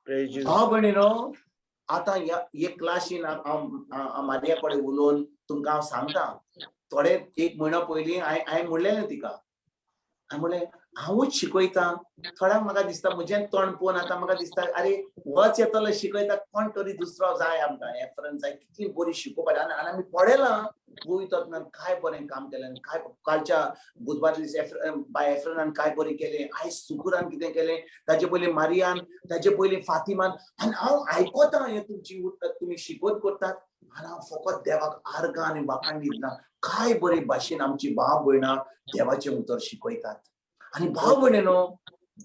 Praise Jesus. भाव भयणीनो, आतां ह्या हे क्लासीन हांव मारिया कडेन उलोवन तुमकां हांव सांगता, थोडे एक म्हयनो पयलीं हांवें म्हणलेलें तिका, हांवें म्हणलें हांवूच शिकयता. थोड्यांक म्हाका दिसता म्हजें तोंड पळोवन आतां म्हाका दिसता अरे होच येतलो शिकयता, कोण तरी दुसरो जाय आमकां, एफ्रन जाय, कितली बरी शिकोवपाची. आनी आमी पळयलां पवित्र आत्म्यान काय बरें काम केलें, काय कालच्या बुधवार दीस बाय एफ्रनान काय बरें केलें, आयज सुकुरान कितें केलें, ताजे पयलीं मारियान, ताजे पयलीं फातिमान. आनी हांव आयकता हें तुमची तुमी शिकवत करतात आनी हांव फकत देवाक आर्गां आनी वाखाण दितना काय बरे भाशेन आमची भाव भयणां देवाचें उतर शिकयतात. आनी भाव भयणीनो,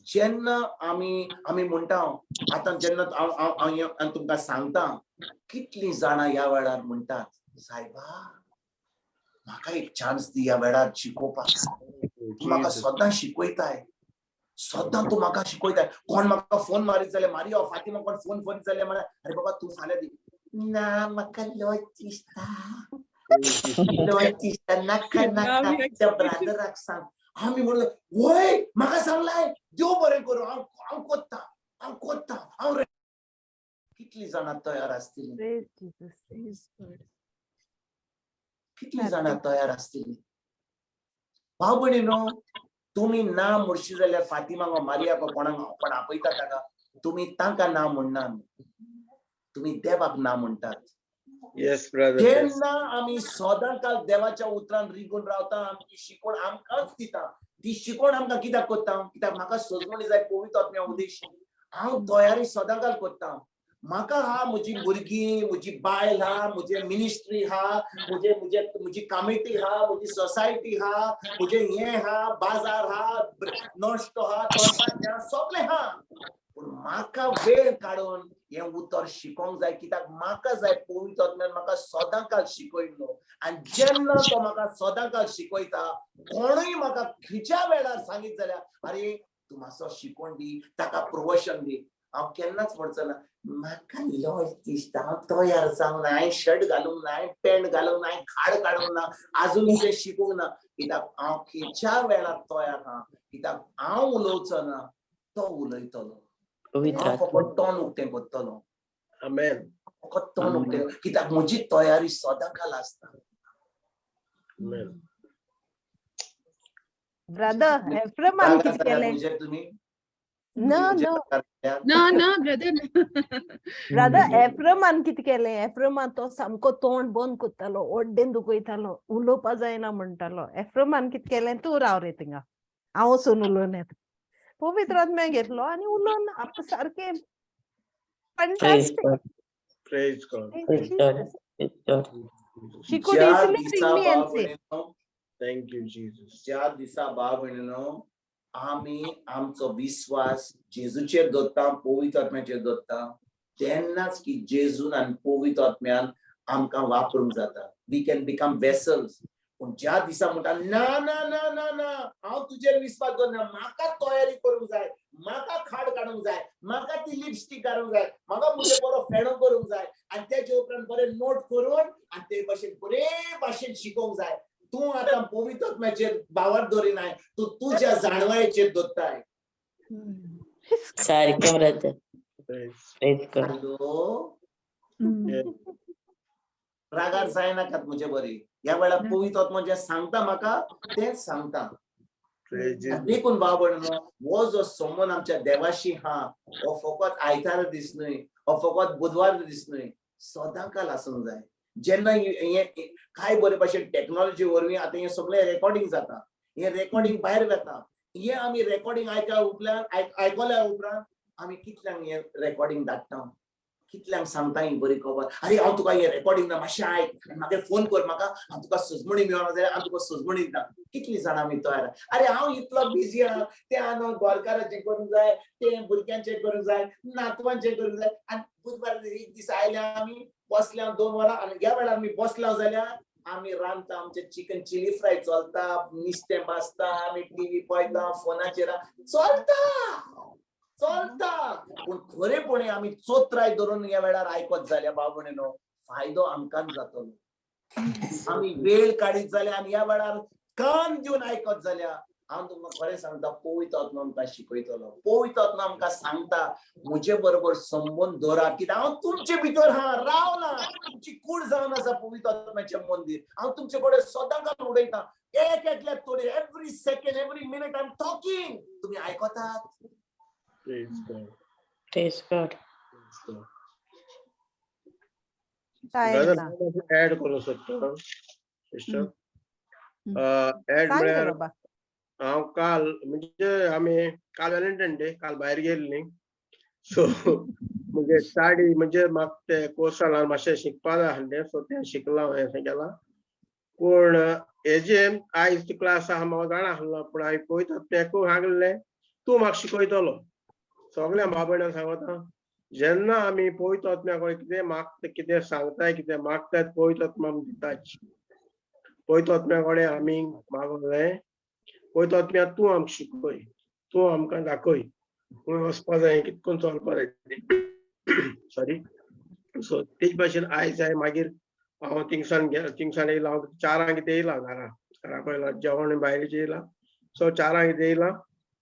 जेन्ना आमी आमी म्हणटा आतां जेन्ना हांव हांव तुमकां सांगता, कितलीं जाणां ह्या वेळार म्हणटात सायबा म्हाका एक चान्स दी ह्या वेळार शिकोवपाक, तूं म्हाका सदां शिकयताय, सदां तूं म्हाका शिकयताय. कोण म्हाका फोन मारीत जाल्यार मारिया फातिमा कोण फोन करीत जाल्यार म्हळ्यार अरे बाबा तूं फाल्यां दी ना, म्हाका लज दिसता, लज दिसता, नाका नाका त्या ब्रादराक सांग. आमी म्हणलें वय म्हाका सांगलाय देव बरें करूं, हांव हांव कोत्ता, हांव कोत्ता, हांव. कितलीं जाणां तयार आसतलीं? कितलीं जाणां तयार आसतलीं? भाव भयणीनो, तुमी ना म्हणशी जाल्यार फातिमाक मारियाक कोणाक कोण आपयता ताका तुमी तांकां ना म्हणना, तुमी देवाक ना म्हणटात. Yes, brother. जेन्ना आमी सदां काल देवाच्या उतरान रिगून रावता, आमची शिकवण आमकांच दिता. ती शिकवण आमकां कित्याक करता? कित्याक म्हाका सजवणी जाय पवित्र आत्म्या उद्देश. हांव तयारी सदां काल करता. म्हाका हा म्हजी भुरगीं, म्हजी बायल हा, म्हजे मिनिस्ट्री हा, म्हजे म्हजे म्हजी कामिटी हा, म्हजी सोसायटी हा, म्हजे हें हा, बाजार हा, नश्टो हा, तोंडपाचें हा, सगळें हा. पूण म्हाका वेळ काडून हें उतर शिकोंक जाय, कित्याक म्हाका जाय पवित्र आत्म्यान म्हाका सदां काल शिकयल्लो. आनी जेन्ना तो म्हाका सदां काल शिकयता, कोणूय म्हाका खंयच्या वेळार सांगीत जाल्यार अरे तूं मातसो शिकोवन दी, ताका प्रवचन दी, हांव केन्नाच म्हणचो ना म्हाका लज दिसता, हांव तयार जावंक ना, हांवें शर्ट घालूंक ना, हांवें पॅन्ट घालूंक ना, हांवें खाड काडूंक ना, आजून कितें शिकूंक ना. कित्याक हांव खंयच्या वेळार तयार आहा, कित्याक हांव उलोवचो ना, तो उलयतलो. हांव फकत तोंड उक्तें करतलो. Amen. फकत तोंड उक्तें, कित्याक म्हजी तयारी सदां काल आसता. Amen. Brother एफ्रमान कितें केलें? तुमी ना ना ना ना ब्रदर. ब्रदर एफ्रमान कितें केलें? एफ्रमान तो सामको तोंड बंद करतालो, ओड्डेन दुखयतालो, उलोवपा जायना म्हणटालो. एफ्रमान कितें केलें? तूं राव रे थिंगा, हांव वचून उलोवन येता. पवित्र आत्म्या घेतलो आनी उलोवन आप सारकें fantastic. Praise God. Praise Jesus. She could easily ring me and say, Thank you, Jesus. ज्या दिसा भाव भयणीनो आमी आमचो विस्वास जेजूचेर दवरता, पवित्र आत्म्याचेर दवरता, तेन्नाच की जेजून आनी पवित्र आत्म्यान आमकां वापरूंक जाता. We can become vessels. पूण ज्या दिसा म्हणटा ना ना ना ना ना हांव तुजेर विस्वास दवरना, म्हाका तयारी करूंक जाय, म्हाका खाड काडूंक जाय, म्हाका ती लिपस्टीक काडूंक जाय, म्हाका म्हजे बरो फेणो करूंक जाय, आनी तेजे उपरांत बरे नोट करून आनी ते भाशेन बरे भाशेन शिकोवंक जाय. तूं आतां पवित्र आत्म्याचेर भावार दवरिनाय, तूं तुज्या जाणवायेचेर दवरताय. सारकें brother. Praise. Hello, रागार जायनाकात म्हजे बरी. ह्या वेळार पवित्र आत्मो जें सांगता म्हाका तेंच सांगता. देखून भाव भयणीनो, हो जो संबंद आमच्या देवाशी हा, हो फकत आयतारा दीस न्हय, हो फकत बुधवार दीस न्हय, सदां काल आसूंक जाय. जेन्ना हें काय बरे भाशेन टॅक्नोलॉजी वरवीं आतां हें सगळें रेकॉर्डिंग जाता, हें रेकॉर्डिंग भायर वता. हें आमी रेकॉर्डिंग आयकल्या उपरांत आयकल्या उपरांत आमी कितल्यांक हें रेकॉर्डिंग धाडटा, कितल्यांक सांगता ही बरी खबर, अरे हांव तुका हें रेकॉर्डिंग ना मातशें आयक आनी म्हाका फोन कर, म्हाका हांव तुका सजमणी मेळना जाल्यार हांव तुका सजमणी दिता. कितलीं जाणां आमी तयार? अरे हांव इतलो बिजी आहा, तें हांव गोरकाराचें करूंक जाय, तें भुरग्यांचें करूंक जाय, नातवांचें करूंक जाय. आनी बुधवार एक दीस आयल्या आमी बसल्या 2 वरां, आनी ह्या वेळार आमी बसल्या जाल्यार आमी रांदता, आमचें चिकन चिली फ्राय चलता, नुस्तें भाजता, आमी टिवी पळयता, फोनाचेर चलता चलता. पूण खरेपणी आमी चोत्राय धरून ह्या वेळार आयकत जाल्यार भाव भयणीनो फायदो आमकांच जातलो. आमी वेळ काडीत जाल्यार आनी ह्या वेळार कान दिवन आयकत जाल्यार हांव तुमकां खरें सांगता, पवित्र आत्मा आमकां शिकयतलो. पवित्र आत्मा आमकां सांगता म्हजे बरोबर संबंद दवरात, कित्याक हांव तुमचे भितर हा रावला, तुमची कूड जावन आसा पवित्र आत्म्याचें मंदीर. हांव तुमचे कडेन सदांकाळ उलयतां, एक एकल्याक थोडी, every second every minute I am talking. तुमी आयकतात? Praise God. Praise God. Praise God. Time Brother, ना. ऍड करूंक सोदता सिस्टर. ऍड सांग रे म्हळ्यार बाबा. हांव काल म्हणजे आमी काल व्हॅलेंटायन डे, काल भायर गेल्ली. सो म्हणजे साडी म्हणजे म्हाका ते कोर्साक मातशें शिकपा जाय आसलें, सो तें शिकलां हांवें, अशें केलां. पूण हेजे आयज क्लास आहा म्हाका जाणा आसलो, पूण हांवें पळयता तें सांगलें तूं म्हाका शिकयतलो. सगळ्या भाव भयणांक सांगता, जेन्ना आमी पवित्र आत्म्या कडेन कितें मागता, कितें सांगताय, कितें मागतात, पवित्र आत्मा आमकां दिताच. पवित्र आत्म्या कडेन आमी मागलें, पवित्र आत्म्या तूं आमकां शिकय, तूं आमकां दाखय खंय वचपा जाय, कितें करून चलपा जाय. सॉरी. सो तेच भाशेन आयज हांवें मागीर हांव थिंगसान थिंगसान येयला, हांव 4 कितें येयला घरा, घरा पयला जेवण भायर येयला. सो 4 कितें येयला,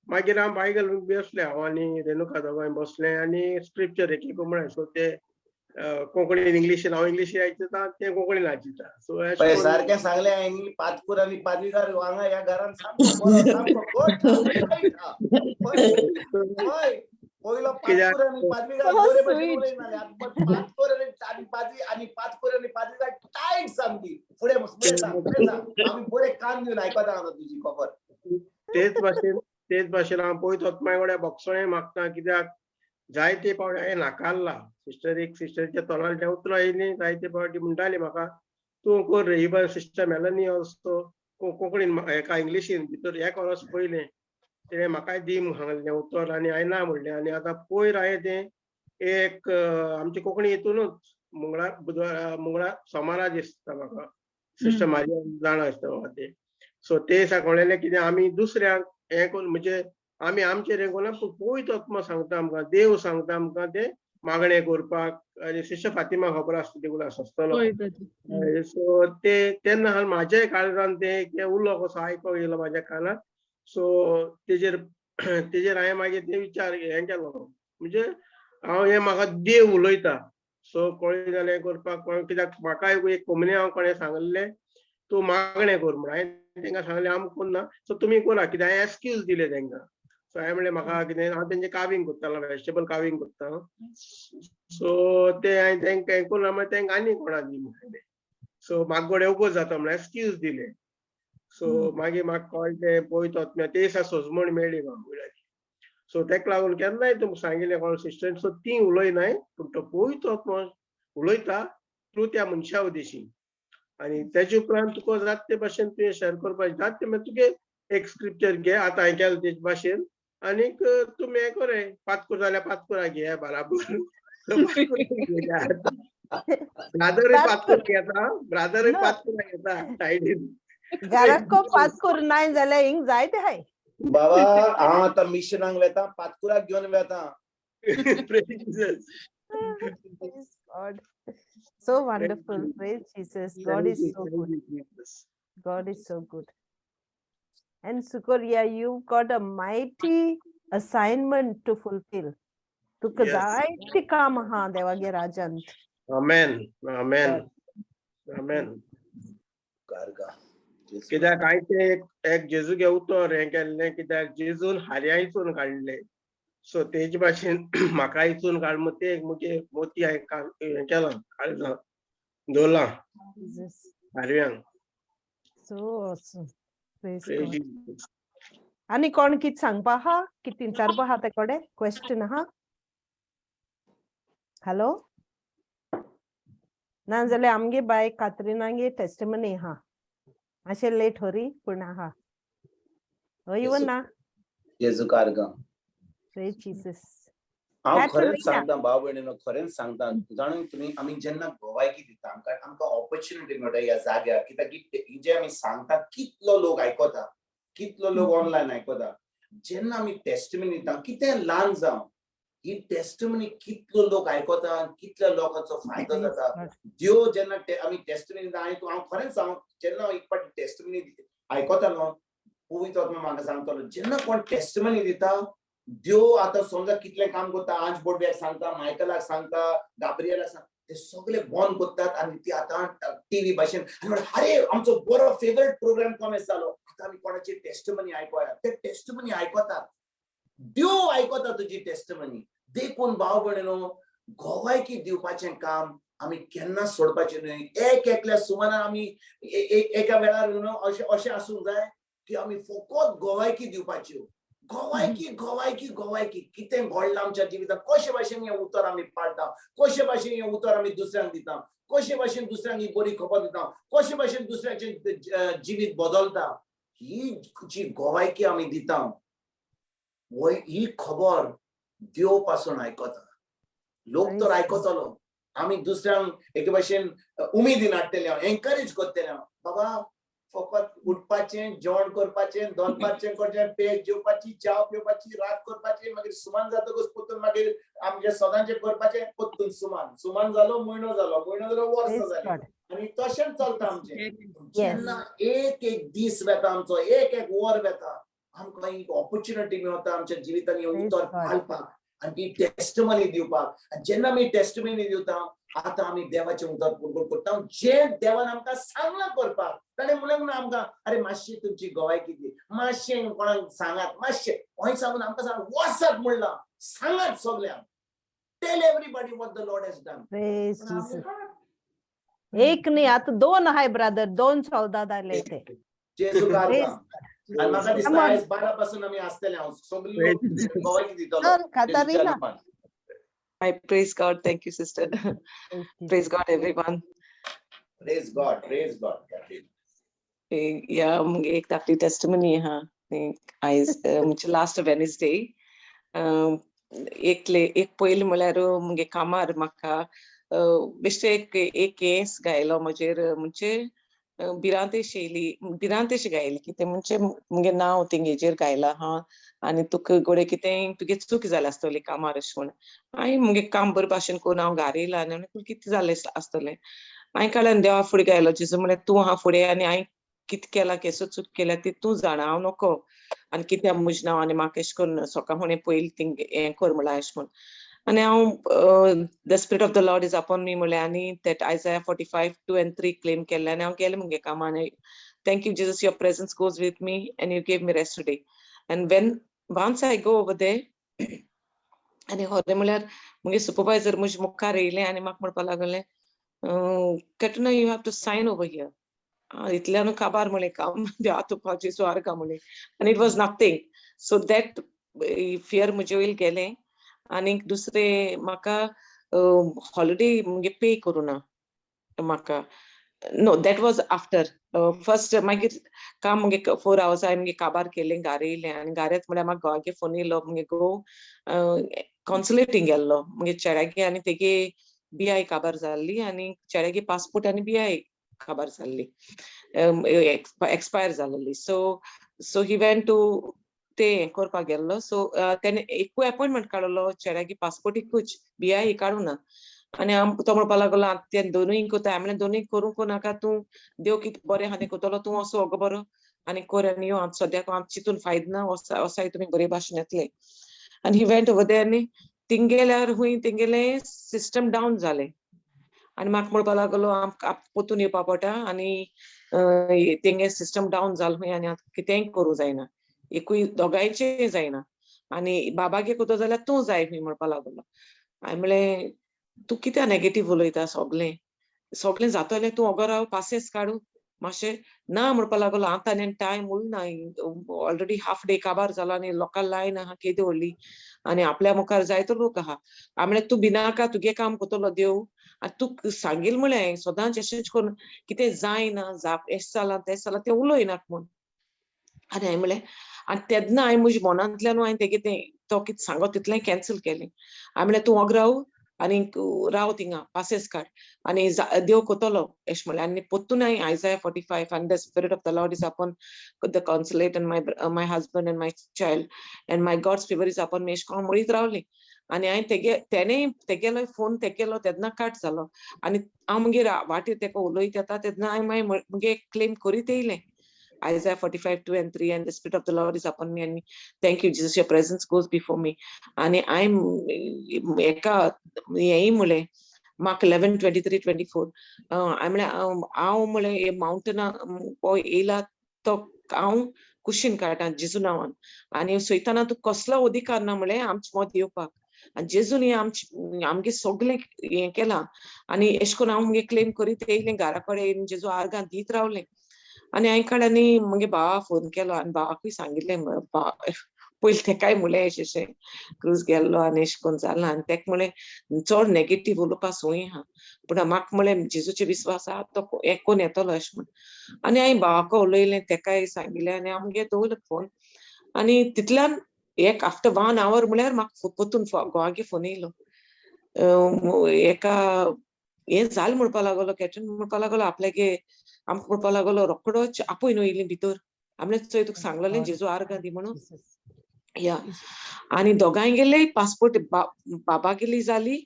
मागीर हांव बायकल बसले, हांव आनी रेणुका दोगांय बसले आनी स्क्रिप्चर एक एक म्हळें. सो ते कोंकणीन इंग्लिशीन, हांव इंग्लिशीन आयकता, ते कोंकणीन आयकता. सो अशें पळय करून सारकें सांगलें हांवें, पातकूर आनी पादवीगार हांगा ह्या घरान सामको बरो, सामको घट हा, टायट हा. पळय पळय पयलो कित्याक पातकूर आनी पादवीगार So बरे भशेन sweet. उलयनाले, आतां पातकूर आनी पादवी आनी पातकूर आनी पादवीगार टायट सामकी. फुडें फुडें सांग, फुडें सांग, आमी बरे कान दिवन आयकता आतां तुजी खबर. तेच भाशेन हांव पवित्र आत्म्या कडेन भोगसणें मागता, कित्याक जायते पावटी हांवें नाकारला. सिस्टर एक सिस्टरच्या तोंडार तें उतरां येयलीं, जायते पावटी म्हणटाली म्हाका तूं कर रे, इवन सिस्टर मेलनी ऑल्सो कोंकणीन हेका इंग्लिशीन भितर एक वर्स पयलें तिणें म्हाकाय दी म्हूण सांगलें उतर आनी हांवें ना म्हणलें. आनी आतां पयर हांवें तें एक आमची कोंकणी हितूनच मंगळार बुधवार मंगळार सोमारा दिसता म्हाका, सिस्टर म्हाजी जाणा आसता म्हाका तें. सो ते सांगलेलें कितें आमी दुसऱ्यांक हें करून म्हणजे आमी आमचेर हें करूं, पूण पवित्र आत्मा सांगता आमकां, देव सांगता आमकां तें मागणें करपाक. आनी सिस्टर फातिमा खबर आसता देखून आसतलो. हय ब्रदर. सो ते तेन्ना म्हाज्या काळजान तें उलो कसो आयकोंक येयलो म्हाज्या कानार. सो तेजेर तेजेर हांवें मागीर ते विचार हें केलो, म्हणजे हांव हें म्हाका देव उलयता. सो कोणी जाल्यार करपाक कोण, कित्याक म्हाका एक कोमने हांव कोणें सांगलें तूं मागणें कर म्हण, हांवें तांकां सांगलें आमकां कोन्ना, सो तुमी करा, कित्याक हांवें एक्सक्यूज दिलें तांकां. सो हांवें म्हणलें म्हाका कितें हांव तेंचें कावींग करतालो, वेजिटेबल कावींग करता. सो ते हांवें तांकां हें करूं मागीर तांकां आनी कोणा दी म्हणलें. सो म्हाका गोडे वगत जाता म्हणल्यार एक्सक्यूज दिलें. सो मागीर म्हाका कळ्ळें पवित्र आत्म्या ते दिसा सोजमण मेळ्ळी म्हाका वयल्याची. सो ताका लागून केन्नाय तुमकां सांगिल्लें कोण सिस्टर, सो ती उलयनाय, पूण तो पवित्र आत्मो उलयता थ्रू त्या मनशा उदेशी. आनी तेजे उपरांत तुका जाता ते भाशेन तुवें शेअर करपाक जाता ते मागीर तुगे एक स्क्रिप्चर घे, आतां हांवें केलें तेजे भाशेन, आनीक तुमी हें करे पातकूर जाल्यार पातकुरा घे बराबर. ब्रादरूय पातकूर घेता, ब्रादरूय पातकुरा घेता सायडीन. घराक पातकूर नाय जाल्यार हिंग जायते हाय बाबा. हांव आतां मिशनाक वेता, पातकुराक घेवन वेता. Praise Jesus. Praise God. So wonderful. Praise Jesus. God is so good. God is so good. And Sukoria, you've got a mighty assignment to fulfill. तुका Yes. जायते काम आहा देवागे राजान. Amen. Amen. Amen. गारगा. कित्याक हांवें तें एक जेजूगे उतर हें केल्लें, कित्याक जेजून हारया हिचून काडले. सो तेजे भाशेन म्हाका हिचून काड म्हूण तें एक मुगे मोती हांवें हें केलां, काडलां, दवरलां Jesus. हारव्यांक. So awesome. Praise Praise God. Jesus. आनी कोण कित सांगपा आहा, कित विचारपा आहा ते कडेन क्वेश्चन आहा? हॅलो, ना जाल्यार आमगे बाय कात्रिनागे टेस्टिमनी आहा, मातशें लेट होरी पूण आहा. हय Yes, ना? जेजू कारगा. Praise Jesus. हांव That's खरेंच Rina. सांगता भाव भयणीनो, खरेंच सांगता जाणून तुमी, आमी जेन्ना गोवायकी दिता आमकां आमकां ऑपॉर्च्युनिटी मेळटा ह्या जाग्यार, कित्याक की जे आमी सांगता कितलो लोक आयकता, कितलो लोक ऑनलायन आयकता. जेन्ना आमी टेस्टमनी दिता, कितें ल्हान जावं, ही टेस्टमनी कितलो लोक आयकता, कितल्या लोकांचो फायदो जाता. देव जेन्ना आमी टेस्टमनी दिता, आनी हांव खरेंच हांव जेन्ना एक फावटी टेस्टमनी आयकता न्हू, पवित्र आत्मा म्हाका सांगतलो, जेन्ना कोण टेस्टमनी दिता, देव आतां समजा कितलें काम करता, आंज बोडव्याक सांगता, मायकलाक सांगता, गाब्रियलाक सांगता, ते सगळे बंद करतात आनी ती आतां टिवी भाशेन आनी म्हणटा, अरे आमचो बरो फेवरेट प्रोग्राम कोमेस जालो, आतां आमी कोणाची टेस्टमनी आयकोया. ते टेस्टमनी आयकतात, देव आयकता तुजी टेस्टमनी. देखून भाव भयणीनो, गोवायकी दिवपाचें काम आमी केन्ना सोडपाचें न्हय. एक एकल्या सुमारा आमी एका वेळार न्हू अशें अशें आसूंक जाय की आमी फकत गोवायकी दिवपाच्यो. गोवायकी, गोवायकी, गोवायकी. कितें घडलां आमच्या जिवितांत, कशे भाशेन हें उतर आमी पाळटा, कशे भाशेन हें उतर आमी दुसऱ्यांक दिता, कशे भाशेन दुसऱ्यांक ही बरी खबर दिता, कशे भाशेन दुसऱ्याचें जिवीत बदलता, ही जी गोवायकी आमी दिता, ही खबर देव पासून आयकता. लोक तर आयकतलो, आमी दुसऱ्यांक एके भाशेन उमेदीन हाडटले, एनकरेज करतले. बाबा फकत उठपाचें, जेवण करपाचें, दनपारचें करचें, पेज जेवपाची, च्या पिवपाची, रात करपाची, मागीर सुमान जातकच परतून मागीर आमचें सदांचें करपाचें, परतून सुमान, सुमान जालो, म्हयनो जालो, म्हयनो जालो, वर्स जाली, आनी तशेंच चलता आमचें. जेन्ना एक एक दीस वेता आमचो, एक एक वर वेता, आमकां एक ऑपॉर्च्युनिटी मेळटा आमच्या जिवितांत हें उतर पाळपाक आनी ती टेस्टमनी दिवपाक. आनी जेन्ना आमी टेस्टमनी दिवता, आतां आमी देवाचें उतर पुरगुट करता, जें देवान आमकां सांगलां करपाक. ताणें म्हणलें ना आमकां, अरे मातशी तुमची गोवायकी दी, मातशें कोणाक सांगात, मातशें खंय सांगून आमकां सांग वचात म्हणलां, सांगात सगल्यांक, tell everybody what the Lord has done. Praise Jesus. एक न्ही, आतां दोन आहाय ब्रदर, दोन सोल्दाद आयले ते. जेजू आनी म्हाका दिसता आयज 12 पासून आमी आसतले, हांव सगळी गोवायकी दितलो. Katarina. I praise God. Thank you, sister. Praise God, everyone. Praise God. Praise God. Yeah, एक धाकटी testimony हा. आयज म्हणजे लास्ट वेनसडे एकले एक पयलीं म्हळ्यार मुगे कामार म्हाका बेश्टे एक एक केस गायलो म्हजेर, म्हणजे भिरांतेश येयली, भिरांतेश गायली. कितें म्हणजे मुगे नांव तेंगेचेर गायला हा आनी तुका घोडये कितें तुगे चूक जाल्या आसतली कामार अशें म्हण. हांवें मुगे काम बरे भाशेन करून हांव घारा येयलां आनी कितें जालें आसतलें. हांवें काडलें आनी देवा फुडें गायलो, जेजू म्हणलें तूं आहा फुडें आनी हांवें कितें केलां, केसो चूक केल्या ती तूं जाणा, हांव नको. आनी कित्याक म्हजें नांव आनी म्हाका एशें करून सोका फुडें पयलीं थिंग हें कर म्हणलां अशें म्हण. आनी हांव the spirit of the Lord is upon me म्हणलें आनी that Isaiah 45:2 and 3 claim केल्लें आनी हांव गेलें मुगे कामां. आनी thank you Jesus, your presence goes with me and you gave me rest today. And when once I go over there, आनी खरें म्हळ्यार मुगे सुपरवायजर म्हजे मुखार येयलें आनी म्हाका म्हणपाक लागलें, "Katrina, you have to sign over here." इतल्यान काबार म्हळें काम, देवा तुका जेजू आर्गां म्हळें. आनी it was nothing. So that fear म्हजे वयल गेलें. आनी दुसरें म्हाका हॉलिडे मुगे पे करूं ना म्हाका. No, that was after. First मागीर काम मुगे 4 आवर्स हांवें मुगे काबार केलें, घारा येयलें आनी घाराच म्हळ्यार म्हाका घोवागे फोन येयलो. मुगे घोव कॉन्सुलेटींग गेल्लो. मुगे चेड्यागे आनी तेगे बीआय काबार जाल्ली आनी चेड्यागे पासपोर्ट आनी बीआय काबार जाल्ली, एक्सपायर जाल्ली. So he went to ते हें करपाक गेल्लो. सो तेणे एकूय अपॉयंटमेंट काडलो चेड्यागे पासपोर्टीकूच, बीआय काडूं ना. आनी हांव तो म्हणपाक लागलो, आतां ते दोनूय करता. हांवें म्हणलें, दोनूय करूंक नाका तूं, देव कितें बरें आहा तें करतलो, तूं वचो अगो बरो आनी कर आनी यो. आतां सद्याक हांव चिंतून फायदो ना, वसाय तुमी बरे भाशेन येतले. आनी he went over there आनी थिंग गेल्यार खूंय तेंगेलें सिस्टम डावन जालें आनी म्हाका म्हणपाक लागलो, आमकां परतून येवपा पडटा आनी तेंगे सिस्टम डावन जालें खूंय आनी आतां कितेंय करूं जायना, एकूय दोगांयचें जायना आनी बाबागे करता जाल्यार तूं जाय खंय म्हणपाक लागलो. हांवें म्हणलें, तूं कित्याक नेगेटीव उलयता? सगलें सगलें जातलें, तूं ओगो राव, पासियेंस काडू मातशें. ना म्हणपाक लागलो, आतां आनी टायम उरना, ऑलरेडी हाफ डे काबार जालो आनी लोकां लायन आहा केदी व्हडली आनी आपल्या मुखार जायतो लोक आहा. हांवें म्हणलें, तूं भिनाका, तुगे काम करतलो देव आनी तूं सांगील म्हणलें, सदांच अशेंच करून कितें जायना जा, एशें जालां, तें जालां, तें उलयनाका म्हूण. आनी हांवें म्हणलें, आनी तेन्ना हांवें म्हज्या मनांतल्यान हांवें तेगे तें तो कितें सांगत तितलें कॅन्सल केलें. हांवें म्हणलें, तूं ओगो राव. आनीक राव थिंगा पासेस काड आनी देव कोतलो एश म्हणलें. आनी पोत्तून हांवें आयजाया 45 आनी the spirit of the Lord is upon the consulate and my husband and my child and my God's favour is upon me, एश कोन्न म्हणीत रावली. आनी हांवें तेगे तेणें तेगेलो फोन तेगेलो तेन्ना कट जालो आनी हांव मागीर वाटेर तेका उलयत येता तेन्ना हांवें मागीर मुगे क्लेम करीत येयलें, Isaiah 45:2 and 3, and the Spirit of the Lord is upon me, and thank you, Jesus, your presence goes before me. And I'm एका हेंय म्हणलें मार्क 11:23-24, हांवें म्हणलें हांव म्हणलें हे मावंटना हो येयला तो हांव कुशीन काडटा जेजू नांवान आनी सैताना तूं कसलो अधिकार ना म्हणलें आमचे मद येवपाक आनी जेजून हें आमचे आमगे सगळें हें केलां. आनी एशें कोन्न हांव मुगे क्लेम करीत येयलें घरा कडेन, जेजू आर्गां दीत रावलें. आनी हांवें काड आनी मुगे भावा फोन केलो आनी भावाकूय सांगिल्लें, पयलीं तेकाय म्हणलें एशें एशें क्रूज गेल्लो आनी एशें कोन्न जालां. आनी तेका म्हणलें चड नेगेटीव उलोवपा संवय आहा पूण म्हाका म्हणलें जेजूचेर विस्वास आहा तो हें कोन्न येतलो अशें म्हण. आनी हांवें भावाक उलयलें, तेकाय सांगिल्लें आनी हांव मुगे दवरलो फोन. आनी तितल्यान एक आफ्टर वन our म्हळ्यार म्हाका परतून घोवागे फोन येयलो, एका हें जालें म्हणपा लागलो, कॅटरीन म्हणपा लागलो आपल्यागे आमकां म्हणपा लागलो रोकडोच आपोय न्हू येयली भितर. आमणे चोय तुका सांगलेलें जेजू आर्गां दी म्हणून या. आनी दोगांय गेले पासपोर्ट बाबागेली जाली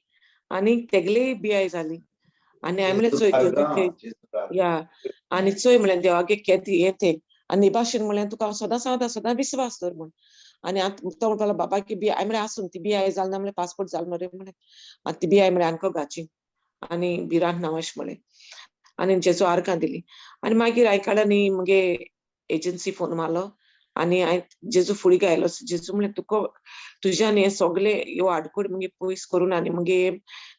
आनी तेगेली बिआय जाली. आनी हांवें म्हणलें चोय या आनी चोय म्हणलें देवागे केदी हें तें. आनी भाशेन म्हणलें तुका हांव सदां सांगता सदां विस्वास दवर म्हूण. आनी आतां तो म्हणपालो बाबा की बिआय म्हणलें आसूं ती बिआय जाल ना म्हणलें पासपोर्ट जाल मरे म्हणलें. आनी ती बिआय म्हणलें आमकां घाची आनी भिरांत ना अशें म्हणलें. आनी जेजू आर्गां दिली. आनी मागीर हांवें काडली आनी मुगे एजन्सी फोन मारलो आनी हांवें जेजू फुडें गायलो. जेजू म्हणलें तुका तुज्यान हें सगळें ह्यो आडखळ मुगे पयस करून आनी मुगे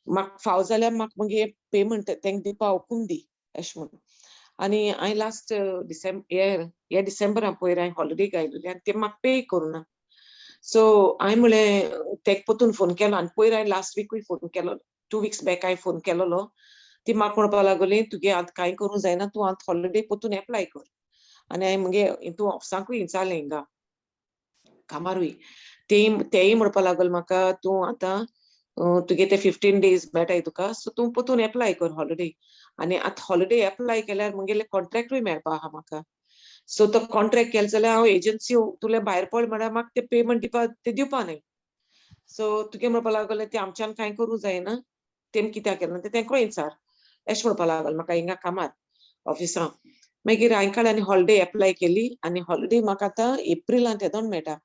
म्हाका फाव जाल्यार म्हाका मुगे पेमेंट तेंका दिवपा हुकूम दी अशें म्हणून. आनी हांवें लास्ट ह्या डिसेंबरान पयर हांवें हॉलिडे गायलेली आनी ते म्हाका पे करूं ना. सो हांवें म्हणलें तेका परतून फोन केलो आनी पयर हांवें लास्ट विकूय फोन केलो, 2 weeks back हांवें फोन केलोलो. ती म्हाका म्हणपा लागली तुगे आतां कांय करूंक जायना, तूं आतां हॉलिडे परतून एप्लाय कर. आनी हांवें मुगे तूं ऑफिसाकूय जालें हिंगा कामारूय तेय म्हणपा लागल म्हाका तूं आतां तुगे ते 15 days मेळटाय तुका, सो तूं परतून एप्लाय कर हॉलिडे. आनी आतां हॉलिडे एप्लाय केल्यार मुगेले कॉन्ट्रॅक्टूय मेळपा आहा म्हाका. सो तो कॉन्ट्रॅक्ट केलें जाल्यार हांव एजन्सी तुले भायर पड म्हळ्यार म्हाका ते पेमेंट दिवपा ते दिवपा न्हय. सो तुगे म्हणपा लागले ते आमच्यान कांय करूं जायना, तेमी कित्याक केलें तें तेंकां विचार अशें म्हणपा लागल म्हाका हिंगा कामार ऑफिसां. मागीर हांवें काडली आनी हॉलिडे एप्लाय केली आनी हॉलिडे म्हाका आतां एप्रिलांत येदोन मेळटा,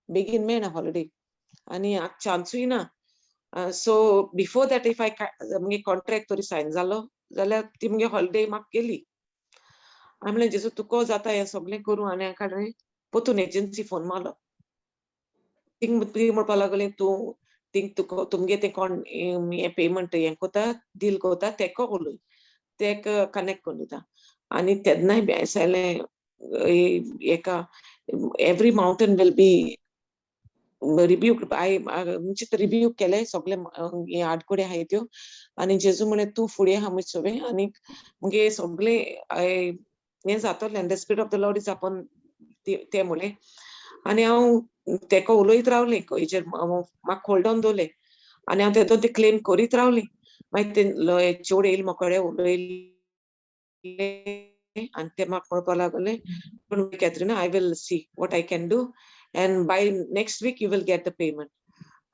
बेगीन मेळना हॉलिडे आनी आतां चान्सूय ना. So before that if I मुगे कॉन्ट्रॅक्ट तरी सायन जालो जाल्यार ती मुगे हॉलिडे म्हाका गेली. हांवें म्हणलें जेजू तुका जाता हें सगळें करूं. आनी हांवें काडलें परतून एजन्सी फोन मारलो, ती म्हणपा लागली तूं थिंग तुका तुमगे तें कोण हें पेमेंट हें कोता डील कोता तेका उलय तेका कनेक्ट करून दिता. आनी तेन्नाय बी हांवें सांगलें एका every mountain will be rebuke, I म्हणजे रिब्यूक केलें सगळे हे आडकोडे आहाय त्यो. आनी जेजू म्हणलें तूं फुडें आहा म्हजे सोबे आनी मुगे सगळे हें जातलें आनी the spirit of the Lord is upon तें म्हणलें. आनी हांव तेका उलयत रावलें हेजेर म्हाका होल्ड ऑन दवरलें आनी हांव तेदो ते क्लेम करीत रावलें. मागीर ते चेडूं येयलें म्हाका उलयलें आनी ते म्हाका म्हणपा लागले पूण Katrina I will see what I can do and by next week you will get the payment.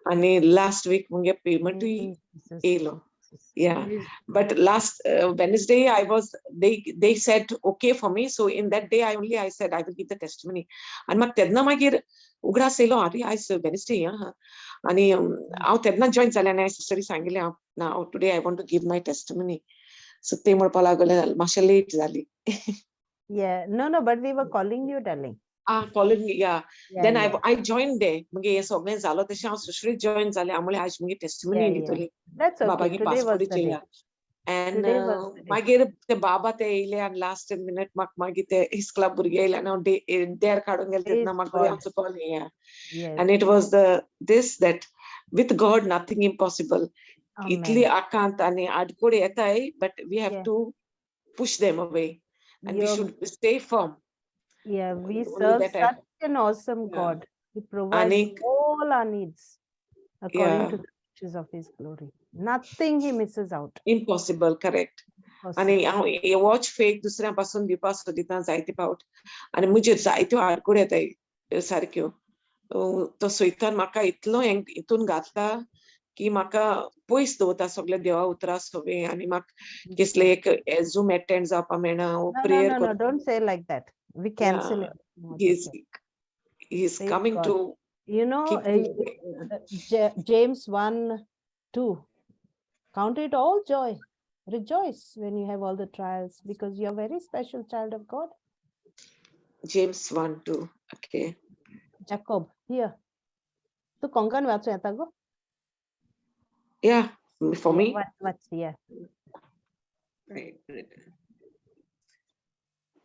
आनी लास्ट वीक मुगे पेमेंटूय येयलो. Yeah, but last Wednesday I was they said okay for me, so in that day I said I will give the testimony. आनी म्हाका तेन्ना मागीर उगडास येयलो आरे आयज वेनसडे आहा आनी हांव तेन्ना जॉयन जालें आनी हांवें सिस्टरी सांगिल्लें हांव ना today I want to give my testimony. So ते म्हणपा लागले मातशें लेट जाली. Yeah, no, but we were calling you, darling. Ah, calling me, yeah. Yeah, Then yeah. I joined there. मुगे हें सगळें जालो तशें हांव सुशेग जॉयन जालें. हांव म्हणलें आयज मुगे testimony दितली. That's okay. बाबागे Today was passport the day. येया. And Today was the day. मागीर ते बाबा ते येयले आनी लास्ट मिनट म्हाका मागीर ते इस्कला भुरगे येयले आनी हांव देर काडून गेलें तेन्ना Praise म्हाका God. आमचो कॉल येया. Yes. And it was the this that with God nothing impossible. इतली Amen. आकांत आनी आडकोड येताय but we have Yeah. to push them away and we Your should stay firm. Yeah, we Only serve that I such an awesome Yeah. God. He provides Anik all our needs according Yeah. to the riches of His glory. Nothing he misses out. Impossible, correct. आनी हांव वॉच फेक दुसऱ्या पासून दिवपा सोदिता जायते फावट आनी म्हजेर जायत्यो आडकुड्यो येताय सारक्यो. तो सैतान म्हाका इतलो हितून घातला की म्हाका पयस दवरता सगळे देवा उतरां सगळें आनी म्हाका कसले एक झूम एटेंड जावपा मेळना No, no, prayer. No, no, don't say like that. We cancel it. No, He's that's it. He's Praise coming God. to keep me away. James 1:2. Count it all joy. Rejoice when you have all the trials, because you're a very special child of God. James 1:2, okay. Jacob, here. तूं कोंकण वाचूं येता गो? Yeah, for me. What, yeah. Right.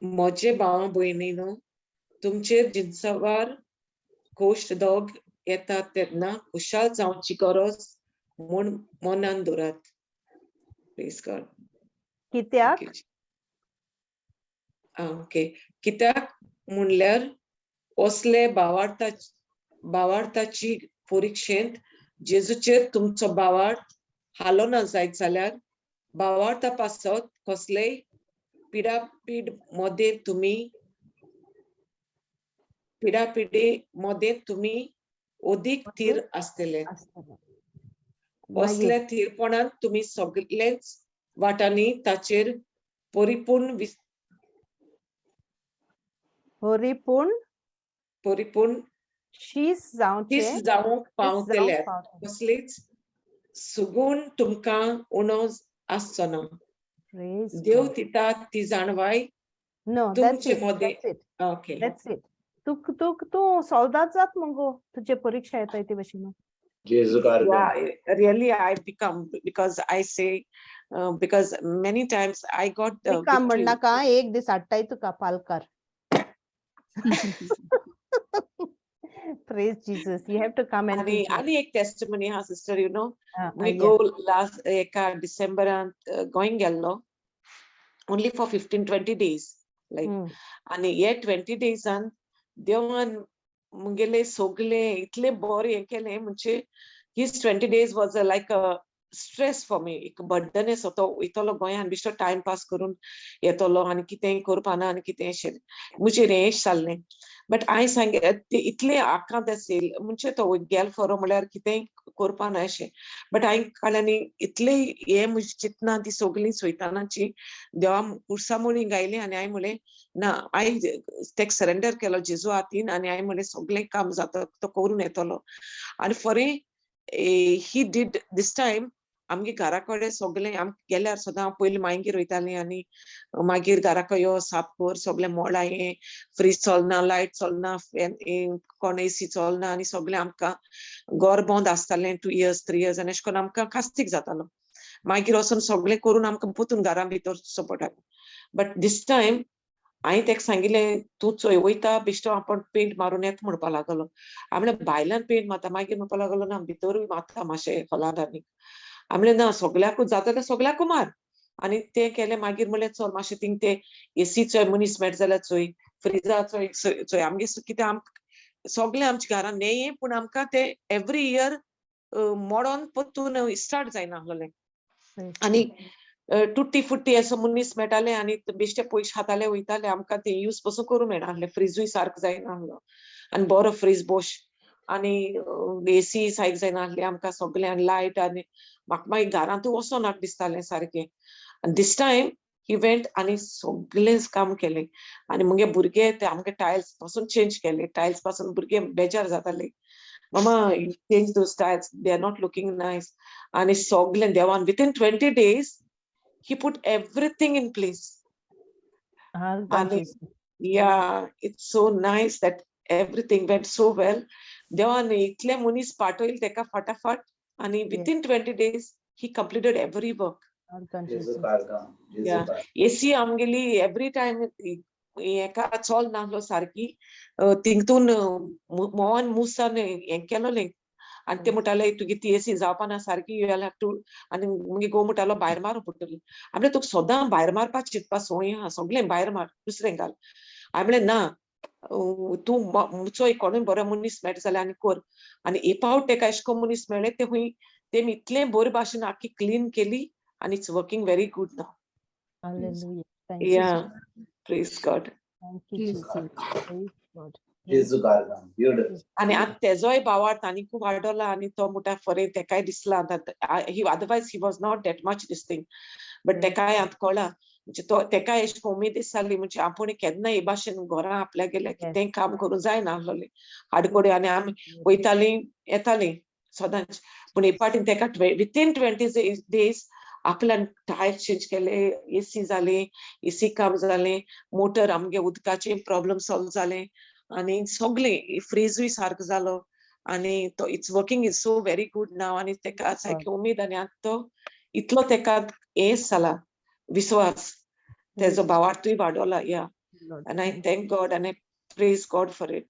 म्हजे भाव भयणीनो, तुमचेर जिनसावार कोश्ट दोग येतात तेन्ना खुशाल जावची गरज म्हूण मनान दवरात. Praise God. कित्याक? ओके, कित्याक म्हणल्यार असले भावार्थाची परिक्षेंत जेजूचेर तुमचो भावार्थ हालोना जायत जाल्यार भावार्था पासत कसलेय पिडापीड मदें तुमी पिडापिडे मदें तुमी अदीक थीर आसतले. आसतलें. मागीर असल्या थीरपणान तुमी सगळेच वाटांनी ताचेर परिपूर्ण परिपूर्ण परिपूर्ण शीस जावचें शीस जावंक शीस पावतले. जावंक पावतले. कसलीच सुगूण तुमकां उणो आसचो ना. Praise देव God. दिता ती जाणवाय No, that's तुमचे it. मदें. That's it. Okay. That's it. तूं तूं तूं सोल्दाद जात मुगो तुजे परीक्षा येताय ते भशेन. जेजू Yeah, really, I become, because I say, because many times I got the become victory. म्हणनाका, एक दीस हाडटाय तुका पालकार. Praise Jesus. You have to come and आणि teach us. आणि एक टेस्टिमनी हा sister. We go last एका डिसेंबरांत गोंय गेल्लो only for 15-20 days, like. आणि हे 20 डेजान देवान मुगेले सगळे इतले बरें हें केलें, म्हणजे his 20 days was like a stress for me, एक बर्डन असो. तो वयतलो गोंयान, बेश्टो टायम पास करून येतलो आनी कितेंय करपाना आनी कितें अशें म्हजेर हें जाल्लें. बट हांवें सांग ते इतले आकांत आशिल्ले, म्हणजे तो गेल खरो म्हणल्यार कितेंय करपाना अशें. बट हांवें काडलें आनी इतले हे म्हजी चिंतना ती सगळीं सैतानाची देवा कुर्सा मुळी गायली आनी हांवें म्हणलें ना, हांवें तेका सरेंडर केलो जेजू हातीन आनी हांवें म्हणलें सगळें काम जाता, तो करून येतलो. आनी फरें he did this time. आमगे घरा कडेन सगळें आम गेल्यार सदां हांव पयलीं मांयगेर वयतालीं आनी मागीर घरा कडेन यो, साफ कर सगळें, मोडां हें, फ्रीज चलना, लायट चलना, फॅन, कोण एसी चलना आनी सगळें आमकां घर बंद आसतालें 2 इयर्स, 3 इयर्स आनी अशें करून आमकां कास्तीक जातालो. मागीर वचून सगळें करून आमकां परतून घरां भितर पडटालें. बट दीस टायम हांवें ताका सांगिल्लें, तूं चोय वयता बेश्टो आपूण पेंट मारून येता म्हणपा लागलो. हांवें म्हणलें, भायल्यान पेंट मारता. मागीर म्हणपा लागलो, ना, भितरूय मारता मातशें हॉलांत. आनी हांवें म्हणलें, ना, सगळ्याकूच जाता जाल्यार सगळ्याकू मार. आनी तें केलें. मागीर म्हणलें, चल मातशें थिंग ते एसीचोय मनीस मेळटा जाल्यार चोय, फ्रिजाचोय चोय. आमगे कितें आमकां सगळें आमच्या घरान नेये, पूण आमकां ते एवरी इयर मोडोन परतून स्टार्ट जायना आसलेलें. आनी तुट्टी फुट्टी असो मनीस मेळटाले आनी बेश्टे पयशे खाताले, वयताले. आमकां ते यूज पसून करूं मेळना आसलें. फ्रिजूय सारको जायना आसलो आनी बरो फ्रीज बोश आनी एसी सारकी जायना आसली आमकां सगळें आनी लायट आनी म्हाका मागीर घरांतूय वचों नाका दिसतालें सारकें. आनी दीस टायम he went आनी सगळेंच काम केलें. आनी मुगे भुरगे ते आमगे टायल्स पासून चेंज केले. टायल्स पासून भुरगे बेजार जाताले, "Mama, you change those tiles, they are not looking nice." आनी सगळें देवान within 20 days he put everything in place. आनी yeah, it's so nice that everything went so well. देवान इतले मनीस पाठवले तेका फटाफट आनी within 20 days he completed every work. Yeah. AC आमगेली एवरी टायम हेका चल नासलो सारकी, तितून मोहन मुसान हें केलोलें आनी ते म्हणटाले, तुगे ती एसी जावपा ना सारकी, you have to. आनी मागीर घोव म्हणटालो, भायर मारूं पडटली. हांवें म्हणलें, तुका सदां भायर मारपाक चिंतपा संवय आहा, सगळें भायर मार, दुसरें घाल. हांवें म्हणलें, ना, तूं चोय कोणूय बरो मनीस मेळटा जाल्यार आनी कर. आनी एक फावट तेका एशे को मनीस मेळ्ळे, ते खंय तेमी इतलें बरे भाशेन आख्खी क्लीन केली आनी it's working very good now. Hallelujah. Thank you. Yeah, praise God. Thank you, Praise Jesus. Praise God. जेजू कारगां ब्युटिफूल. आनी आतां तेजोय भावार्थ आनी खूब वाडोला आनी तो म्हणटा फरें तेकाय दिसला आतां. He otherwise he was not that much this thing, but तेकाय आतां कळ्ळां, म्हणजे तो तेकाय अशें उमेद जाली, म्हणजे आपूण केन्ना हे भाशेन घरा आपल्या गेल्या कितेंय काम करूंक जायना आसलोलें हाडकोडे आनी आमी वयतालीं येतालीं सदांच, पूण हे फावटी तेका विथीन 20 डेज आपल्यान टायर चेंज केले, एसी जाली, एसी काम जालें, मोटर आमगे उदकाचें प्रॉब्लम सॉल्व जालें आनी सगळें फ्रिजूय सारको जालो आनी तो it's working is so very good now. आनी तेका सारकी उमेद आनी आतां तो इतलो तेका हें जाला, विस्वास तेजो भावार्थूय वाडोला या Lord. And I thank God and I praise God for it.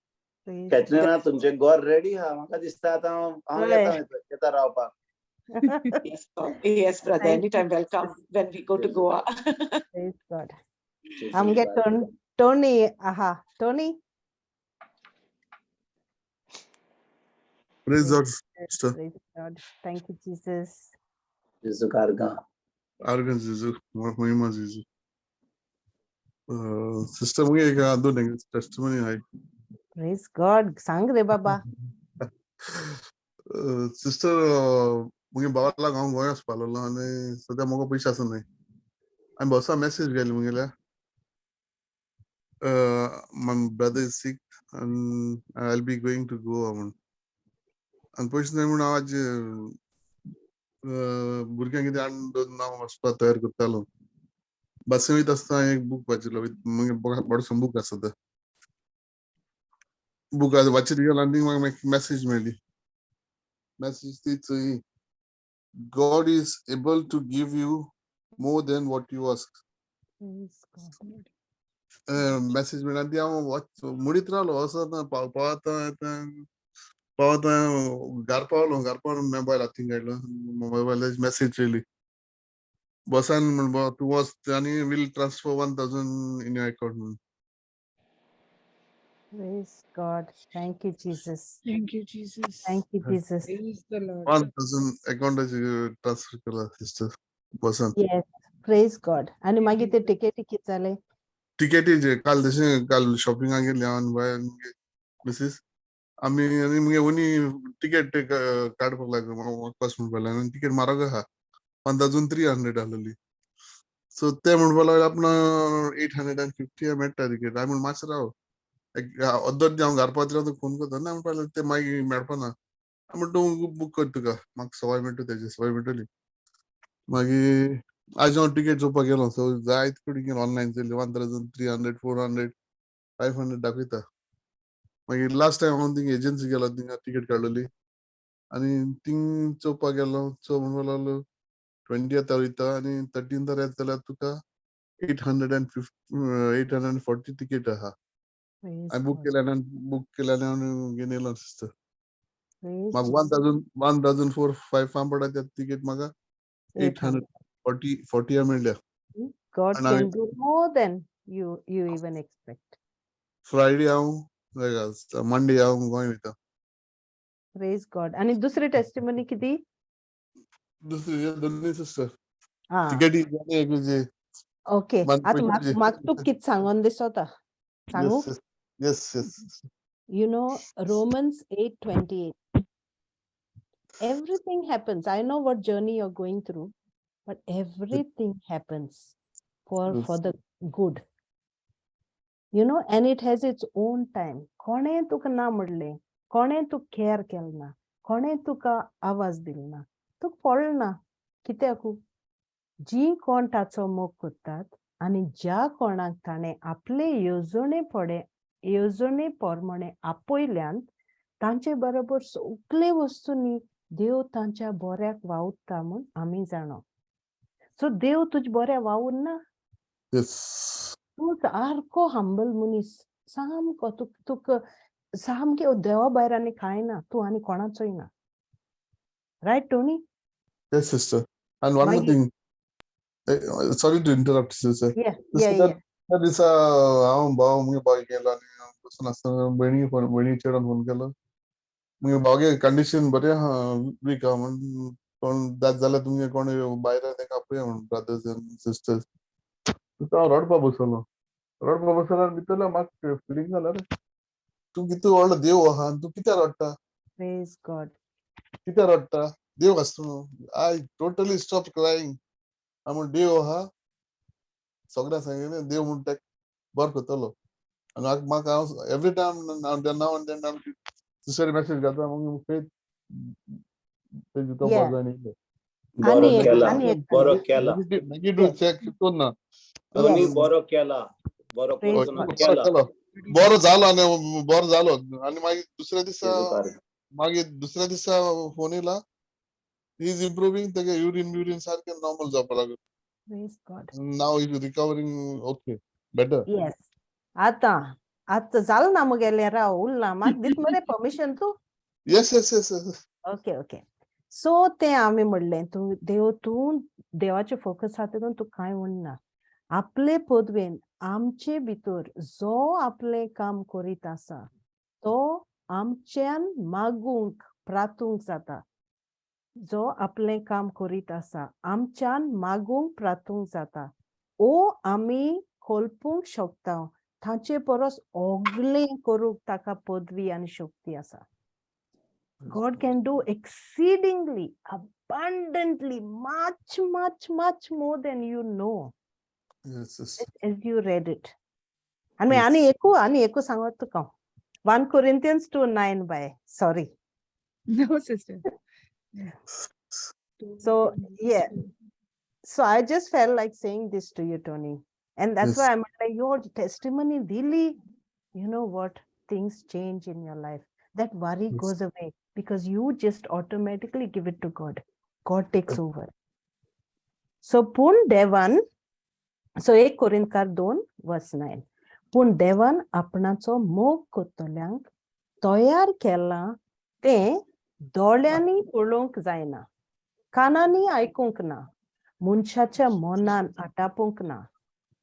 Praise Katrina, तुमचें घर रेडी आहा म्हाका दिसता. आतां हांव हय. येता येता रावपाक. Yes, yes, brother. Thank you, Anytime welcome when we go to Yes. Goa. Praise God. जेजू आमगे कारगां. टोनी आहा. Tony. Praise God, sister. Praise God. Thank you, Jesus. जेजू कारगां. आर्गां जेजू, महिमा जेजू. सिस्टर, मुगे एक दोन टेस्टिमनी आहे. Praise God. सांग रे बाबा. सिस्टर, मुगे भावाक हांव गोंय वचपा लागलो आनी सद्या म्हाका पयशे आसा न्हय आनी बसा मॅसेज गेली मुगेल्या, my brother is sick and I'll be going to Goa म्हूण. आनी पयशे नाय म्हूण हांव आज भुरग्यांक कितें हाडून दवरून हांव वचपाक तयार करतालो. बसीन वयता आसतना हांवें एक बूक वाचिल्लो, मुगे बरोसो बूक आसा. तो बूक वाचीत गेलो आनी म्हाका मॅसेज मेळ्ळी. मॅसेज तीच, God is able to give you more than what you ask. Praise God. Message मेळ्ळी आनी ती हांव वाच म्हणीत रावलो. वचत पावता पावता घरा पावलो. घरा पावन मोबायल हातीन काडलो, मोबायलार मॅसेज येयली बसान म्हण, तूं वच आनी will transfer 1,000 in your account म्हणून. Praise God. Thank you, Jesus. Thank you, Jesus. Thank you, Jesus. Praise the Lord. 1,000 अकाउंटाचेर transfer केला सिस्टर बसान. Yes. Praise God. आनी मागीर ते टिकेटी कितें जालें? टिकेटीचे काल तशें काल शॉपिंगाक गेल्ली हांव आनी बाय आनी मिसीस आमी आनी मुगे ओनी टिकेट काडपाक लागलो. म्हाका कस म्हणपाक लागलें आनी टिकेट म्हारग आहा, 1,300 आहलेली. सो ते म्हणपाक लागले आपण 850 मेळटा टिकेट. हांवें म्हणलें मातशें राव, अर्दो हांव घरा पावतलें तुका फोन करता. ना म्हणपाक लागले ते, मागीर मेळपा ना. हांव म्हणटा तूं बूक कर, तुका म्हाका सवाय मेळटा, तेजे सवाय मेळटली. मागीर आज हांव टिकेट चोवपाक गेलो, सो जायत कडेन गेलो, ऑनलायन चोयली, 1,300, 400, 500 दाखयता. मागीर लास्ट टायम हांव थिंग एजन्सी गेलो, थिंगा टिकेट काडलेली आनी थिंग चोवपाक गेलो. सो म्हणपाक लागलो 20th वयता आनी 13th येता जाल्यार तुका 850, 840 ticket आहा. Praise हांवें बूक God. केल्यान, बूक केल्यान हांव घेवन येयलो सिस्टर. Praise म्हाका one Jesus. Thousand 1,004 5 पडटा त्या टिकेट, म्हाका 840 40 मेळ्ळ्या. God And can I- do more than you even expect. Friday हांव, मंडे हांव गोंय वयता. Praise God. आणि दुसरी टेस्टिमनी किती? दुसरी हे दोन्ही सिस्टर. हा. टिकेटी एक जे ओके. मात आतां म्हाका म्हाका तुका कितें सांगोन दिसता सांगू? Yes. You know Romans 8:28. Everything happens. I know what journey you're going through, but everything happens for the good, and it has its own time. कोणें तुका ना म्हणलें, कोणें तुका केअर केलें ना, कोणें तुका आवाज दिलो ना, तुका पडलें ना कित्याकू जी कोण ताचो मोग करतात आनी ज्या कोणाक ताणें आपले येवजणे पडे येवजणे प्रमाणे आपयल्यान, तांचे बरोबर सगळे वस्तूंनी देव तांच्या बऱ्याक वावुरता म्हूण आमी जाणो. सो देव तुज बऱ्या वावुरना. तूं सारको हंबल मनीस सामको, तुका सामकें देवा भायर आनी कांय ना, तूं आनी कोणाचोय ना. Right Tony? Yes, sister. And one more मागीर thing. Sorry to interrupt, sister. Yeah. Sister, त्या दिसा हांव भाव मुगे भाव गेलो आनी बसून आसतना भयणी फोन, भयणी चेडवान फोन केलो, मुगे भावगे कंडिशन बरें आहा, वीक आहा म्हूण. कोण जात जाल्यार तुमगे कोण भायर तांकां आपया म्हूण ब्रदर्स एंड सिस्टर्स. हांव रडपा बसलो, रडपा बसलो आनी भितरल्या म्हाका फिलींग जालें, अरे तूं कितू व्हडलो देव आहा आनी तूं कित्याक रडटा? Praise God. कित्याक रडटा? देव आसा न्हू. I totally stop crying. हांव म्हण देव आहा, सगळ्यांक सांगिल्लें देव म्हूण तेका बरो करतलो. आनी म्हाका हांव every time now and then sister message घालता, मागीर फेथ तो बरो जावन येयलें. बरो आनी एक केला, आनी एक बरो केला. नेगेटिव्ह चॅक चिंतून ना. Tony Yes. बरो केला, बरो Praise करचो ना, God. बरो केला. केलो, बरो जालो आनी बरो जालो. आनी मागीर दुसऱ्या दिसा, जेजू कारभार. मागीर दुसऱ्या दिसा फोन येयला, he is improving. तेगे युरीन ब्युरीन सारकें नॉर्मल जावपा लागलें. Praise God. Now is recovering, okay, better. Yes. आतां आतां जालें ना मुगेलें, राव उरलां. म्हाका दित मरे परमिशन तूं? Yes. Okay okay. सो तें आमी म्हणलें, तूं देव, तूं देवाचें फोकस आसा तितून तूं कांय उरना. आपले पदवेन आमचे भितर जो आपलें काम करीत आसा तो आमच्यान मागूंक प्रातूंक जाता. जो आपलें काम करीत आसा आमच्यान मागूंक प्रातूंक जाता ओ आमी कोल्पूंक शकता ताचे परस ओगलें करूंक ताका पदवी आनी शक्ती आसा. God can do exceedingly, abundantly, much, much, much more than you know. Yes. As you read it. आनी आनी एकू आनी एकू सांगत तुका, 1 Corinthians 2:9 by, sorry. No, sister. So, yeah. So I just felt like saying this to you, Tony. And that's why I'm like, your testimony really, you know what, things change in your life. That worry goes away because you just automatically give it to God. God takes over. So, पूण देवान, so 1 कोरिंतकार 2 verse 9. पूण देवान आपणाचो मोग करतल्यांक तयार केलां तें दोळ्यांनी पळोवंक जायना, कानांनी आयकूंक ना, मनशाच्या मनान आटापूंक ना,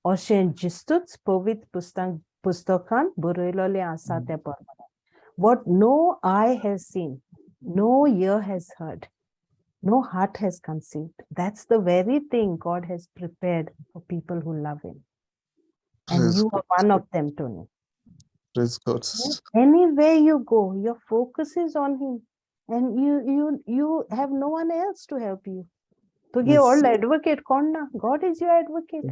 अशें जिस्तूच पवित्र पुस्तक पुस्तकांत बरयलेलें आसा ते प्रमाणे. What no eye has seen, no ear has heard, no heart has conceived, that's the very thing God has prepared for people who love him. And Praise you God. are one of them, Tony. Praise God, sister. Anywhere you go, your focus is on him. And you have no one else to help you. तुगे व्हडलो advocate कोण ना? God is your advocate.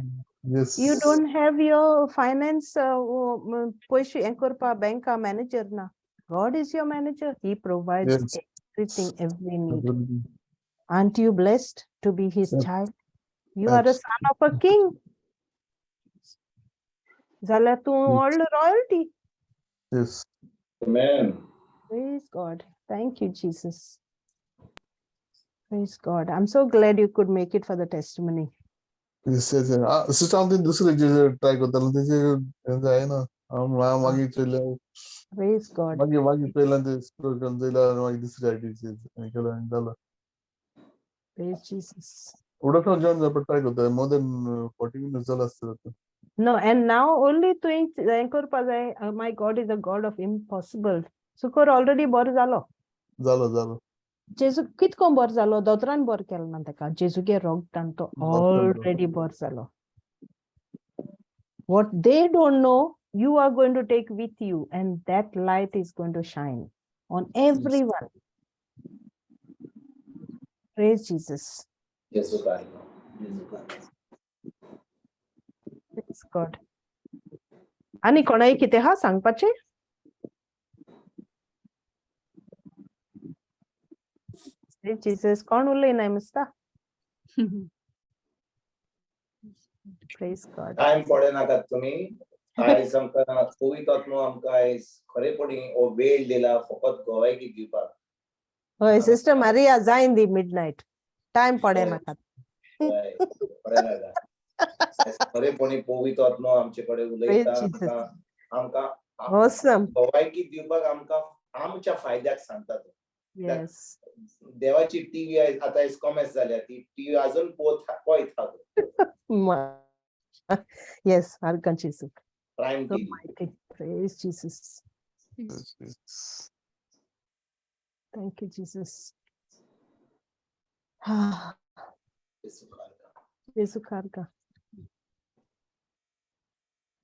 You don't have your finance पयशे हें करपा बँका manager ना. God is your manager. He provides everything, every need. Absolutely. Aren't you blessed to be his child? You are a son of a king. जाल्यार तूं व्हडलो royalty. Amen. Praise God. Thank you, Jesus. Praise God. I'm so glad you could make it for the testimony. Yes. Sister, हांव ते दुसरे जे ट्राय करतालो तेजे हें जायना. हांव हांव मागीर चोयलें. Praise God. मागीर मागीर चोयलें ते एक्सप्लोर करून चोयलें, मागीर दुसरी आयडीचेर हें केलें आनी जालें. Praise Jesus. उडक जॉइन जावपाक ट्राय करता, मोर देन 40 मिनिट्स जालें आसतलें आतां. No, and now only तुवें हें करपा जाय, my God is a God of impossible. सुकोर already बरो जालो. जालो जालो. जेजू कितको बरो जालो? दोतोरान बरो केलो ना ताका, जेजूगे रोगटान तो रोगटान बरो. ऑलरेडी बरो जालो. What they don't know, you are going to take with you, and that light is going to shine on everyone. Praise Jesus. जेजू कारभार, जेजू कारभार. Praise God. आनी कोणाय कितें आहा सांगपाचें? Praise Jesus. कोण उलयनाय मुस्ता? Praise God. Time पडे नाकात तुमी. आयज आमकां पवित्र आत्मो आमकां आयज खरेपणी हो वेळ दिला फकत गोवायकी दिवपाक. हय, सिस्टर मारिया, जायन दी मिडनायट टायम पडे नाकात. हय, पडे नाका. आयज खरेपणी पवित्र आत्मो आमचे कडेन उलयता. Praise Jesus. आमकां Awesome. गोवायकी दिवपाक आमकां आमच्या फायद्याक सांगता तो. Yes. देवाची टीव्ही आतां आयज कॉमेस जाल्या, ती टीव्ही अजून पळयत आहा तो. Yes, Arkan Jesus. Prime So TV. mighty. Praise Jesus. Yes. Thank you, Jesus. जेजू खारका.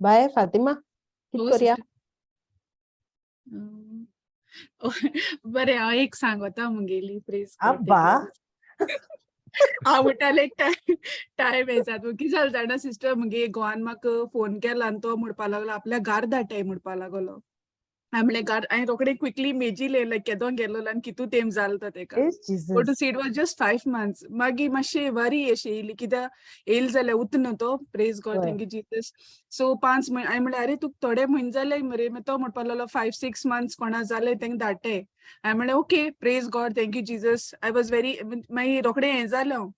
बाय फातिमा, कित हो करया? सिस्टर. बरें, हांव एक सांगता मुगेली, प्रेज गॉड. अब्बा. हांव म्हणटालें एक टायम टायम हें जाता. कितें जालें जाणा सिस्टर, मुगे घोवान म्हाका फोन केला आनी तो म्हणपा लागलो आपल्या घार धाडटाय म्हणपा लागलो. हांवें म्हणलें घार, हांवें रोखडें क्विकली मेजिलें, लायक केदो गेल्लो आनी कितू तेंप जालो तो तेका. Praise Go to Jesus. see, it was just 5 months. मागीर मातशें वरी अशें येयली, कित्याक येयली जाल्यार उत न्हू तो. Praise God. हय. Thank you Jesus. सो 5 म्हयने, हांवें म्हणलें, अरे, तुका थोडे म्हयने जाले मरे. मागीर तो म्हणपाक लागलो, 5-6 मंथ्स कोणा जाले तेंका धाडटे. हांवें म्हणलें, okay, praise God, thank you Jesus. I was very, मागीर रोखडें हें जालें, हांव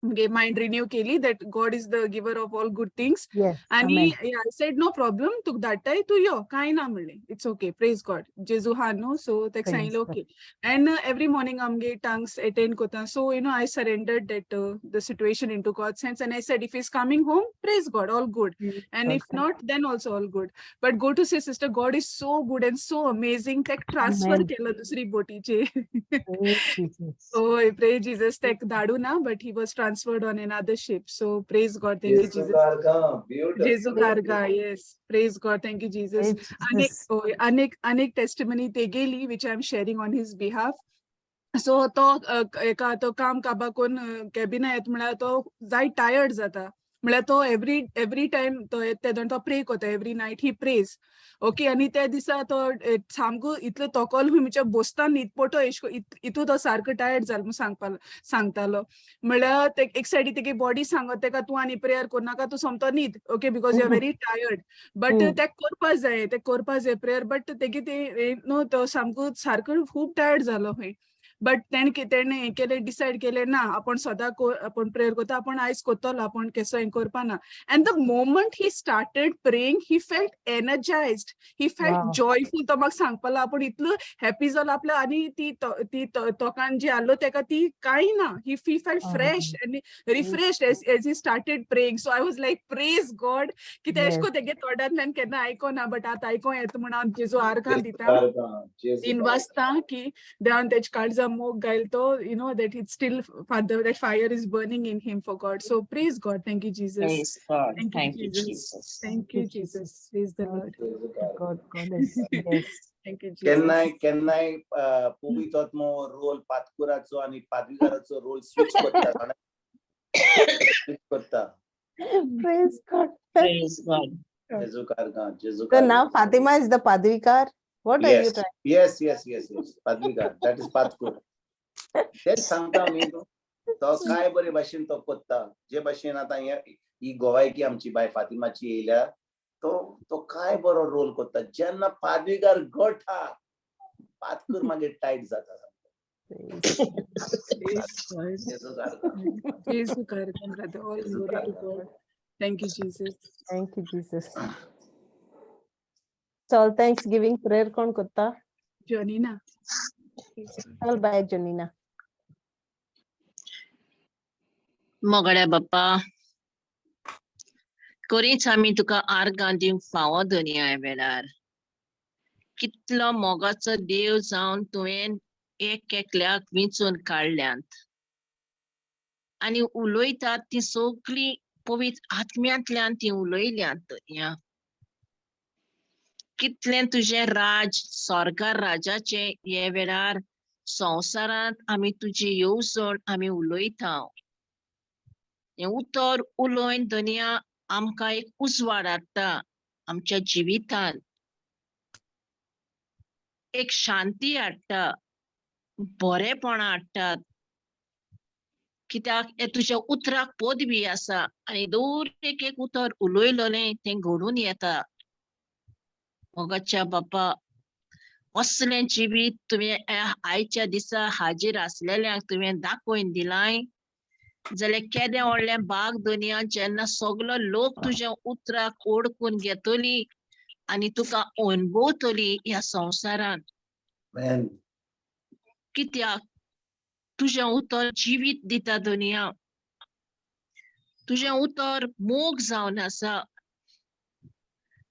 मुगे मायंड रिन्यू केली that God is the giver of all good things. आनी Amen. I said, no problem, तुका धाडटाय तूं यो, कांय ना म्हणलें, it's okay, praise God, जेजू हा न्हू. सो तेका Praise सांगलें, God. Okay. And every morning आमगे टंग्स अटेंड करता, so I surrendered that the situation into God's hands and I said, if he's coming home, praise God, all good, and if not, then also all good. But go to say, sister, God is so good and so amazing. तेक ट्रान्सफर Amen. केलो दुसरी बोटीचे. Praise Jesus. Oh, praise Jesus. तेक धाडू ना, but he was transferred on another ship. So praise God, thank you Jesus. Beautiful. जेजू कारगा, yes. Praise God, thank you Jesus. Praise अनेक Jesus. होय, अनेक अनेक टेस्टिमनी तेगेली, which I am sharing on his behalf. So तो एका तो काम काबा कोन्न कॅबिना येता म्हळ्यार तो जाय टायर्ड जाता. म्हळ्यार तो एवरी एवरी टायम तो येता तेदोन तो प्रे कोता, every night he prays, okay. आनी त्या दिसा तो सामको इतलो तोकोल म्हणजे बसता न्हीद पडटो एश इतू तो सारको टायर्ड जालो म्हूण सांगपा सांगतालो. म्हळ्यार ते एक सायडी तेगे बॉडी सांगत तेका, तूं आनी प्रेयर करनाका, तूं सोमतो न्हीद, okay, because you are very tired. But तेका करपा जाय, ते करपा जाय प्रेयर, बट तेगे ते न्हू, तो सामको सारको खूब टायर्ड जालो खंय. बट तेणें तेणें हें केलें, डिसायड केलें ना, आपूण सदां आपूण प्रेयर करता, आपूण आयज करतलो, आपूण केसो हें करपा ना. And the moment he started praying, he felt energized, he felt joyful. तो म्हाका सांगपाक, आपूण इतलो हॅपी जालो आपल्या आनी ती ती तोकान जी आहलो तेका ती कांय ना, he felt fresh आनी refreshed as he started praying. So I was like, praise God, कित्याक एशें कोन्न तेगे तोंडांतल्यान केन्ना आयकोना, बट आतां आयकों येता म्हूण हांव जेजू आर्गां दिता, इनवासता की देवान तेजे काळजा मोग घायल तो, that it's still, Father, that fire is burning in him for God. So praise God, thank you Jesus. Praise God. Thank you, Thank you, Jesus. Jesus. Thank you Jesus. Praise the Lord. God, God is, yes. Thank you Jesus. केन्नाय केन्नाय पुवितोत्मो रोल पातकुराचो आणि पादविगाराचो रोल स्विच करता, स्विच करता. Praise God. Praise God. जेजू कारगा, जेजू. So now Fatima is the Padvikar. What are you Yes. trying? Yes, पादविगार, that is पातकूर. तेच सांगता न्ही तूं, तो काय बरे भाशेन तो कोत्ता. जे भाशेन आतां ही गोवायकी आमची बाय फातिमाची येयल्या, तो तो काय बरो रोल करता. जेन्ना पादविगार गट हा, पातकूर मागीर टायट जाता. Praise God. जेजू कारगा. जेजू कारगा, brother. All जेजू glory to Karga. God. Thank you Jesus. Thank you, Jesus. So Thanksgiving prayer कोण करता? Janina. चल बाय Janina. मोगड्या बाप्पा, करीच आमी तुका आर्गां दिवंक फावो धनया. वेळार कितलो मोगाचो देव जावन तुवें एक एकल्याक विंचून काडल्यांत आनी उलयतात ती सगळीं पवित्र आत्म्यांतल्यान ती उलयल्यांत धनया. कितलें तुजें राज स्वर्गार राजाचें हे वेळार संवसारांत आमी तुजी येवजण आमी उलयता. हें उतर उलोवन धनया आमकां एक उजवाड हाडटा आमच्या जिवितांत, एक शांती हाडटा, बरेपणां हाडटात, कित्याक हे तुज्या उतराक पदवी आसा आनी दर एक एक उतर उलयलोलें तें घडून येता. मोगाच्या बापा, असलें जिवीत तुवें आयच्या दिसा हाजीर आसलेल्यांक तुवें दाखोवन दिलाय जाल्यार केदें व्हडलें भाग धनया, जेन्ना सगलो लोक तुज्या उतराक ओडकून घेतली आनी तुका अणभवतली ह्या संवसारांत. Amen. कित्याक तुजें उतर जिवीत दिता धनया, तुजें उतर मोग जावन आसा.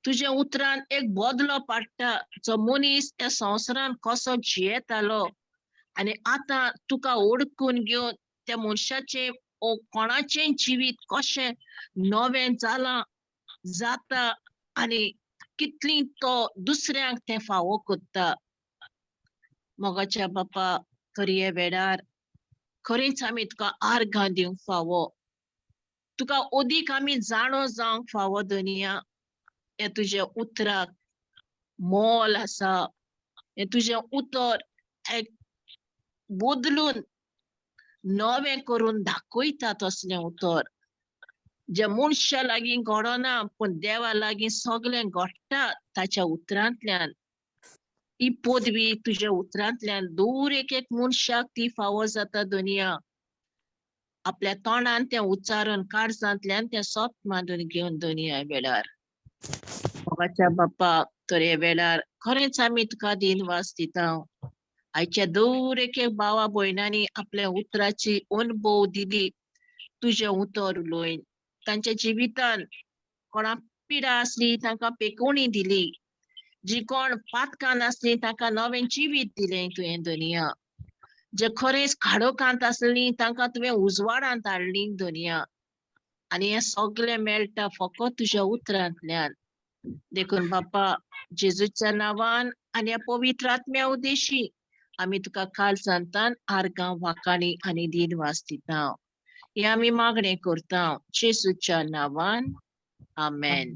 तुज्या उतरान एक बदलो पाडटा, जो मनीस त्या संवसारान कसो जियेतालो आनी आतां तुका ओडकून घेवन त्या मनशाचें ओ कोणाचें जिवीत कशें नवें जालां जाता आनी कितली तो दुसऱ्यांक तें फावो करता. मोगाच्या बापा, खरी वेळार खरेंच आमी तुका आर्गां दिवंक फावो, तुका अदीक आमी जाणो जावंक फावो धनिया. हें तुजें उतराक मोल आसा, हें तुजें उतर एक बदलून नवें करून दाखयता तसलें उतर जे मनशा लागीं घडना पूण देवा लागीं सगळें घडटा ताच्या उतरांतल्यान. ही पदवी तुज्या उतरांतल्यान दूर एक एक मनशाक ती फावो जाता दुनिया. आपल्या तोंडान तें उच्चारून काळजांतल्यान तें सोत मांडून घेवन दुनिया वेळार. मोगाच्या बाप्पा, तर हे वेळार खरेंच आमी तुका दिनवास दिता. आयच्या दर एक एक भावा भयणांनी आपल्या उतराची अणभव दिली, तुजें उतर उलोवन तांच्या जिवितान कोणाक पिडा आसली तांकां पेकोवणी दिली, जी कोण पातकान आसली तांकां नवें जिवीत दिलें तुवें दुनिया. जे खरेंच खाडोकांत आसली तांकां तुवें उजवाडांत हाडली दुनिया. आनी हें सगळें मेळटा फकत तुज्या उतरांतल्यान. देखून बाप्पा जेजूच्या नांवान आनी ह्या पवित्र आत्म्या उद्देशी आमी तुका काळजांतल्यान आर्गां वाखाणी आनी दिनवास दिता. हे आमी मागणें करता जेजूच्या नांवान, आमेन.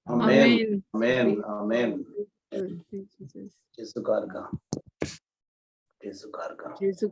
आमेन, आमेन, आमेन. जेजू कार्गा, जेजू कार्गा. जेजू.